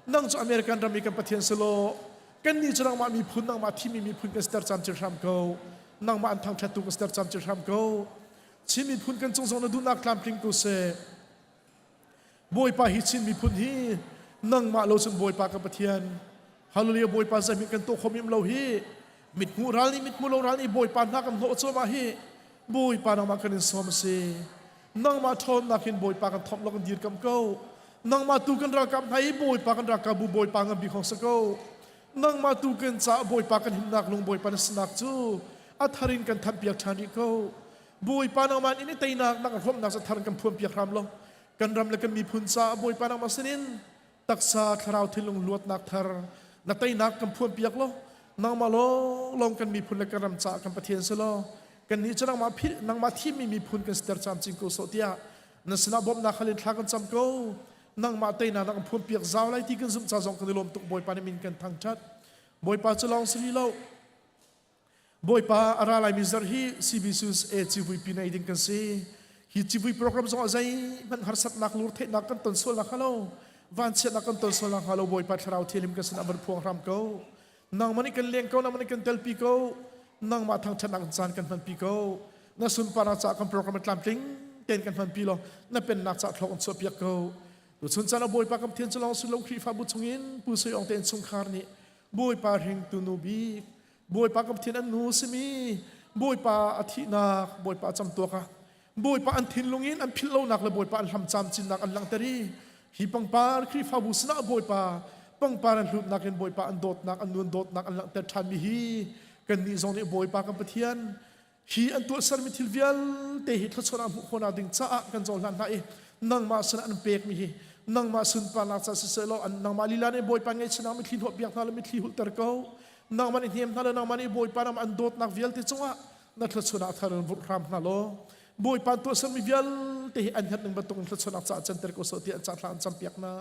Nang cu American ram i kan Pathian si law kannih cu nangmah miphun nangmah thimi miphun kan siter camcin hram ko. Nangmah an thangṭhattu kan siter camcin hram ko. Chin miphun kan cung zong na duhnak tlamtling ko seh. Bawipa hi Chin miphun hi nangmah lo cun Bawipa ka Pathian Hallelujah Bawipa zeihmanh kan tuah khom lo hi mithmuh ral nih mithmuh lo ral nih Bawipa hna kan hnawh cuahmah hi Bawipa nangmah kan in sawm a si nangmah ṭhawnnak hin Bawipa kan thawmh lo kan dirkam ko nangmah tu kan ralkap hna i Bawipa kan ralkapbu Bawipa ngan bik hong si ko nangmah tu kan caah Bawipa kan himnak lung Bawipa na sinak cu a thar in kan thanpiak ṭhan rih ko Bawipa nangmah in i teinak nak hrawmnak cu thar kan phuan piak hram lo kan ram le kan miphun caah Bawipa nangmah sinin taksa thlarau thinlung luatnak thar na teinak kan phuan piak lo nangmah lawng lawng kan miphun le kan ram caah kan Pathian si law kannih cu nangmah philh nangmah thimmi miphun kan siter camcin ko sawh tiah na sinah bawmhnak halin thla kan cam ko nangmah teinak na kan phuan piak zau lai ti kan zumh ca zong kan i lawm tuk Bawipa nih min kan thangṭhat Bawipa cu lawng si lo Bawipa a ra laimi zarh hi CBCUSA civui pi nei ding kan si. Hi civui program zong ah zeihmanh harsatnak lurtheihnak kan ton sual nak hnga lo, vanchiatnak kan ton sual nak hnga lo Bawipa Thlarau Thianghlim kan sinah van phuang hram ko. Nangmah nih kan leng ko, nangmah nih kan telpi ko, nangmah thangṭhatnak caan kan hmanpi ko. Na sunparnak caah kan program a tlamtling tein kan hmanpi law na pennak caah thlawk an chuahpiak ko. Tuchun caan ah Bawipa kan Pathian cu lawng si lo Khrihfabu chungin Pu Sui Aung te innchungkhar nih Bawipa hringtu nu bik Bawipa ka Pathian an nu simi Bawipa a thihnak Bawipa a camtuak ah Bawipa an thinlung in an philh lonak le Bawipa an hlam camcinnak an langhter i hi pangpar Khrihfabu sinah Bawipa pangpar an hlutnak in Bawipa an dawtnak an nun dawtnak an langhter ṭhanmi hi kannih zong nih Bawipa kan Pathian hi an tuahsermi thil vialte hi thluachuah hmuh khawhnak ding caah kan cohlan hna i nangmah sinah an pekmi hi nangmah sunparnak ca siseh law an nangmah lila nih Bawipa ngaihchiatnak mitthli hnawhpiak hna le mitthli hulhter ko nangmah nih hnem hna le nangmah nih Bawipa ram an dawtnak vialte cungah na thluachuahnak thar in vurh hram hna law Bawipa an tuahsermi vialte hi an herh ning bantuk in thluachuahnak caah canter ko sawh tiah an ca thla an campiak hna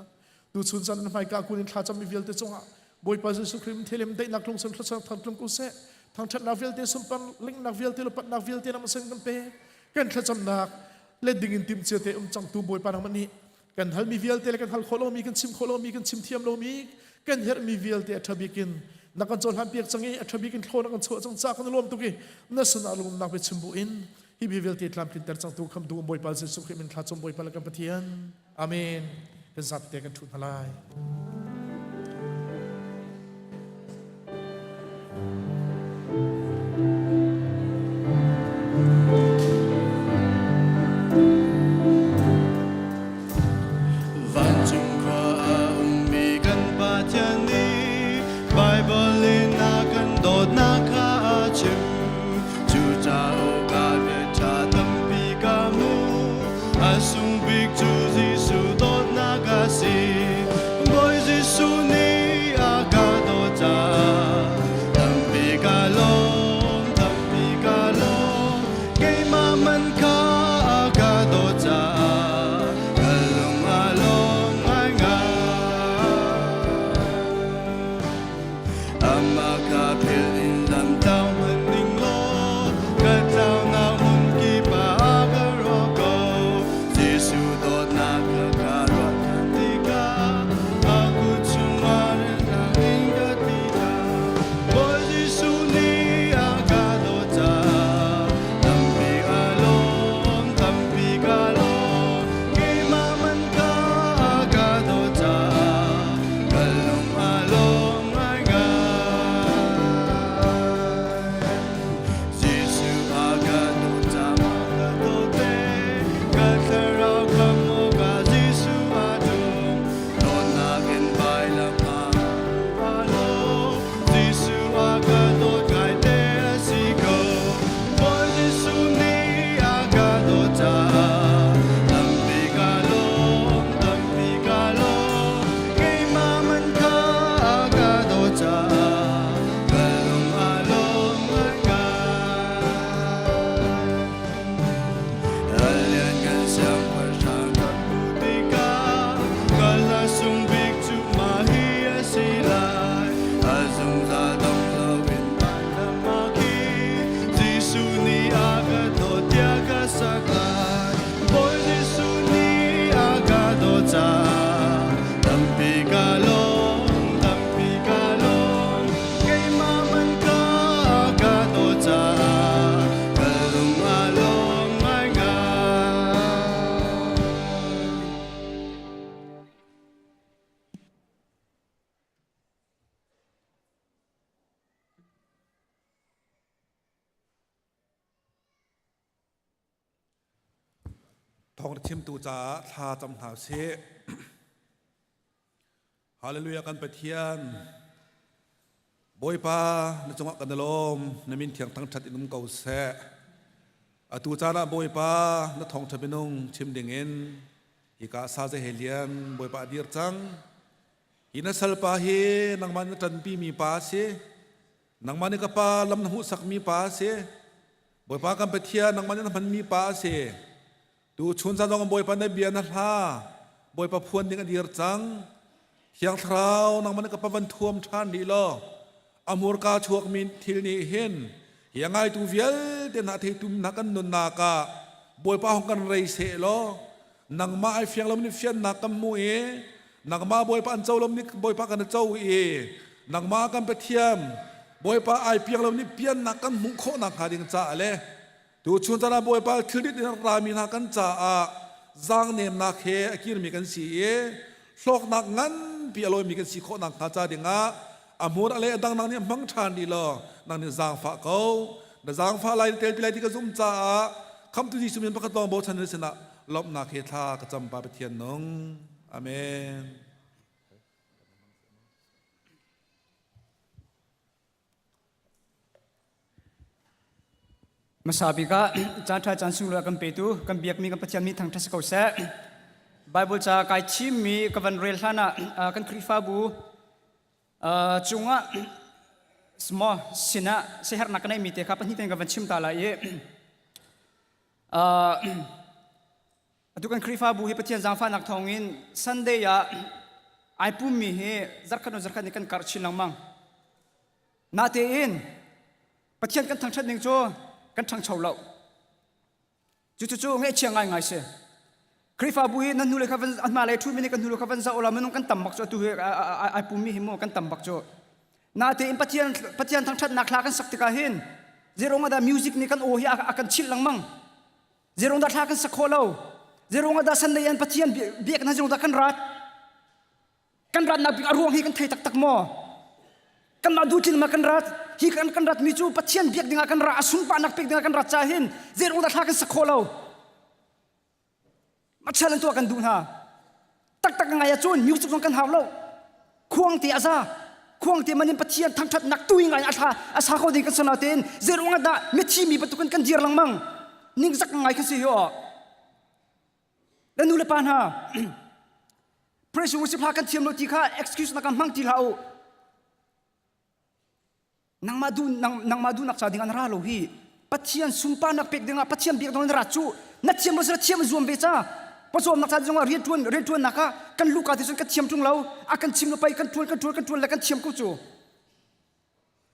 tuchun caan an hmaika kun in thla cammi vialte cungah Bawipa Jesuh Khrih thelem daihnak lung sen thluachuah thar tlung ko seh thangṭhatnak vialte sunpar lingnak vialte lupatnak vialte nam sen kan pe kan thlacamnak le ding in timhcia te um cangtu Bawipa nangmah nih. Kan halmi vialte le kan hal khawh lomi, kan chim khawh lomi, kan chim thiam lomi, kan herhmi vialte a ṭha bik in na kan cohlan piak cang i a ṭha bik in thlaw na kan chuah cang ca kan lawm tuk i na sinah lungumnak bia chim bu in hi bia vialte tlamtlinter cangtu khamtu Bawipa Jesuh Khrih min thla cum Bawipa le kan Pathian. Amen. Kan zapte kan ṭhu hna lai. Vancung khua a ummi kan Pathian nih Baibal in a kan dawtnak kha a chim. Cu cauk ah bia ṭha tampi ka hmu. A sung bik cu Jesuh dawtnak a si. Bawi Jesuh nih a ka dawt caah tampi ka lawm, tampi ka lawm. Keimah man kha a ka dawt caah ka lung a lawm ngaingai. Amah kha philh in lam tlau hmanh ning law ka tlaunak hmun kip ah ka ruah ko. Jesuh dawtnak kha ka ruah ṭhan tikah a kut chungah rinnak in ka ti ṭhan. Bawi Jesuh nih a ka dawt caah tampi a lawm, tampi ka lawm. Keimah man kha a ka dawt caah ka lung a lawm ngaingai. Jesuh a ka dawt caah ka dawt ve, ka thlarau khamh awkah Jesuh a ṭum. Dawtnak in vailam ah a lawm, Jesuh a ka dawt ngaite a si ko. Bawi Jesuh nih a ka dawt caah tampi ka lawm, tampi ka lawm. Keimah man kha a ka dawt caah ka lung a lawm ngaingai. A lianngan siangpahrang ka hmuh tikah ka hla sung bik cu mah hi a si lai. A zungzal dong loin vailam ah khi Jesuh nih a ka dawt tiah ka sak lai. Bawi Jesuh nih a ka dawt caah tampi ka lawm, tampi ka lawm. Keimah man ka ka dawt caah ka lung a lawm ngaingai. Thawng chimtu caah thla cam hna usih. Hallelujah kan Pathian. Bawipa na cungah kan i lawm na min thiang thangṭhat in um ko seh. Atu caan ah Bawipa na thawngṭha minung chim dingin hika sa ze he lian Bawipa a dir cang. Hi na salpa hi nangmah na ṭanpi mi pa a si. Nangmah nih ka pa lam na hmuhsakmi pa a si. Bawipa kan Pathian nangmah nih na hmanmi pa a si. Tu chun zan zong Bawipa na bia na hla. Bawipa phuan ding a dir cang. Thiang Thlarau nangmah nih ka pa van thuam ṭhan rih law a hmurka chuakmi thil nih hin hi a ngaitu vialte hna theitum hna kan nunnak ah Bawipa hong kan rei seh law nangmah ai fiang lomi fiannak kan hmu i nangmah Bawipa an co lomi Bawipa kan co i nangmah kan Pathian Bawipa ai piang lomi piannak kan hmuh khawh nakhnga ding caah le tu chun caan ah Bawipa thilrit in rami hna kan caah zaangnemnak he a kirmi kan si i hlawknak nganpi a lawimi kan si khawh nakhnga ca dingah a hmur a le a dang nang nih hmang ṭhan rih law nang nih zaangfah ko na zaangfah lai telpi lai ti ka zum caah khamtu Jesuh min pakhat lawng bochan na sinah lawmhnak he thla ka cam pa Pathian nung amen Hmasa bik ah caan ṭha caan sunglawi a kan petu kan biakmi kan Pathian min thangṭhat si ko seh. Bible ca kai thimmi ka van rel hlan ah kan Khrihfabu cungah smaw sinah siaherhnak ka neihmi te kha pahnih ten ka van chim ta lai i atu kan Khrihfabu hi Pathian zaangfahnak thawngin Sunday ah ai pummi hi zarkhat hnu zarkhat nih kan karh chin lengmang. Natein Pathian kan thangṭhat ning cu kan ṭhangcho lo. Cucu ngaihchia ngaingai si. Khrihfabu hi nan hnulei kha van a hmalei ṭhumi nih kan hnulei kha van zoh la minung kan tam bak cu atu hi ai pummi hi mu kan tam bak cu. Natein Pathian Pathian thangṭhatnak hla kan sak tikah hin zeirung ah dah music nih kan aw hi a kan chilh lengmang. Zeirung dah hla kan sak khawh lo. Zeirung ah dah Sunday an Pathian biak na zeirung dah kan rat. Kan ratnak bik a ruang hi kan thei taktak maw? Kanmah duhtlin ma kan rat? Hi kan kan ratmi cu Pathian biak dingah kan ra, a sunparnak pek dingah kan rat caah hin zeirung dah hla kan sak khawh lo. Machal an tuah kan duh hna. Taktak ngai ahcun music zong kan hau lo. Khuang te a za. Khuang te man in Pathian thangṭhatnak tui ngai a thla a sa kho ding kan sana tein zeiruang ah dah mithi mi bantukin kan dir lengmang. Ningzak ngai kan si hi aw. Na nu le pa hna praise worship hla kan thiam lo ti kha excuse na kan hmang ti hlah u. Nangmah duh nang, nangmah duhnak ca ding an ra lo hi. Pathian sunparnak pek dingah Pathian biak ding an ra cu na thiam lo sila thiam zuam ve ca. Pawcawmnak ca zongah rian ṭuan rian ṭuannak ah kan luka te cun kan thiam ṭung lo. A kan chim lo pei kan ṭuan kan ṭuan kan ṭuan le kan thiam ko cu.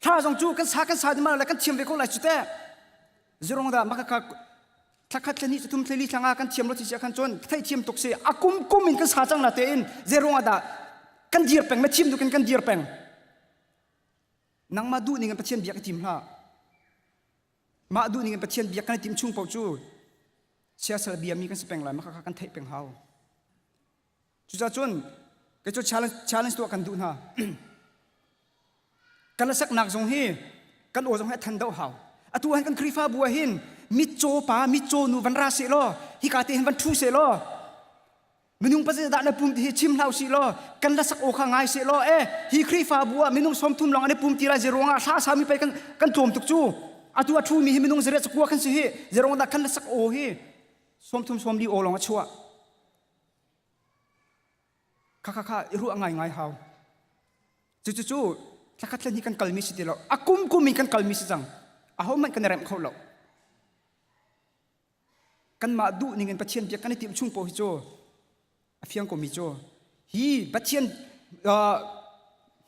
Thla zong cu kan sa kan sa ding le kan thiam ve ko lai cu teh. Zirong dah maka ka thlakhat thlani thum thlali thlanga kan thiam lo ti sia khan cun thei thiam tuk si a kum kum in kan sa cang la tein zerong ah dah kan dir peng na thiam dukin kan dir peng nangmah duh ning in Pathian biak i tim hlah mah duh ning in Pathian biak kan i tim chung paoh cu siasal biami kan si peng lai mah kha kan theih peng hau cucaah cun kei cu challenge challenge tuah kan duh hna kan saknak zong hi kan aw zong hi a than deuh hau atu han kan Khrihfabu ah hin mitcaw pa mitcaw nu van ra seh law hika te hin van ṭhu seh law minung pa dah na pum ti hi chim hlah usih law kan la sak aw kha ngai seh law eh hi Khrihfabu ah minung 30 lawng an i pum ti lai zeruang ah hla sami pei kan kan tlawm tuk cu atu a ṭhumi hi minung zariat zakua kan si hi zeruang dah kan la sak aw hi 30 40 aw lawng a chuah kha kha kha i ruah ngai ngai hau cu cu cu thlakhat thlen hi kan kalmi si ti lo a kum kum in kan kalmi si cang aho hmanh kan i remh kho lo kanmah duh ning in Pathian biak kan i timh chung paoh hi cu a fiang komi cu hi Pathian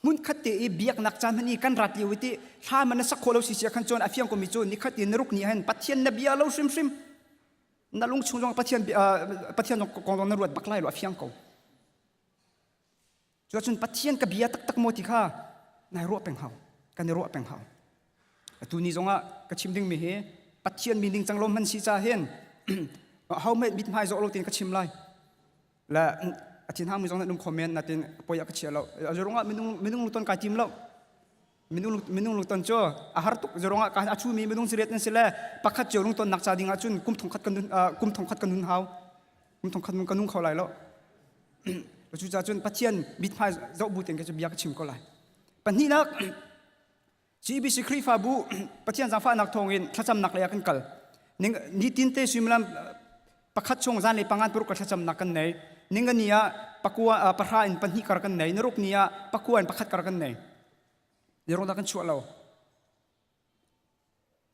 hmunkhat te i biaknak caan hman i kan rat lio i ti thla man na sak khawh lo si sia khan cun a fiang komi cu nikhat in naruk ni hin Pathian na bia lo hrimhrim na lung chung zong Pathian Pathian kong zong na ruat bak lai lo a fiang ko Cuacun Pathian ka bia taktak maw ti kha nai ruah peng hau. Kan i ruah peng hau. Atu ni zongah ka chim dingmi hi Pathian mi ningcang lo hman si ca hin ho hmanh mithmai zawh lo tin ka chim lai. Le a thin hang mi zong nan um kho men natin poi ah ka chia lo. Zurung ah minung minung lungton kai tim lo. Minung minung lungton cu a har tuk zurung ah ka a chumi minung siriat nan si le pakhat cio lungton nak ca ding ah cun kum thong khat kan kum thong khat kan nun hau. Kum thong khat mun ka nung kho lai lo. Cucaah cun Pathian mithmai zoh bu tein ka bia ka chim ko lai. Pahnihnak CBC Khrihfabu Pathian zaangfahnak thawngin thlacamnak lei ah kan kal. Nitin te suimilam pakhat chung zanlei pangan paruk ka thlacamnak kan nei. Ningani ah pakua pahra in pahnih kar kan nei. Naruk ni ah pakua in pakhat kar kan nei. Nirong dah kan chuah lo.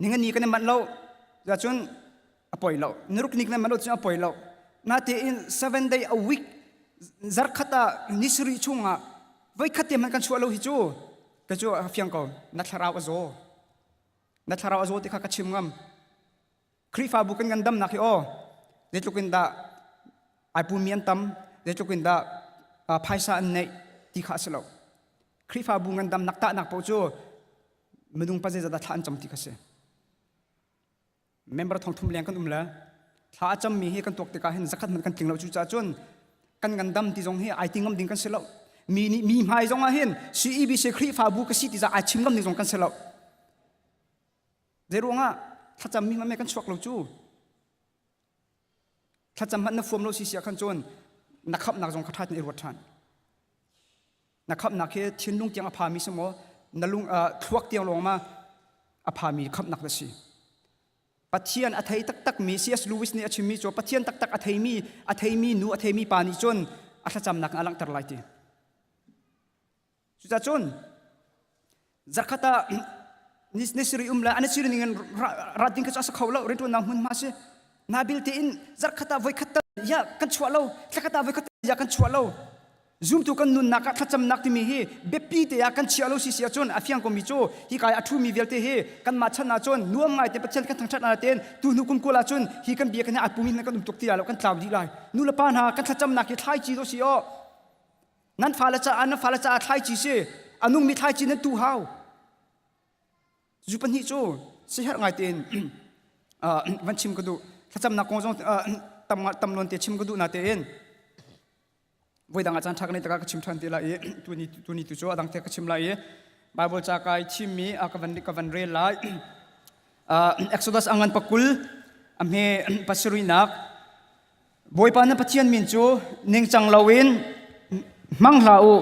Ningani kan i manh lo cun a poi lo niruk ni kan i manh lo cun a poi lo natein seven day a week zarkhat ah ni sarih chungah voikhat te hmanh kan chuah lo hi cu ka cu a fiang ko na thlarau a zaw na thlarau a zaw ti kha ka chim ngam Khrihfabu kan ngandamnak hi aw zeitluk in dah ai pumi an tam zeitluk in dah phaisa an neih ti kha a si lo Khrihfabu ngandamnak tahnak paoh cu minung pa zeizat dah thla an cam ti kha si member thong thum leng kan um le thla a cammi hi kan tuak tikah hin zakhat hmanh kan tling lo cu caah cun kan ngandam ti zong hi ai ti ngam ding kan si lo mi nih mi hmai zong ah hin CEBC Khrihfabu ka si ti za ai chim ngam ding zong kan si lo zei ruangah thlacam mi hmanh kan chuak lo cu thlacam hmanh na fuam lo si sia khan cun na khamhnak zong kha ṭha in i ruat ṭhan na khamhnak hi thinlung tiang a phami si maw na lung thluak tiang lawng ma a phami khamhnak na si Pathian a thei taktakmi C.S. Lewis nih a chimmi cu Pathian taktak a theimi a theimi nu a theimi pa nih cun a thlacamnak in a langhter lai ti Cucaah cun zarkhat ah ni siri um le an siri ning in rat ding kha cu a si kho lo rianṭuannak hmunhma si nabil tein zarkhat ah voikhat tal ya kan chuah lo thlakhat ah voikhat ya kan chuah lo. Zumtu kan nunnak ah thlacamnak timi hi biapi te ah kan chiah lo si si ahcun a fiang komi cu hi kai a ṭhumi vialte hi kanmah chan ahcun nuam ngai te Pathian kan thangṭhat na tein tu hnu kum kul ahcun hi kan bia kan hi ai pumi kan um tuk ti lai lo kan tlau dih lai. Nu le pa hna kan thlacamnak hi thlaici do si aw. Nan fale caah nan fale caah thlaici si a nungmi thlaici nan tu hau. Zu pahnih cu siherh ngai tein van chim ka duh. Thlacamnak kong zong tam tam lawn te chim ka duh na tein voidang ah caan ṭha ka nei takah ka chim ṭhan te lai i tuni tuni tu cu a dang te ka chim lai i Bible ca kai chimmi a ka van ka van rel lai Exodus angan pakul a hme pasarihnak Bawipa na Pathian min cu ningcang loin hmang hlah u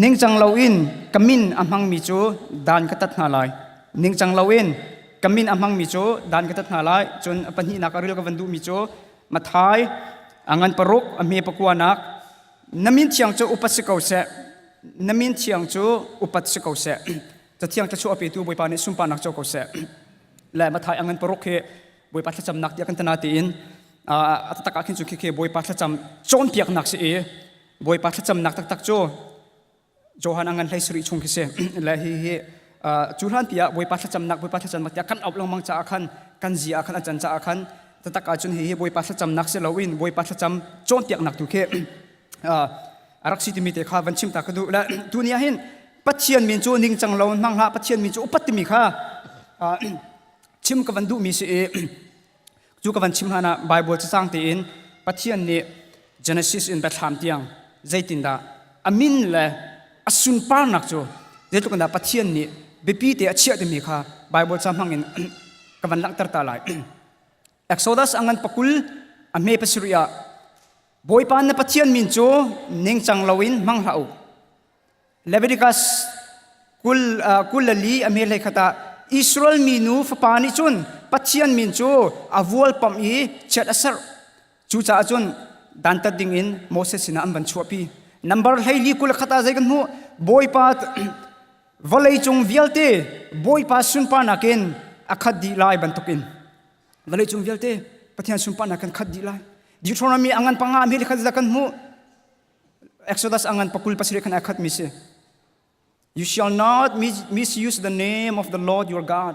ningcang loin ka min a hmangmi cu dan ka tat hna lai ningcang loin ka min a hmangmi cu dan ka tat hna lai cun a pahnihnak a ril ka van duhmi cu Mathai a ngan paruk a hme pakuanak na min thiang cu upat si ko seh na min thiang cu upat si ko seh cathiang thluachuah a petu Bawipa nih sunparnak co ko seh le Mathai a ngan paruk hi Bawipa thlacamnak tiah kan tana tiin a taktak ah khin cu khi khi Bawipa thlacam cawnpiaknak si i Bawipa thlacamnak taktak cu Johan a ngan hlei sarih chung khi si le hi hi cu hlan pi ah Bawipa thlacamnak Bawipa thlacamnak tiah kan auh lengmang caah khan kan zia ah khan a can caah khan taktak ahcun hi hi Bawipa thlacamnak si loin Bawipa thlacam cawnpiaknak tu khi a rak si timi te kha van chim ta ka duh le tuni ah hin Pathian min cu ningcang lo hmang hlah Pathian min cu upat timi kha chim ka van duhmi si i Cu ka van chim hlan ah Bible cacang tein Pathian nih Genesis in Biathlam tiang zeitindah a min le a sunparnak cu zeitluk in dah Pathian nih biapi te a chiah timi kha Bible ca hmang in ka van langhter ta lai. Exodus a ngan pakul a hme pasarih ah Bawipa na Pathian min cu ningcang loin hmang hlah u. Leviticus kul, uh, 22 a hme hlei khat ah Israel minu fapa nih cun Pathian min cu a vualpamh i chiat a serh. Cucaah cun dantat ding in Moses sinah an van chuahpi. Number 14 21 ah zei kan hmuh? Bawipa vawlei cung vialte Bawipa sunparnak in a khat dih lai bantukin vawlei cung vialte Pathian sunparnak kan khat dih lai. Deuteronomy a ngan panga a hme khat kan hmuh. Exodus angan pakul pasarih khan ai khatmi si. You shall not misuse the name of the Lord your God.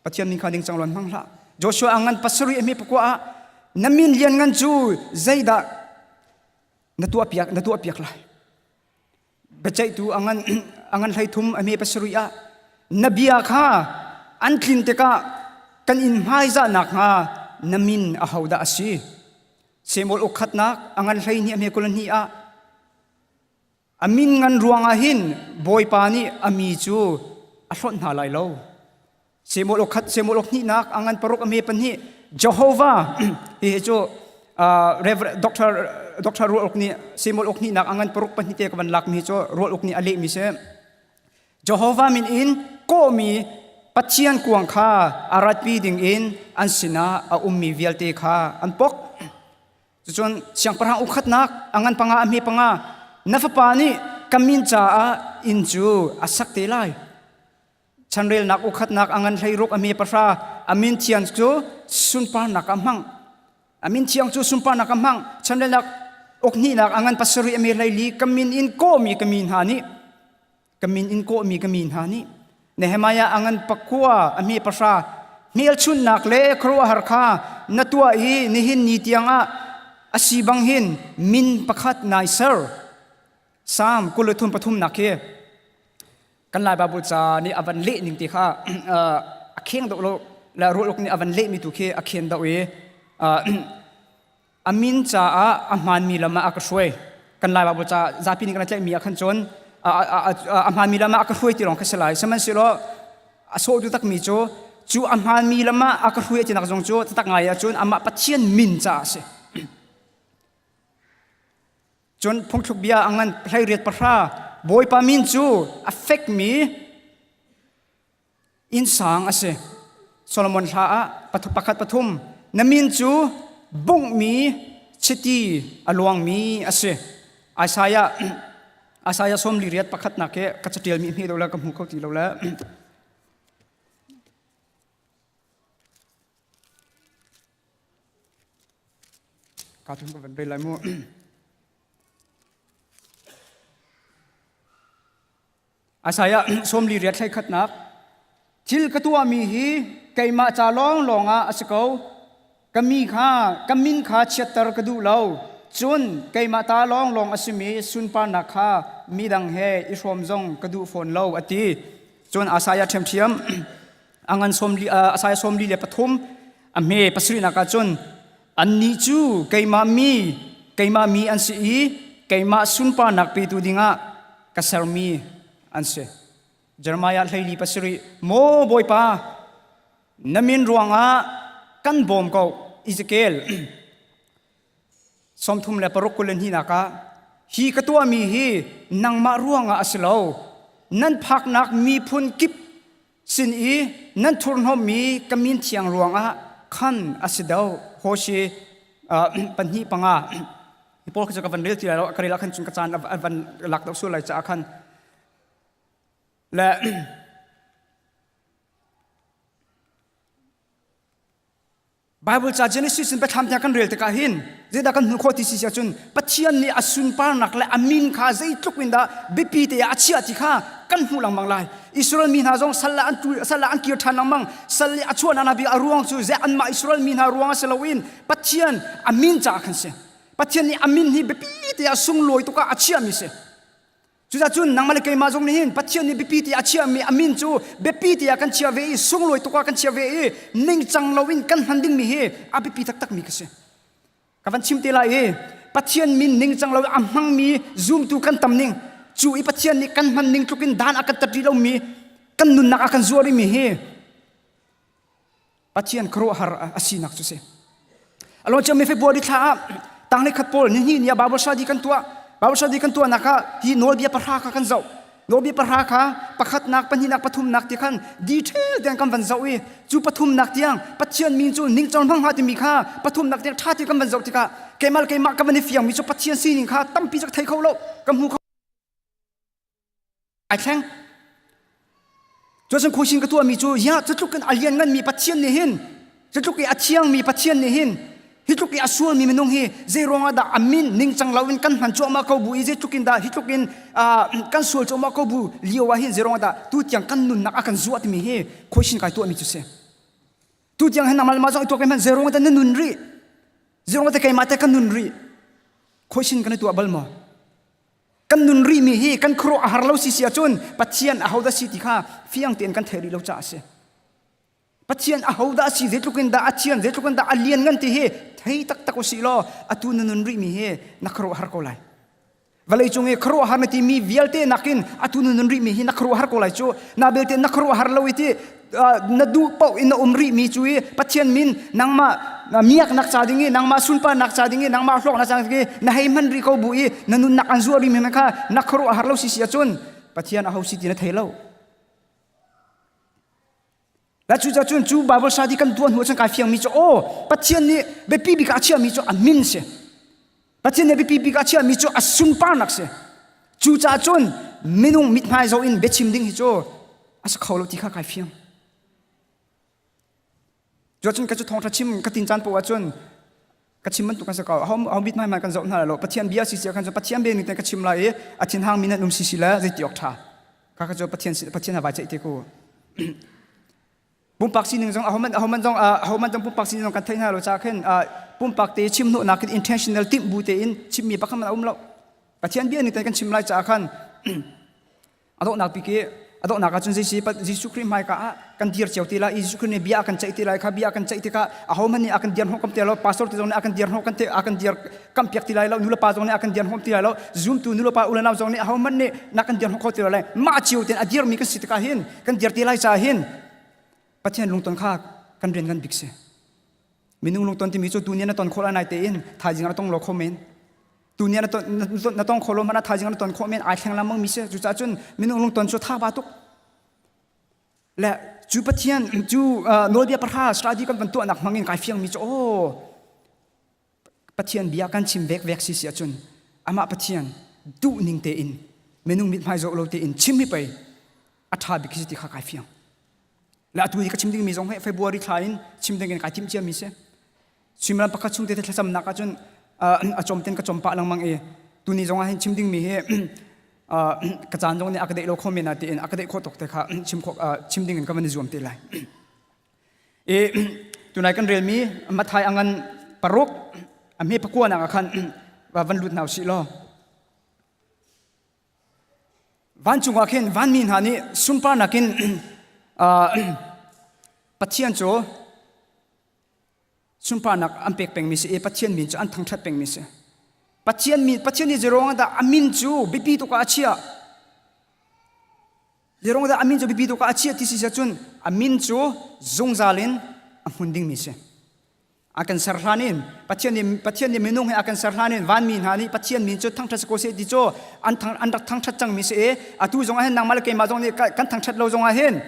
Pathian min kha ding cang lon hmang hlah. Joshua angan pasarih mi pakua ah na min lian ngan cu zeidah na tuah piak na tuah piak lai. Biaceihtu angan angan hlei thum a me pasarih ah na bia kha an tlin tikah kan in hmaizah nakhnga na min ahodah a si. Samuel ukkhatnak a ngan 12 a hme 22 ah a min ngan ruangah hin Bawipa nih a mi cu a hlonh hna lai lo. Samuel ukkhat Samuel uk hnihnak a ngan paruk a hme pahnih Jehovah hihi cu Reverend Dr. Dr. Rual Uk nih Samuel uk hnihnak a ngan paruk pahnih te ka van lakmi cu Rual Uk nih a lehmi si. Jehovah min in kawhmi Pathian kuang kha a ratpi dingin an sinah a ummi vialte kha an pok. Cucun siangpahrang ukhatnak a ngan panga a hme panga na fapa nih ka min caah inn cu a sak te lai. Chanrelnak ukhatnak a ngan hleiruk a hme pahra a min thian cu sunparnak a hmang. A min thiang cu sunparnak a hmang. Chanrelnak ukhnihnak a ngan pasarih a hme hleili ka min in kawhmi ka mi hna nih ka min in kawhmi ka mi hna nih Nehemiah a ngan pakua a hme pahra hmelchunhnak le khuaruahhar kha na tuah i nihin ni tiangah a si bang hin min pakhat nai ser Psalm 23 pathumnak hi kan Lai Bible ca nih a van leh ning ti kha a kheng deuh lo le rualuk nih a van lehmi tu khi a khen deuh i A min caah a hmaanmi lam ah a ka hruai. Kan Lai Baibal ca zapi nih kan tlaihmi ah khan cun a hmaanmi lam ah a ka hruai ti lawng kha si lai. Sihmanhsehlaw a sawhtu takmi cu cu a hmaanmi lam ah a ka hruai tinak zong cu taktak ngai ahcun amah Pathian min caah a si. Cun phungthluk bia a ngan hleiriat pahra Bawipa min cu a fekmi Innsang a si. Solomon hla ah pakhat pathum na min cu bunghmi chiti a luangmi a si. Isaiah Isaiah sawm li riat pakhatnak hi ka catialmi hme lo le ka hmu kho ti lo le ka thum ka van rel lai mu. Isaiah sawmli riat thlei khatnak thil ka tuahmi hi keimah ca lawnglawng ah a si ko. Ka mi kha ka min kha chiatter ka duh lo. Cun keimah ta lawnglawng a simi sunparnak kha midang he i hrawm zong ka duh fawn lo a ti. Cun Isaiah ṭhiamṭhiam a ngan sawmli Isaiah 43 a hme pasarihnak ah cun annih cu keimah mi keimah mi an si i keimah sunparnak petu dingah ka sermi an si. Jeremiah 14 pasarih Maw Bawipa na min ruangah kan bawm ko Ezekiel 36 21 ah hi ka tuahmi hi nangmah ruangah a si lo nan phaknak miphun kip sin i nan thurhnawmmi ka min thiang ruangah khan a si do Hoshi pahnih panga hi pawl kha cu ka van rel ti lai lo ka rel ah khan cun ka caan a van lak deuh sual lai caah khan le Bible ca Genesis in biathlam tiang kan rel tikah hin zeidah kan hmuh khawh ti si ahcun Pathian nih a sunparnak le a min kha zeitluk in dah biapi te ah a chiah ti kha kan hmuh lengmang lai. Israel mi hna zong sal ah an sal ah an kir ṭhan lengmang. Sal i a chuahnak bik a ruang cu zei anmah Israel mi hna ruang a si loin Pathian a min caah khan si. Pathian nih a min hi biapi te ah sunglawi tuk ah a chiahmi si. Cucacun nangmah le keimah zong nih hin Pathian nih biapi ti a chiahmi a min cu biapi tiah kan chiah ve i sunglawi tuk ah kan chiah ve i ningcang loin kan hman dingmi hi a biapi taktakmi ka si. Ka van chim te lai i Pathian min ningcang lo a hmangmi zumtu kan tam ning cu i Pathian nih kan hman ning tluk in dan a kan tat rih lomi kan nunnak a kan zuar rihmi hi Pathian khuaruahhar a sinak cu si. Alon mi February thla ah tangle khat pawl ni ni ah Bible study kan tuah. Bible study kan tuahnak ah hi nawlbia pahra kha kan zoh. Nawlbia pahra kha pakhatnak, pahnihnak, pathumnak ti khan detail tiang kan van zoh i cu pathumnak tiang Pathian min cu ningcang hmang hlah timi kha pathumnak tiang ṭha ti kan van zoh tikah keimah le keimah ka van i fiangmi cu Pathian sining kha tampi cu ka thei kho lo, ka hmu kho Ai thleng. Cuacun khuasing ka tuahmi cu ya cutluk in a liannganmi Pathian nih hin cutluk i a thiangmi Pathian nih hin hi tluk i a sualmi minung hi zei ruangah dah a min ningcang loin kan hman cuahmah ko bu i zeitluk in dah hi tluk in kan sual cuahmah ko bu lio ah hin zei ruangah dah tu tiang kan nunnak a kan zuah timi hi khuasing kai tuahmi cu si. Tu tiang hin nangmah le mah zong i tuak hmanh zei ruangah dah na nun rih? Zei ruangah dah keimah te kan nun rih? Khuasing kan i tuah bal maw? Kan nun rihmi hi kan khuaruah a har lo si si ahcun Pathian ahodah si ti kha fiang tein kan theih rih lo caah a si. Pathian ahodah a si, zeitluk in dah a thian, zeitluk in dah a lian ngan ti hi thei taktak u sih law atu na nun rihmi hi na khuaruah har ko lai. Vawlei cung i khuaruahhar na timi vialte nakin atu na nun rihmi hi na khuaruahhar ko lai cu. Na belte na khuaruahhar lo i ti na duh paoh in na um rihmi cu i Pathian min nangmah miaknak ca ding i nangmah sunparnak ca ding i nangmah hlawknak ca ding i na hei hman rih ko bu i na nunnak an zuah rihmi kha na khuaruah har lo si si ahcun Pathian aho si ti na thei lo. La cu cun cu Bible study kan tuah hnu cun kai fiangmi cu aw Pathian nih biapi bik ah a chiahmi cu a min si. Pathian nih biapi bik ah a chiahmi cu a sunparnak si. Cucaah cun minung mithmai zoh in biachim ding hi cu a si kho lo ti kha kai fiang. Cuacun ka cu thawngṭha chim ka tin caan poah cun ka chim bantuk kan si ko. Ho ho mithmai hmai kan zoh hna lo. Pathian bia si si khan cu Pathian bia ning te ka chim lai i a thinhang mi nan um si si le zeiti awk ṭha. Kha ka cu Pathian Pathian ha vai ceih te ku. Pumpak sining zong ahoman ahoman zong ahoman zong pumpak sining zong kan theih hna lo ca khin pumpak te chim hnawhnak in intentional timh bu tein chimmi pakhat man a um lo. Pathian bia ning te kan chim lai caah khan a donghnak bik i a donghnak ah cun zeisi Jesuh Khrih hmaika ah kan dir cio ti lai Jesuh Khrih nih bia a kan ceih ti lai kha bia a kan ceih tikah ahohmanh nih a kan dir hnawh kam ti lo pastor te zong nih a kan dir hnawh kan te a kan dir kam piak ti lai lo nulepa zong nih a kan dir hnawh ti lai lo zumtu nulepa ulenau zong nih ahohmanh nih na kan dir hnawh kho ti lo lai mah cio ten a dirmi kan si tikah hin kan dir ti lai caah hin Pathian lungton kha kan rian kan bik si. Minung lungton timi cu tuni na ton khawh lai nai tein thaizing na tong lo kho men. Tuni na ton na tong kho lo hmanh ah thaizing na ton khawh men ai thleng lengmang mi si. Cucaah cun minung lungton cu tha ba tuk. Le cu Pathian cu nawlbia pahra study kan van tuahnak hmangin kai fiang mi cu aw Pathian bia kan chim vekvek si si ahcun amah Pathian duhning tein minung mithmai zoh lo tein chim hi pei a ṭha bik si ti kha kai fiang. Le atu hi ka chim dingmi zong hi February thla in chim ding in kai timh ciami si. Suimilam pakhat chung te thlacamnak ahcun a cawm ten ka cawm pah lengmang i tuni zong ah hin chim dingmi hi. Ka caan zong nih a ka deih lo kho men ah tiin a ka deih khawh tuk te kha chim khawh chim ding in ka van i zuam te lai. I tunai kan relmi Mathai a ngan paruk a hme pakua nak ah khan van lut hna usih law Vancung ah khin vanmi hna nih sunparnak in Pathian cu sunparnak an pek pengmi si i Pathian min cu an thangṭhat pengmi si. Pathian min Pathian nih zeiruang dah a min cu biapi tuk ah a chiah? Zeiruang dah a min cu biapi tuk ah a chiah ti si cun a min cu zungzal in a hmun dingmi si. A kan ser hlan in Pathian nih Pathian nih minung he a kan ser hlan in vanmi hna nih Pathian min cu thangṭhat si ko seh ti cu an thang an rak thangṭhat cangmi si i atu zong ah hin nangmah le keimah zong nih kan thangṭhat lo zong ah hin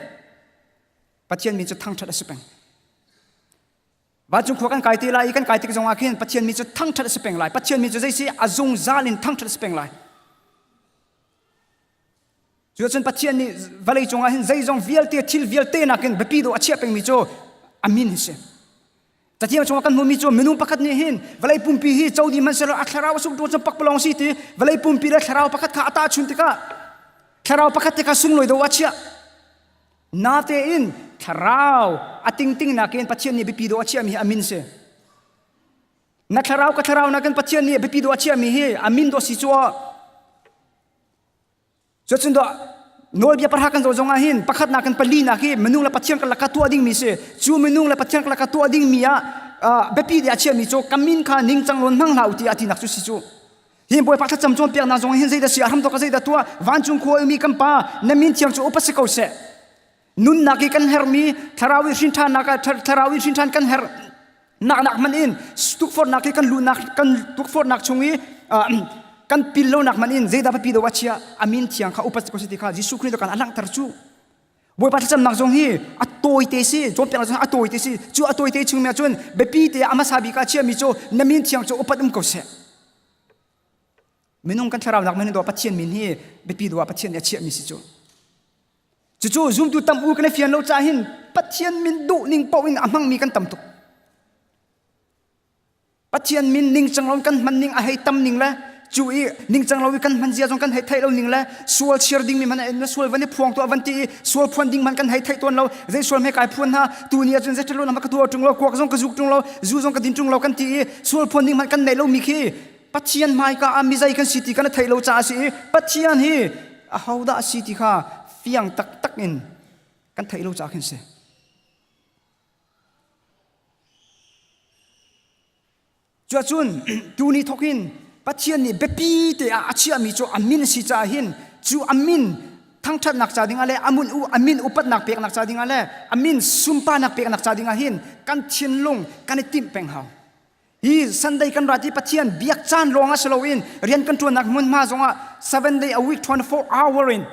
Pathian min cu thangṭhat a si peng. Vancung khua kan kai te lai i kan kai tik zong ah khin Pathian min cu thangṭhat a si peng lai. Pathian min cu zei si a zungzal in thangṭhat a si peng lai. Cuacun Pathian nih vawlei cungah hin zeizong vialte thil vialte nakin biapi dawh a chiah pengmi cu a min hi si. Cathiang chungah kan hmuhmi cu minung pakhat nih hin vawlei pumpi hi co dih hmanhsehlaw a thlarau a sung ṭuan cun pakpalawng si ti vawlei pumpi le thlarau pakhat kha a tahchun tikah thlarau pakhat te kha sunglawi dawh a chiah. Natein thlarau a tingting nakin Pathian nih biapi dawh a chiahmi hi a min si. Na thlarau ka thlarau nakin Pathian nih biapi dawh a chiahmi hi a min dawh si cu Cuacun dawh nawlbia parha kan zoh zong ah hin pakhatnak in palinak hi minung le Pathian karlak kha tuah dingmi si. Cu minung le Pathian karlak kha tuah dingmi ah biapi dih a chiahmi cu ka min kha ningcang lawn hmang hlah u ti a tinak cu si cu. Hi Bawipa thlacam cawnpiaknak zong hin zeidah si a hramthawk ah zeidah tuah vancung khua mi kan pa na min thiang cu upat si ko seh. Nunnak i kan herhmi thlarau i hrinṭhannak ah thlarau i hrinṭhan kan herh nak nak hmanh in tukforhnak i kan luhnak kan tukforhnak chung i kan pil lonak hmanh in zeidah biapi do a chia a min thiang kha upat ko si ti kha Jesuh Khrih kan a langhter cu Bawipa thlacamnak zong hi a tawite si cawnpiaknak zong a tawite si cu a tawite chung mi ahcun biapi te a hmasa bik ah chiami cu na min thiang cu upat um ko seh minung kan thlarau nak min do Pathian min hi biapi do ah Pathian nih a chiahmi si cu Cucu zumtu tam u kan i fian lo caah hin Pathian min duh ning paoh in a hmangmi kan tam tuk. Pathian min ningcang lo kan hman ning a hei tam ning le cu i ningcang lo i kan hman zia zong kan hei theih lo ning le sual chir ding mi man na sual van i phuang tuah van ti i sual phuan ding man kan hei theih tawn lo zei sual hme kai phuan hna tu ni ahcun zei ṭhalo na ka tuah ṭung lo kuak zong ka zuk ṭung lo zu zong ka din ṭung lo kan ti i sual phuan ding man kan neih lo mi khi Pathian hmaika ah mizei kan si ti kan theih lo caah a si i Pathian hi ahodah a si ti kha fiang taktak in kan theih lo caah khin si. Cuahcun tuni thawk in Pathian nih biapi te ah a chiahmi cu a min a si caah hin cu a min thangṭhatnak ca dingah le a mun a min upatnak peknak ca dingah le a min sunparnak peknak ca dingah hin kan thinlung kan i timh peng hau. Hi Sunday kan rat i Pathian biak caan lawng ah si loin rian kan ṭuannak hmunhma zongah 7 day a week 24 hour in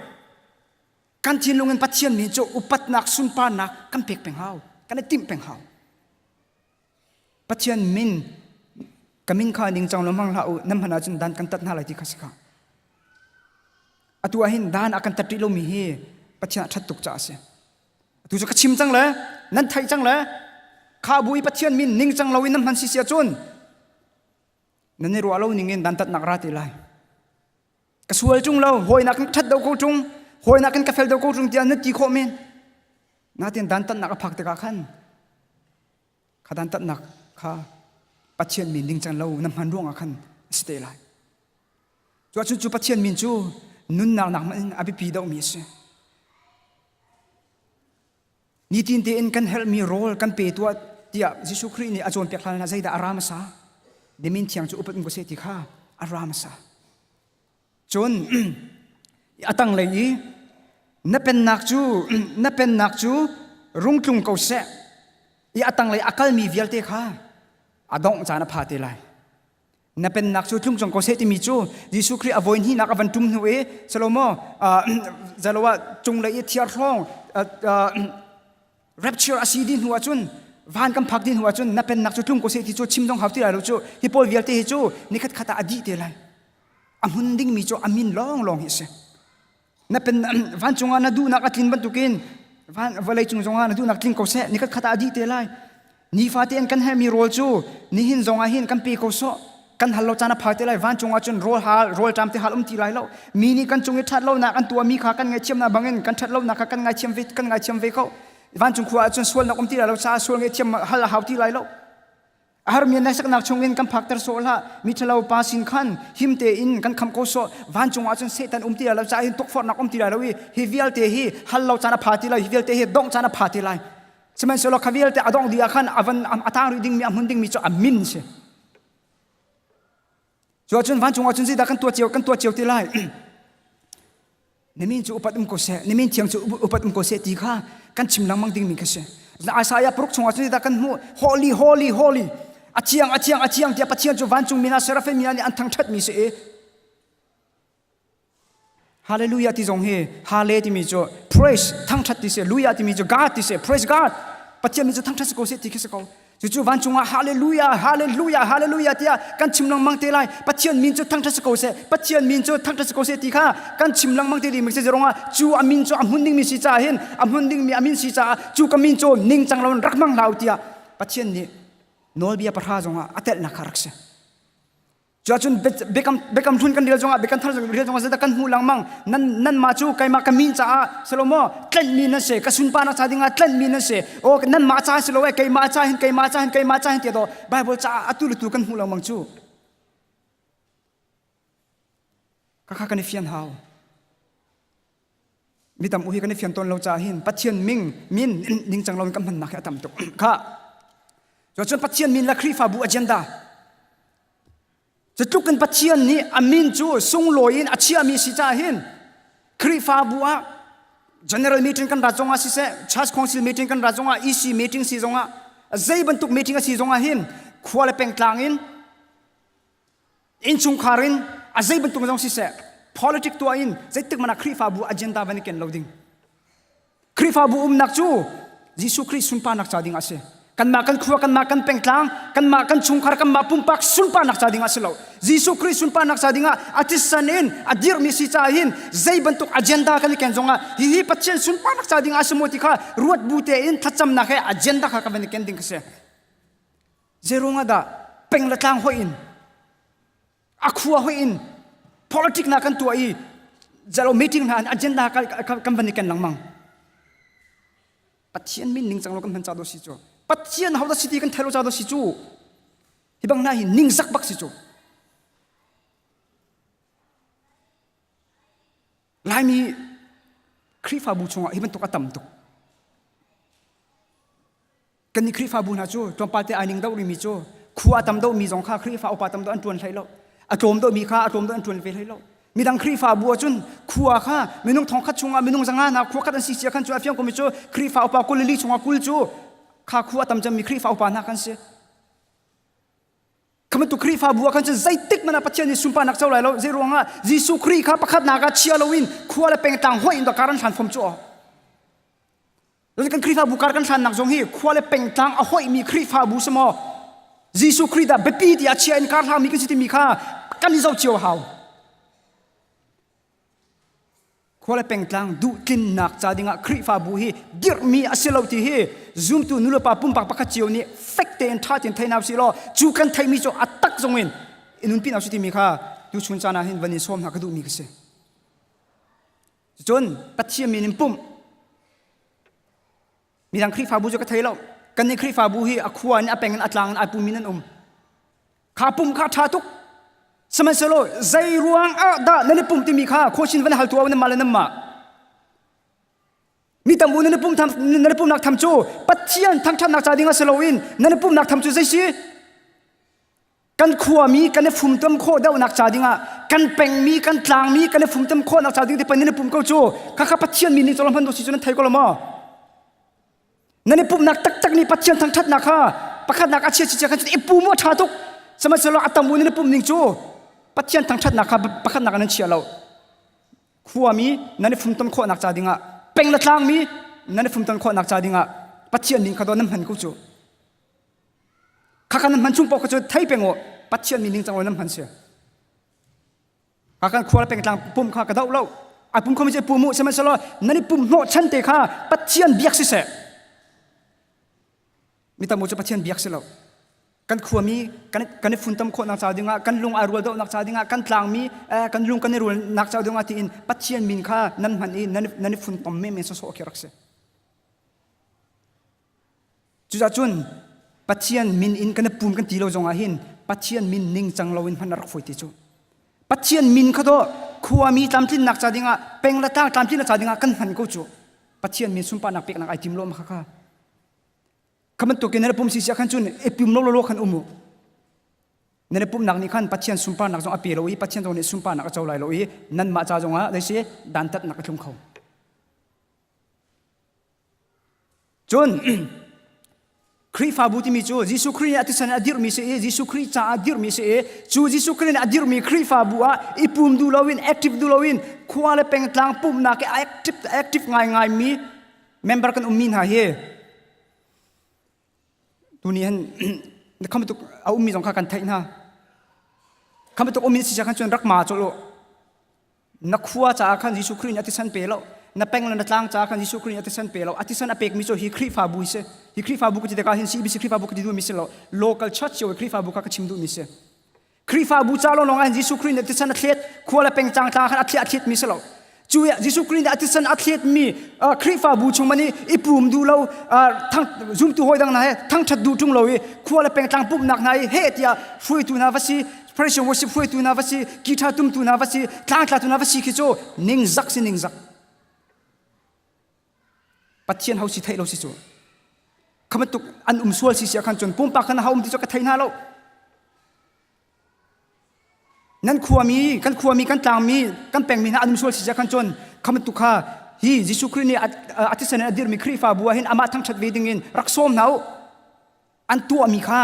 kan thinlung in Pathian min cu upatnak sunparnak kan pek peng hau kan i timh peng hau Pathian min ka min kha ningcang lo hmang hlah u nan hman ahcun dan kan tat hna lai ti kha si kha atu ah hin dan a kan tat rih lomi hi Pathian a ṭhat tuk caah a si Tu cu ka chim cang le nan theih cang le kha bu i Pathian min ningcang loin nan hman si si ahcun nan i ruah lo ning in dantatnak ra te lai. Ka sual ṭung lo, hawinak kan ṭhat do ko ṭung, hawinak kan ka fel do ko ṭung tiah na ti khawh men. Natin dantatnak a phak tikah khan kha dantatnak kha Pathian min ningcang lo na hman ruangah khan a si te lai. Cu ahcun cu Pathian min cu nunnak nak hmanh in a biapi deuhmi a si. Nitin tein kan herhmi rawl kan pe tuah tiah Jesuh Khrih nih a cawnpiak hlan ah zeidah a ra hmasa? Na min thiang cu upat in ko seh ti kha a ra hmasa. Cun a tanglei i na pennak cu na pennak cu rung tlung ko seh i a tanglei a kalmi vialte kha a dongh caan a pha te lai. Na pennak cu tlung cang ko seh timi cu Jesuh Khrih a voi hnihnak a van ṭum hnu i Salomo zalo ah cunglei i thiar hrawng rapture a si dih hnu ahcun van kan phak dih hnu ahcun na pennak cu tlung ko seh ti cu chim zong hau ti lai lo cu hi pawl vialte hi cu nikhat khat ah a dih te lai a hmun dingmi cu a min lawnglawng hi a si na pen vancung ah na duhnak a tlin bantukin van vawlei cung zongah na duhnak tling ko seh nikhat khat ah a dih te lai nifate in kan herhmi rawl cu nihin zongah hin kan pe ko sawh. Kan hal lo caan a phai te lai. Vancung ah cun rawl hal, rawl ṭam te hal um ti lai lo. Mi nih kan cung i ṭhat lonak an tuahmi kha kan ngaihthiamnak bangin kan ṭhat lonak kha kan ngaithiam ve, kan ngaithiam ve ko. Vancung khua ah cun sualnak um ti lai lo caah sual ngaihthiam hal a hau ti lai lo. A harmi hneksaknak chungin kan phakter sawh hlah. Mi ṭhalo pa sin khan him tein kan kham ko sawh. Vancung ah cun Satan um ti lai lo caah hin tukforhnak um ti lai lo i hi vialte hi hal lo caan a pha ti lai. Hi vialte hi dongh caan a pha ti lai. Sihmanhsehlaw kha vialte a dongh dih ah khan a van a tang rih dingmi a hmun dingmi cu a min si. Cu ahcun vancung ah cun zeidah kan tuah cio kan tuah cio ti lai? Na min cu upat um ko seh, na min thiang cu upat um ko seh ti kha kan chim lengmang dingmi kha si. Isaiah paruk chungah cun zeidah kan hmuh? Holy, holy, holy. A thiang, a thiang, a thiang tiah Pathian cu vancung mi hna seraphim mi hna nih an thangṭhatmi si i Hallelujah ti zong hi Hale timi cu praise thangṭhat ti si, Luya timi cu God ti si, praise God. Pathian min cu thangṭhat si ko seh ti khi si ko. Cucu vancung ah hallelujah, hallelujah, hallelujah tiah kan chim lengmang te lai. Pathian min cu thangṭhat si ko seh, Pathian min cu thangṭhat si ko seh ti kha kan chim lengmang te ding si ruangah cu a min cu a hmun dingmi si caah hin a hmun dingmi a min si caah cu ka min cu ningcang lo in rak hmang hlah u tiah Pathian nih nawlbia pahra zongah a telhnak kha rak si. Cuahcun biakam biakam hlun kan rel zongah biakam thar rel zongah zeidah kan hmuh lengmang nan nanmah cu keimah ka min caah salomo tlenhmi nan si ka sunparnak ca dingah tlenhmi nan si o nanmah ca si lo e keimah ca hin keimah ca hin keimah ca hin tiah daw Bible caah atu le tu kan hmuh lengmang cu khakha kan i fian hau mi tam u hi kan i fian tawn lo caah hin Pathian ming min ningcang lo in kan hmannak hi a tam tuk kha cuahcun Pathian min le Khrihfabu agenda Cutluk in Pathian nih a min cu sunglawi in a chiahmi si caah hin Khrihfabu ah general meeting kan rat zongah siseh, church council meeting kan rat zongah, EC meeting si zongah, zei bantuk meeting a si zongah hin khua le pengtlang in innchungkhar in a zei bantuk zong siseh, politic tuah in zeitik hmanh ah Khrihfabu agenda van i ken lo ding. Khrihfabu umnak cu Jesuh Khrih sunparnak ca ding a si. Kanmah kan khua, kanmah kan pengtlang, kanmah kan chungkhar, kanmah pumpak sunparnak ca ding a si lo. Jesuh Khrih sunparnak ca ding ah a thisen in a dirhmi si caah hin zei bantuk agenda kan i ken zongah hihi Pathian sunparnak ca ding a si maw ti kha ruat bu tein thlacamnak he agenda kha kan van i ken ding ka si. Zeiruang ah dah peng le tlang hoih in a khua hoi in politic na kan tuah i zalo meeting hna in agenda kan van i ken lengmang pathian min ning cang lo kan hman cha do si cu pathian ho da si ti kan thelo cha do si cu hi bang hna hi ning zak bak si cu Laimi Khrihfabu chungah hi bantuk a tam tuk. Kannih Khrihfabu hna cu tlawmpal te ai ning deuh rihmi cu khua a tam deuhmi zong kha Khrihfa upa tam deuh an ṭuan hlei lo. A tlawm deuhmi kha a tlawm deuh an ṭuan ve hlei lo. Midang Khrihfabu ahcun khua kha minung thongkhat chungah minung zanga hna khua khat an si cia khan cu a fiang komi cu Khrihfa upa 22 chungah 20 cu kha khua a tam cemmi Khrihfa upa hna kan si. Kha bantuk Khrihfabu ah khan cun zeitik hmanh ah Pathian nih sunparnak co lai lo. Zei ruangah Jesuh Khrih kha pakhatnak ah chia loin khua le pengtlang hoih in kar an hlan fom cu aw. Kan Khrihfabu kar kan hlannak zong hi khua le pengtlang a hoihmi Khrihfabu si maw Jesuh Khrih dah biapi ti a chia in kar hlangmi kan si timi kha kan i zoh cio hau. Khua le pengtlang duhtlinnak ca dingah Khrihfabu hi dirhmi a si lo ti hi zumtu nulepa pumpak pakhat cio nih fek tein ṭha tein thei hna usih law cu kan theihmi cu a tak zong in i nunpi hna usih timi kha tuchun caan ah hin van in sawm hna ka duhmi ka si. Cun Pathian min in pumh midang Khrihfabu cu ka thei lo. Kannih Khrihfabu hi a khua in a peng in a tlang in ai pumi nan um. Kha pum kha ṭha tuk. Sihmanhsehlaw zei ruang ah dah nan i pumh timi kha khuachin van hal tuah nan mah le nan mah. Mi tam u nan i pumh tham, nan i pumhnak tham cu Pathian thangṭhatnak ca ding ah si loin nan i pumhnak tham cu zei si? Kan khuami kan i fumtom khawh deuhnak ca dingah kan pengmi kan tlangmi kan i fumtom khawhnak ca ding ti pan nan i pum ko cu khakha Pathian min nih cawlong hman si cu nan thei ko lo maw? Nan i pumhnak taktak nih Pathian thangṭhatnak kha pakhatnak a chia chia khan i pum u a ṭha tuk. Sihmanhsehlaw a tam u nan i pumh ning cu Pathian thangṭhatnak kha pakhatnak ah nan chia lo. Khuami nan i fumton khawhnak ca dingah peng le tlangmi nan i fumton khawhnak ca dingah Pathian min kha daw nan hman ko cu. Khakha nan hman chung paoh kha cu thei peng u Pathian min ningcang lo nan hman si. Ka kan khua le pengtlang pum kha ka doh lo. A pum khomi cu pum u sihmanhsehlaw nan i pum hnawh chan te kha Pathian biak siseh. Mi tam u cu Pathian biak si lo. Kan khuami kan kan i funtom khawhnak ca dingah kan lung ai rual deuhnak ca dingah kan tlangmi kan lung kan i rualnak ca dingah tiin Pathian min kha nan hman i nan nan i funtom men sawsawh khi rak si. Cucaah cun Pathian min in kan i pum kan ti lo zongah hin Pathian min ningcang loin hman a rak fawi ti cu. Pathian min kha dawh khuami tlamtlinnak ca dingah peng le tlang tlamtlinnak ca dingah kan hman ko cu. Pathian min sunparnak peknak ai tim lo ma kha kha. Kha bantukin nan i pum si siah khan cun i pum lo lo khan um u. Nan i pumnak nih khan Pathian sunparnak zong a pe lo i Pathian zong nih sunparnak a co lai lo i nanmah ca zongah zei si dantatnak a tlung kho. Cun Khrihfabu timi cu Jesuh Khrih nih a thisen a dirhmi si i Jesuh Khrih caah dirhmi si i cu Jesuh Khrih nih a dirhmi Khrihfabu ah i pum duh loin active duh loin khua le pengtlang pumhnak i active active ngaingaimi member kan ummi hna hi tuni hin kham tuk a ummi zong kha kan theih hna kham tuk ummi si khan cun rak ma chol u Na khua caah khan Jesuh Khrih nih a thisen pe lo. Na peng le na tlang caah khan Jesuh Khrih nih a thisen pe lo. A thisen a pekmi cu hi Khrihfabu hi si. Hi Khrihfabu ka ti tikah hin CBC Khrihfabu ka ti duhmi si lo. Local church cio i Khrihfabu kha ka chim duhmi si. Khrihfabu ca lawnglawng ah hin Jesuh Khrih nih a thisen a thlet, khua le peng cang tlang khan a thlet a thletmi si lo. Cu Jesuh Khrih nih a thisen a thletmi Khrihfabu chung man i i pum duh lo, thang zumtu hawi dang hna he thangṭhat duh ṭung lo i khua le pengtlang pumhnak hna i heh tiah hruaitu hna va si Praise and worship hruaitu hna va si, guitar tumtu hna va si, tlangtlatu hna va si khi cu ningzak si ningzak. Pathian ho si theih lo si cu. Kha bantuk an um sual si si khan cun pumpak khan ha um ti cu ka thei hna lo. Nan khuami, kan khuami, kan tlangmi, kan pengmi hna an um sual si si khan cun kha bantuk kha hi Jesuh Khrih nih a thisen in a dirmi Khrihfabu ah hin amah thangṭhat ve dingin rak sawm hna u. An tuahmi kha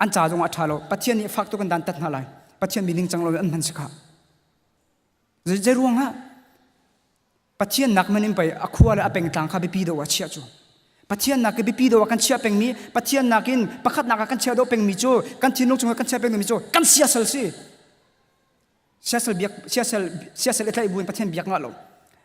an ca zongah a ṭha lo Pathian nih fak tuk in dantat hna lai Pathian mi ningcang lo in an hman si kha zei ruangah Pathian nak man in pei a khua le a pengtlang kha biapi deuh ah chiah cu Pathian nak biapi deuh ah kan chiah pengmi Pathian nakin pakhat nak ah kan chiah deuh pengmi cu kan thinlung chungah kan chiah pengmi cu kan siasal si Siasal biak siasal siasal i tlaih buin Pathian biak ngah lo.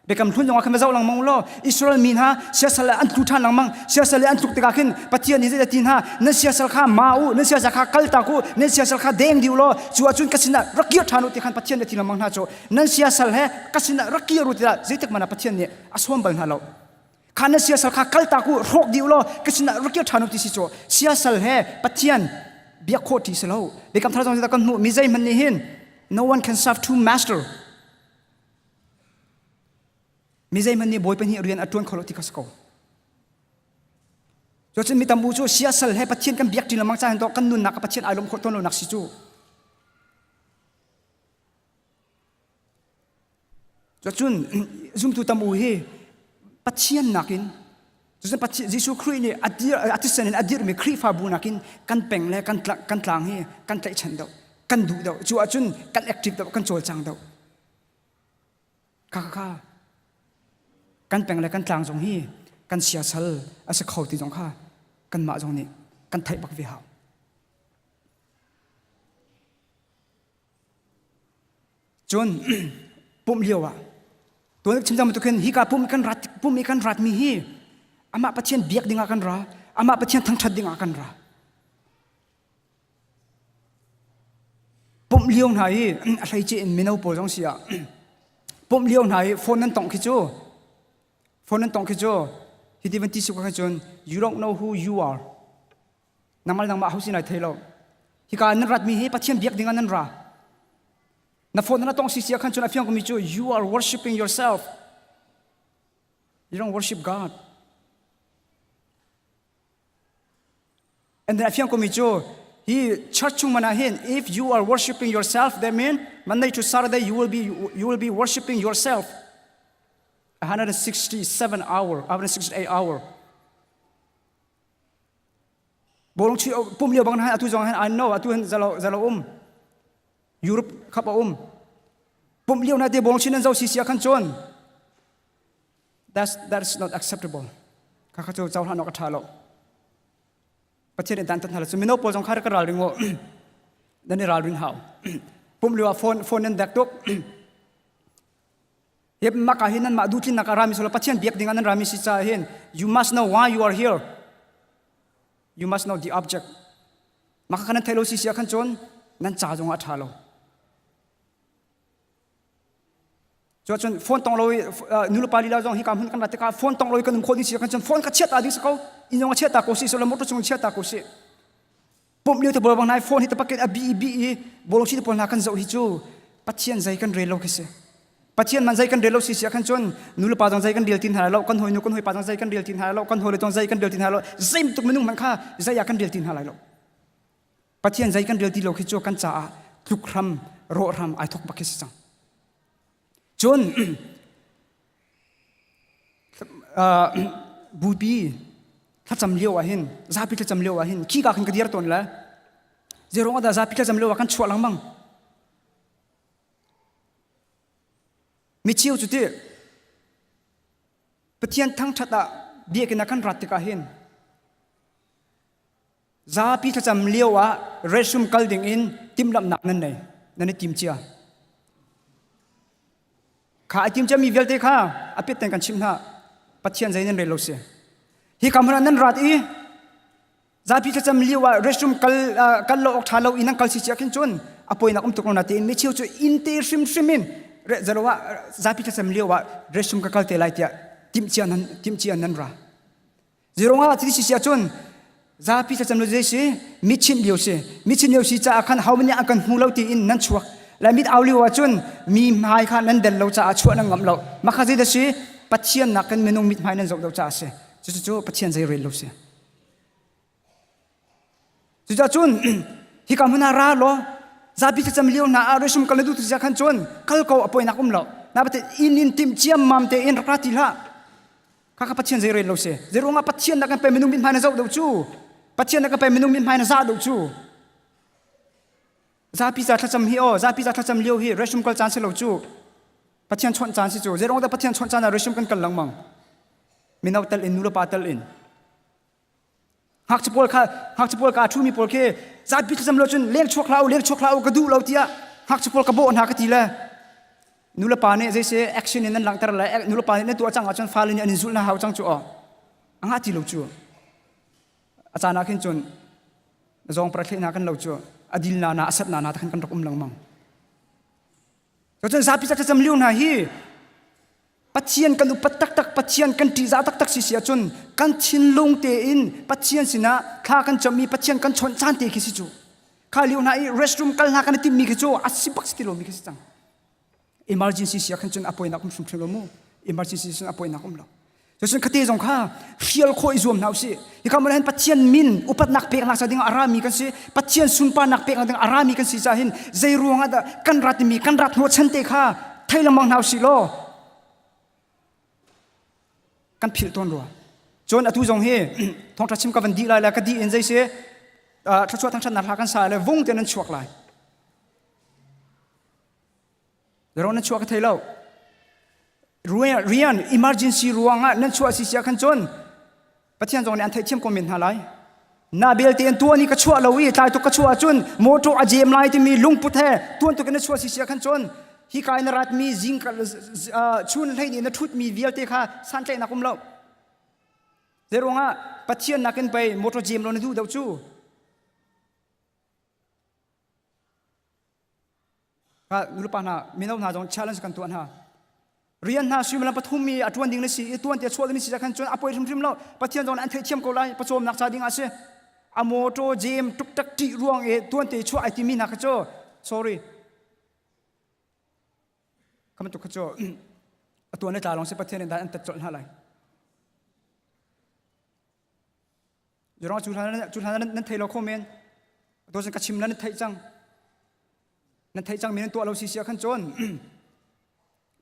Biakam hlun zongah khan va zoh lengmang law Israel mi hna siasal an tlu ṭhan lengmang siasal i an tluk tikah khin Pathian nih zeidah ti hna nan siasal kha ma u nan siasal kha kaltak u nan siasal kha deng dih u law cu ahcun ka sinah rak kir ṭhan u ti khan Pathian nih a ti lengmang hna cu nan siasal he ka sinah rak kir u tiah zeitik hmanh ah Pathian nih a sawm bal hna lo. Kha nan siasal kha kaltak u hrawk dih u law ka sinah rak kir ṭhan u ti si cu siasal he Pathian biak khawh ṭi si lo. Biakam thar zong kan hmuh mi zeihmanh nih hin no one can serve two master. Mi zeihmanh nih bawi pahnih rian a ṭuan kho lo ti kha si ko. Cuacun mi tam u cu siasal he Pathian kan biak ṭi lengmang ca hin to kan nunnak ah Pathian ai lawm khawh tawn lonak si cu. Cuacun zumtu tam u hi Pathian nakin cucun Pathian Jesuh Khrih nih a dir a thisen in a dirhmi Khrihfabu nakin kan peng le kan tlang kan tlang hi kan tlaihchan deuh kan duh deuh cu ahcun kan active deuh kan cawlcang deuh kha kha kha kan peng le kan tlang zong hi kan siasal a si kho ti zong kha kanmah zong nih kan theih bak ve hau. Cun pumh lio ah tuan chim cang bantuk hin hika pumh kan rat pumh i kan ratmi hi amah Pathian biak dingah kan ra amah Pathian thangṭhat dingah kan ra pumh lio hna hi a hleice in mino pawl zong si ah pumh lio hna hi phone nan tongh khi cu phone nan tongh khi cu hiti van ti si ko cun you don't know who you are Nangmah nangmah ho sin ai thei lo. Hika nan ratmi hi Pathian biak ding ah nan ra. Na phone na tong si sia khan cun a fiang komi cu you are worshiping yourself. You don't worship God. And then a fiang komi cu hi church chung mana hin if you are worshiping yourself that mean Monday to Saturday you will be you will be worshiping yourself 167 hour 168 hour Bawlung chuih pum lio bang han atu zong han I know atu han zalo zalo um Europe khap a um pum lio na te bawlung chin nan zo si sia khan chon that's that's not acceptable kha kha chu chau hlan ok tha lo pathian in dan tan hala chu mino pawl zong kha ka ral ring o nan i ral ring hau pum lio phone phone nan dek tuk Hi maka hi nan mah duhtlinnak a rami solo Pathian biak ding ah nan rami si caah hin you must know why you are here. You must know the object. Mah kha nan theih lo si si ah khan cun nan ca zongah a ṭha lo. Cuacun phone tong lo i nulepa lila zong hika hmun kan rat tikah phone tong lo i kan um khawh ding si kan cun phone ka chiat ta ding si ko inn zong a chiat ta ko si so motor chung chiat ta ko si pump lio te bol bang nai phone hi te paket a bi bi i bolong si te pawl hna kan zoh hi cu pathian zei kan rel lo khi si pathian man zei kan rel lo si si khan cun nulepa zong zei kan rel tin hna lo kan hoi nu kan hoi pa zong zei kan rel tin hna lo kan hoi le zong zei kan rel tin hna lo zei tuk minung man kha zei ah kan rel tin hna lai lo Pathian zei kan rel ti lo khi cu kan caah tluk hram rawh hram ai thok bak khi si cang. Cun uh, bupi thlacam lio ah hin zapi thlacam lio ah hin khi ka khin ka dir tawn le zeirong dah zapi thlacam lio ah kan chuah lengmang mi cheu cu ti Pathian thangthat ah biakinn ah kan rat tikah hin Zapi thlacam lio ah restroom kal ding in timhlamhnak nan nei. Nan i tim cia. Kha a tim ciami vialte kha a pit ten kan chimh hna. Pathian zei nan rel lo si. Hi kam hmun ah nan rat i zapi thlacam lio ah restroom kal kal lo awk ṭha lo i nan kal si cia khin cun a poinak um tuk lo na tiin mi cheu cu inn te hrimhrim in zalo ah zapi thlacam lio ah restroom ka kal te lai tiah timhcia nan timhcia nan ra. Zeirong ah thil si ahcun zapi thlacam lo zei si mitchinh lio si mitchinh lio si caah khan ho nih an kan hmu lo tiin nan chuak le mit au lio ahcun mi hmai kha nan del lo caah chuah nan ngam lo mah kha zeidah si Pathian nak kan minung mit hmai nan zoh lo caah si cucu Pathian zei rel lo si Cucaah cun hika hmun ah ra law zapi thlacam lio hna ah resum kal na duh ti khan cun kal ko a poinak um lo. Na pate inn in timh ciammam tein rak ra ti hlah. Kha kha Pathian zei rel lo si. Zei ruangah Pathian na kan pe minung mithmai na zoh deuh cu. Pathian na kan pe minung mithmai na zah deuh cu. Zapi za thlacam hi aw zapi za thlacam lio hi resum kal caan si lo cu. Pathian chawnh caan si cu. Zei ruang dah Pathian chawnh caan ah resum kan kal lengmang. Mino tel in nu le pa tel in. Ngakchia pawl kha ngakchia pawl ka ṭhumi pawl khi zapi thlacam lo cun leng chuak hlah u leng chuak hlah u ka duh lo tiah ngakchia pawl ka bawh hna ka ti le nulepa nih zei si action in nan langhter le nulepa nih nan tuah cang ahcun fale nih an in zulh na hau cang cu aw a ngah ti lo cu a caan ah khin cun zawng para thleh hna kan lo cu a dil na na a sat na na khan kan rak um lengmang cun zapi thlacam lio hna hi Pathian kan upat taktak, Pathian kan ṭihzah taktak si si ahcun kan thinlung tein Pathian sinah thla kan cam i Pathian kan chawnh caan te khi si cu. Kha lio hna i restroom kal hna kan i timmi khi cu a si bak si ti lomi khi si cang. Emergency si ah khan cun a poinak um hrimhrim lo mu. Emergency cun a poinak um lo. Cucun khate zong kha hrial khawh i zuam hna usih. Hika hmun hin Pathian min upatnak peknak ca ding a rami kan si. Pathian sunparnak peknak ding a rami kan si caah hin zei ruangah dah kan rat timi kan rat hnawhchan te kha thei lengmang hna usih law kan philh tawn rua. Cun atu zong hi thawngṭha chim ka van dih lai le ka dih in zei si thluachuah thangṭhatnak hla kan sa le vung te nan chuak lai. Ro nan chuah ka thei lo. Rian emergency ruangah nan chuah si sia khan cun Pathian zong nih an theihthiam ko men hna lai. Na belte in tuan i ka chuah lo i tlai tuk ka chuah ahcun motor a jem lai timi lungput he tuan tuk in na chuah si sia khan cun hi ka in na ratmi zing chun hlei nih na ṭhutmi vialte kha santlaihnak um lo. Zeiruangah Pathian nakin pei motor jem lo na duh deuh cu. Nulepa hna mino hna zong challenge kan tuah hna. Rian hna suimilam pathum i a ṭuan ding na si i tuan tia chuah ding na si khan cun a poi hrimhrim lo. Pathian zong nih an theihthiam ko lai pawcawmnak ca ding ah si. A motor jam tuk tak ṭih ruang i tuan te chuah ai timi hna kha cu sorry. Kha bantuk kha cu a tuan le tla lawng si Pathian nih dan an tat colh hna lai. Jurong cu hlan cu hlan nan thei lo kho men. To ka chim nan theih cang. Nan theih cang mi nan tuah lo si sia khan cun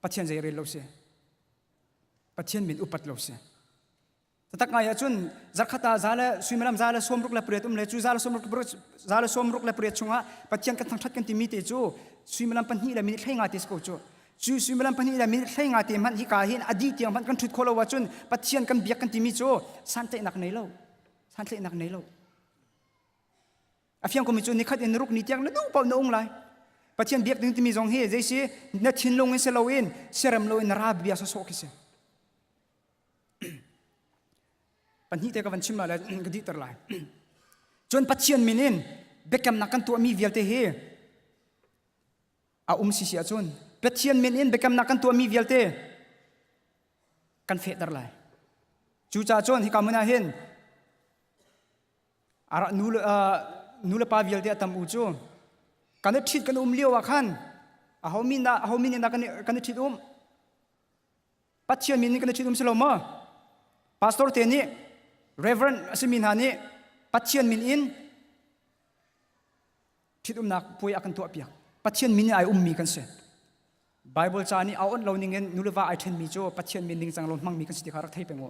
Pathian zei rel lo si. Pathian min upat lo si. Tatak ngai ahcun zarkhat ah za le suimilam za le sawmruk le pariat um le cu za le sawmruk za le sawmruk le pariat chungah Pathian kan thangthat kan timi te cu suimilam pahnih le minute hlei nga te si ko cu. Cu suimilam pahnih le minute hlei nga te hmanh hika hin a dih tiang hmanh kan ṭhut khawh lo ahcun Pathian kan biak kan timi cu santlaihnak nei lo. Santlaihnak nei lo. A fiang komi cu nikhat in ruk ni tiang na duh paoh na ung lai. Pathian biak ding timi zong hi zei si na thinlung in si loin siarem loin na ra bia sawsawh khi si. Pahnih te ka van chim lai le ka dihter lai. Cun Pathian min in. biakamnak kan tuahmi vialte hi a um si si ahcun Pathian min in biakamnak kan tuahmi vialte kan fehter lai. Cucaah cun hika hmun ah hin nu le nu le pa vialte a tam u cu kan i ṭhit kan um lio ah khan aho min dah aho min in dah kan i kan i ṭhit um Pathian min in kan i ṭhit um si lo maw pastor te nih reverend a simi hna nih Pathian min in ṭhitumnak puai a kan tuahpiak Pathian min in ai ummi kan si Bible ca nih a onh lo ning in nu le va ai ṭhenmi cu Pathian min ningcang lo hmangmi kan si ti kha rak thei peng u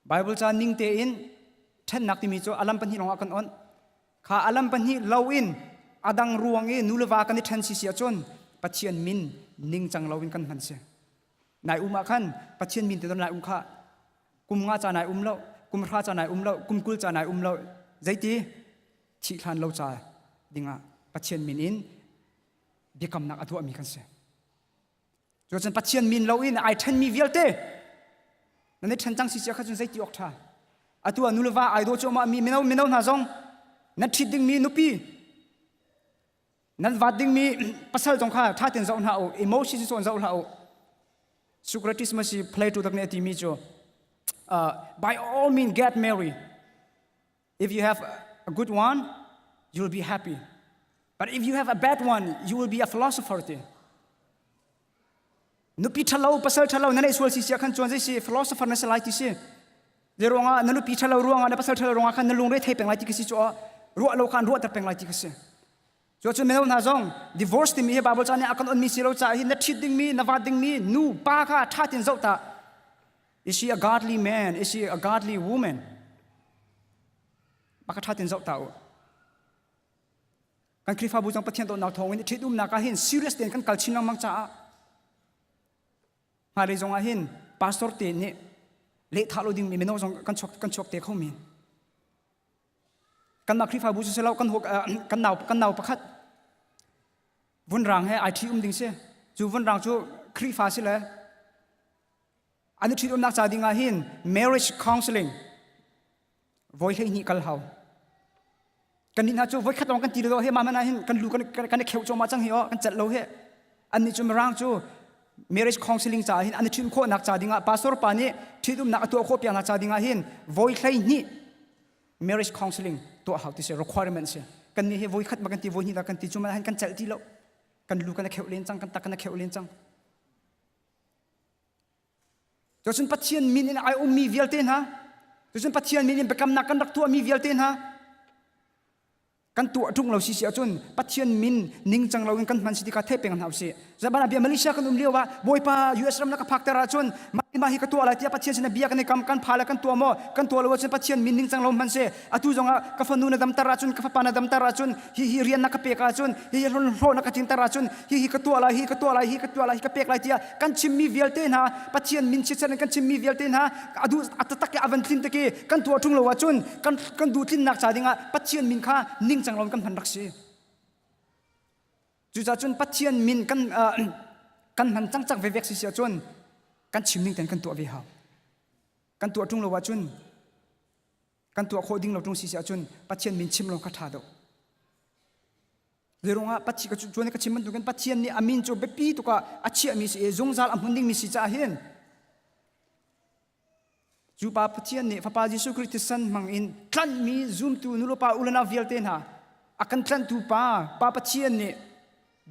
Bible ca ning tein ṭhennak timi cu alam pahnih lawngah kan onh. Kha alam pahnih lo in adang ruang i nu le va kan i ṭhen si si ahcun Pathian min ningcang lo in kan hman si. Nai um ah khan Pathian min te don lai um kha kum nga ca nai um lo, kum hra ca nai um lo, kum 20 ca nai um lo. Zeiti thih hlan lo ca dingah Pathian min in biakamnak a tuahmi kan si. Cucun Pathian min loin ai ṭhenmi vialte nan i ṭhen cang si cia kha cun zeiti awk ṭha. Atu ah nu le va ai daw cuahmah mi mino mino hna zong nan ṭhit dingmi nupi nan vat dingmi pasal zong kha ṭha tein zoh hna u emotion si zoh hlah u Socrates ma si Plato tak nih a timi cu by all means get married If you have a good one, you will be happy. But if you have a bad one, you will be a philosopher ti. Nupi ṭhalo, pasal ṭhalo na neih sual si sia khan chuan zei si philosopher na si lai ti si. Zei ruangah na nupi ṭhalo ruangah na pasal ṭhalo ruangah khan na lungre thei peng lai ti ka si cu ruah lo khan ruahter peng lai ti ka si. Cu cun mino hna zong divorce timi hi Bible ca nih a kan onmi si lo caah hi na ṭhit dingmi na vat dingmi nu pa kha ṭha tein zoh ta. Is she a godly man? Is she a godly woman? Maka ṭha tein zoh ta u. Kan Khrihfabu zong Pathian dawtnak thawngin i ṭhitumnak ah hin serious tein kan kal chin lengmang caah hmailei zong ah hin pastor te nih lehthah lo dingmi mino zong kan chuak kan chuak te kho men. Kanmah Khrihfabu cu si lo kan kan nau kan nau pakhat vunrang he ai ṭhi um ding si. Cu vunrang cu Khrihfa si le an i ṭhitumnak ca ding ah hin marriage counseling voi 12 kal hau kan nih hna cu voi khat lawng kan ti lo he ma man ah hin kan lu kan kan i kheuh cuahmah cang hi aw kan celh lo he annih cu mirang cu marriage counseling ca hin an i ṭhitum khawhnak ca ding ah pastor pa nih ṭhitumnak a tuah khawh piak hna ca ding ah hin voi 12 marriage counseling tuah hau ti si requirement si kan nih hi voi khat ma kan ti voi hnih kan ti cu man hin kan celh ti lo kan lu kan i kheuh len cang kan tak kan i kheuh len cang Cucun Pathian min in ai ummi vialte hna, cucun Pathian min in biakamnak kan rak tuahmi vialte hna, kan tuah ṭung lo si si ahcun Pathian min ningcang loin kan hman si ti kha theih peng hna usih. Zaban ah bia Malaysia kan um lio ah Bawipa US ram na ka phakter ahcun mah hi ka tuah lai tiah Pathian sin bia kan i kam kan pha le kan tuah maw kan tuah lo ahcun Pathian min ningcang lo hman si atu zongah ka fanu na damter ahcun ka fapa na damter ahcun hi hi rian na ka pek ahcun hi hi hlawh na ka tlinter ahcun hi hi ka tuah lai hi ka tuah lai hi ka tuah lai hi ka pek lai tiah kan chimmi vialte hna Pathian min chiatchan in kan chimmi vialte hna adu a taktak i a van tlin tik i kan tuah ṭung lo ahcun kan kan duh tlinnak ca dingah Pathian min kha ningcang lo in kan hman rak si cucaah cun Pathian min kan kan hman cangcang vevek si si ahcun kan chim ning ten kan tuah ve hau kan tuah ṭung lo ahcun kan tuah khawh ding lo ṭung si si ahcun Pathian min chim lo kha ṭha deuh Zeirungah Pathian ka cuan ka chim bantukin Pathian nih a min cu biapi tuk ah a chiahmi si i zungzal a hmun dingmi si caah hin cu pa Pathian nih Fapa Jesuh Khrih thisen hmang in tlanhmi zumtu nulepa ulenau vialte hna a kan tlanhtu pa pa Pathian nih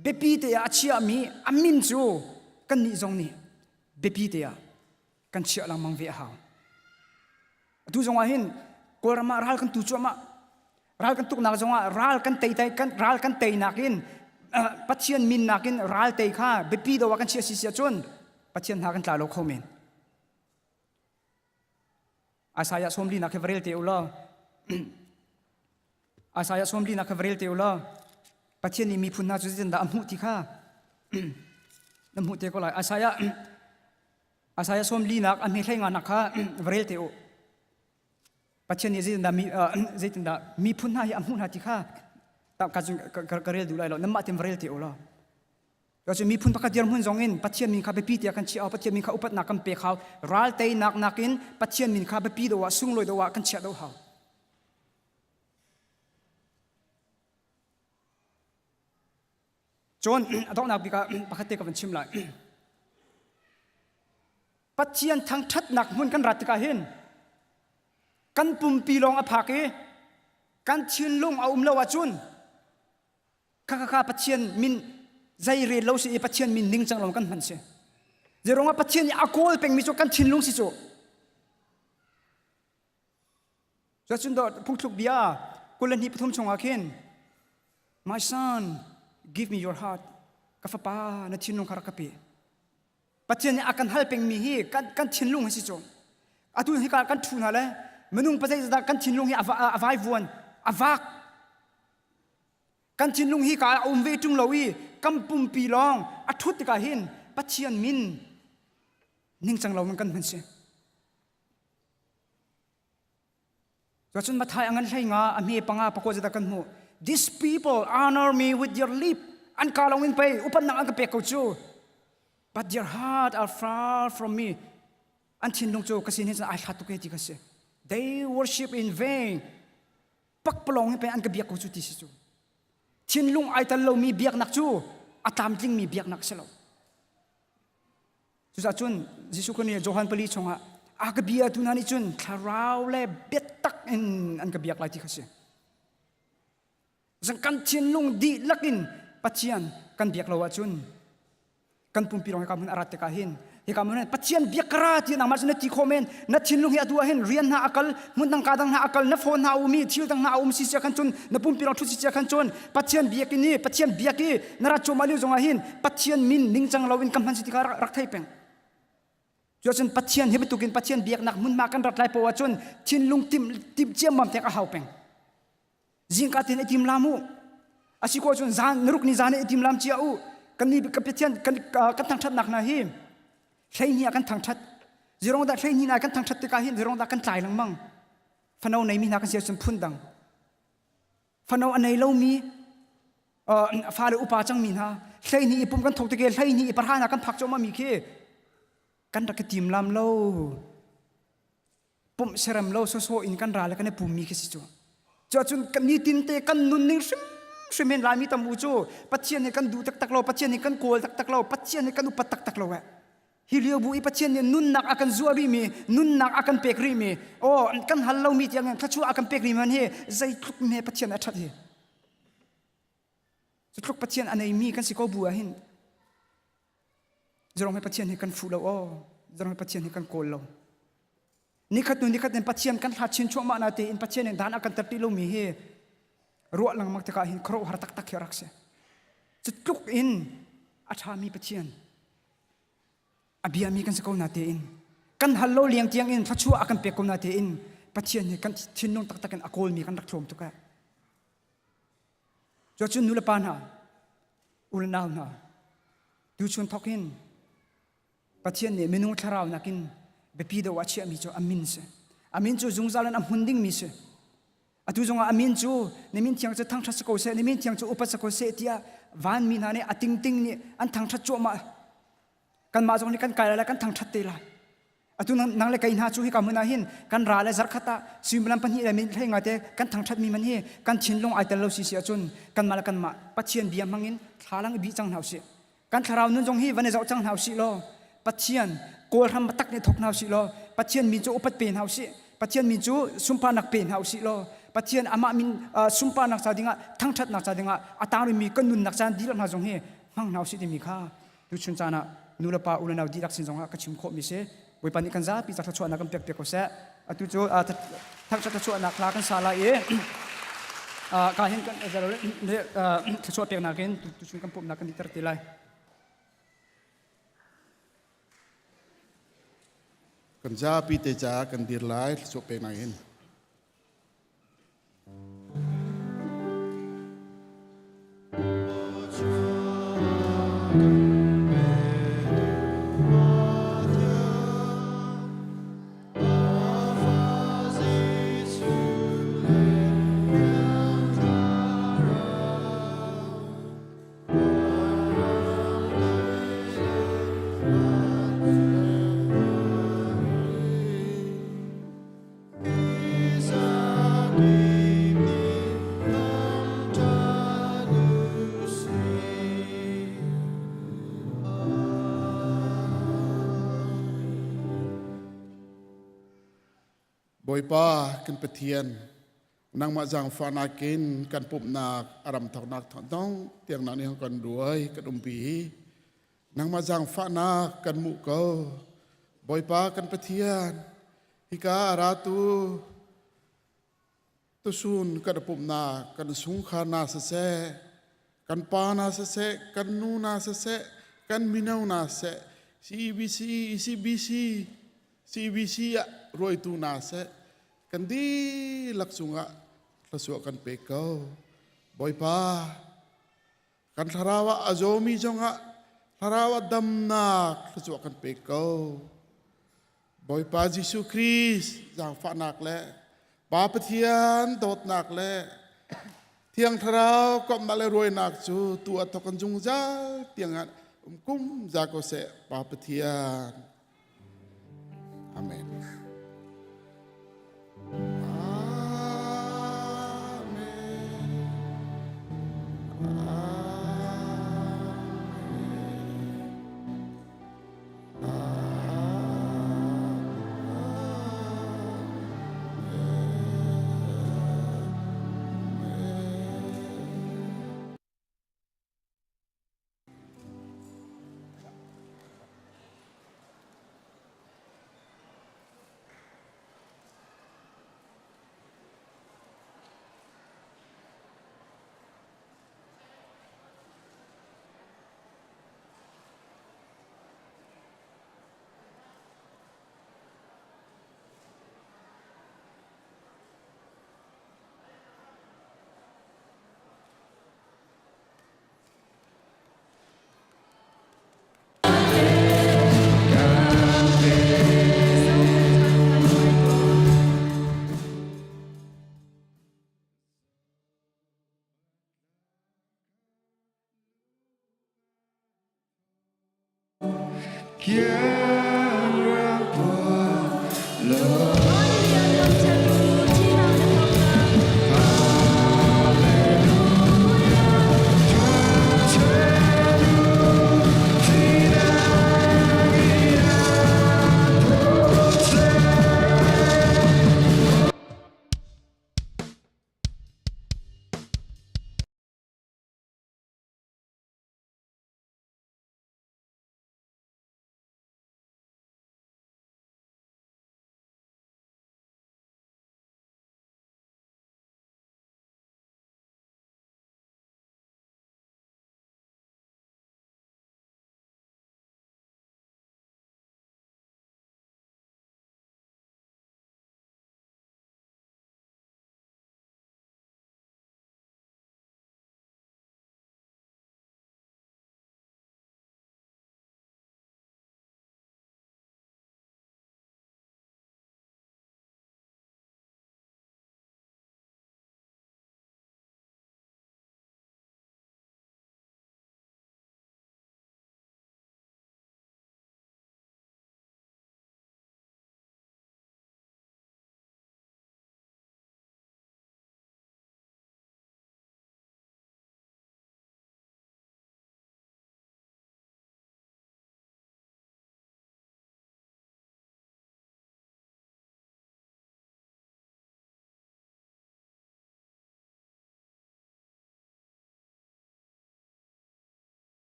biapi te ah a chiahmi a min cu kannih zong nih biapi te ah kan chiah lengmang ve a hau. Atu zong ah hin Kawlram ah ral kan tu cuahmah. Ral kan tuknak zong ah ral kan tei kan ral kan teinak in Pathian min nakin ral tei kha biapi do ah kan chiah si si ahcun Pathian hna kan tla lo kho men. Isaiah 40 nak khi va rel te u law Isaiah 40 nak kha va rel te u law Pathian nih miphun hna cu zeitindah a hmuh ti kha na hmuh te ko lai. Isaiah Isaiah 40 nak a hme hlei nga nak kha va rel te u. Pathian nih zeitindah mi zeitindah miphun hna hi a hmuh hna ti kha ka ka rel duh lai lo nanmah tein va rel te u law. Cun miphun pakhat dirhmun zong in Pathian min kha biapi tiah kan chiah Pathian min kha upatnak kan pek hau. Ral teinak nakin Pathian min kha biapi deuh ah sunglawi deuh ah kan chiah deuh hau. Cun a donghnak bik ah pakhat te ka van chim lai. Pathian thangṭhatnak hmun kan rat tikah hin kan pumpi lawng a phak i kan thinlung a um lo ahcun kha kha kha Pathian min zei rel lo si i Pathian min ningcang lo kan hman si. Zeirungah Pathian nih a kawl pengmi cu kan thinlung si cu. Cun phungthluk bia 22 pathum chungah khin My son, give me your heart. Ka fapa, na thinlung kha rak ka pe. Pathian nih a kan hal pengmi hi kan, kan thinlung hi si cu. Atu hi kan ṭhu hna le minung pazei dah kan thinlung hi a vaivuan, a vak. Kan thinlung hi ka a um ve ṭung lo i kan pumpi lawng a ṭhut tikah hin Pathian min ningcang lo in kan hman si. Cun Matthai a ngan hlei nga a hme panga pakua zeta kan hmuh. These people honor me with their lip. An ka lawng in pei upatnak an ka pek ko cu. But their heart are far from me. An thinlung cu ka sin hin cun ai hlat tuk e ti ka si. They worship in vain. Pakpalawng in pei an ka biak ko cu ti si cu. Thinlung ai tal lomi biaknak cu a tlamtlingmi biaknak si lo. Cucaah cun Jesuh Khrih nih Johan pali chungah a ka bia tu hna nih cun thlarau le biatak in an ka biak lai ti kha si. Zan kan thinlung dihlak in Pathian kan biak lo ahcun kan pumpi lawng hika hmun a rat tikah hin hika hmun hin Pathian biak ka ra ti nangmah cu na ti khawh men na thinlung hi atu ah hin rian hna a kal hmun dang ka dang hna a kal na phone hna a um i thil dang hna a um si sia khan cun na pumpi lawng ṭhut si sia khan cun Pathian biak in i Pathian biak i na rat cuahmah lio zongah hin Pathian min ningcang loin ka hman si ti kha rak thei peng. Cuacun Pathian hi bantukin Pathian biaknak hmunhma kan rat lai poah ahcun thinlung tim tim ciammam tek a hau peng. Zingka tin i tim lam u. Asi ko cun zan naruk ni zan i tim lam chia u. Kan ni ka Pathian kan kan thangthatnak hna hi hleihnih ah kan thangthat. Zirong dah hleihnih na kan thangthat tikah hin zirong dah kan tlai lengmang. Fano nei mi hna kan si ahcun phun dang. Fano a nei lomi fale upa cangmi hna 12 i pum kan thok tik i 12 i pahra hna kan phak cuahmah mi khi kan rak i tim lam lo pumh serem lo sawsawh in kan ral le kan i pummi khi si cu cuahcun kan nitin te kan nunning hrim hrim hin Laimi tam u cu Pathian hi kan duh taktak lo Pathian hi kan kawl taktak lo Pathian hi kan upat taktak lo eh Hi lio bu i Pathian nih nunnak a kan zuah rihmi, nunnak a kan pek rihmi, aw kan hal lomi tiang in thluachuah a kan pek rihmi man hi zeitluk hme Pathian a ṭhat hi. Cutluk Pathian a neimi kan si ko bu ah hin zerong he Pathian hi kan fuh lo aw, zerong he Pathian hi kan kawl lo. Nikhat hnu nikhat in Pathian kan hlat chin chuahmah na tein Pathian in dan a kan ter ti lomi hi ruah lengmang tikah hin khuaruahhar taktak hi a rak si. Cutluk in a ṭhami Pathian a biami kan si ko na tein kan hal lo liang tiang in thluachuah a kan pek ko na tein Pathian nih kan thinlung taktak in a kawlmi kan rak tlawm tuk eh. Cuacun nu le pa hna, u le nau hna, tuchun thawk hin Pathian nih minung thlarau nakin biapi deuh ah chiahmi cu a min si. A min cu zungzal in a hmun dingmi si. Atu zongah a min cu na min thiang cu thangṭhat si ko seh, na min thiang cu upat si ko seh tiah vanmi hna nih a tingting nih an thangṭhat cuahmah. Kanmah zong nih kan kai lai le kan thangṭhat te lai. Atu nang le kei hna cu hika hmun ah hin kan ra le zarkhat ah suimilam pahnih le minute hlei nga te kan thangṭhat mi man hi kan thinlung ai tel lo si si ahcun kanmah le kanmah Pathian bia hmang in thlalang i bih cang hna usih. Kan thlarau nun zong hi van i zoh cang hna usih law Pathian kawlhram tak nih thawk hna usih law Pathian min cu upat pe hna usih Pathian min cu sunparnak pe hna usih law Pathian amah min sunparnak ca dingah thangṭhatnak ca dingah a tang kan nunnak caan dihlak hna zong hi hmang hna usih timi kha tuchun caan ah nu le pa u le nau dihlak sin zongah ka chim khawhmi si Bawipa nih kan zapi ca thluachuahnak kan pek piak ko seh atu cu thangṭhat thluachuahnak hla kan sa lai i ka hin kan thluachuah peknak in tuchun kan pumhnak kan dihter te lai Kan zapi te ca kan dir lai thluachuah peknak hin. Bawipa kan Pathian, nangmah zaangfahnak in kan pumhnak a ram thawknak thawng tiang na nih kan ruai kan umpi hi. Nangmah zaangfahnak kan muh ko. Bawipa kan Pathian, hika a ratu tusun kan pumhnak kan sungkhar na siseh, kan pa na siseh, kan nu na siseh, kan mino na siseh, CEBC, ECBC, CBC ah ruaitu na seh, kan dihlak cungah thluachuah kan pek ko. Bawipa, kan thlarau ah a zawmi zongah thlarau ah damnak thluachuah kan pek ko. Bawipa Jesuh Christ zaangfahnak le Pa Pathian dawtnak le Thiang Thlarau komhnak le ruainak cu tu a thok kan zungzal tiangah um kum za ko seh Pa Pathian. Amen. Yeah.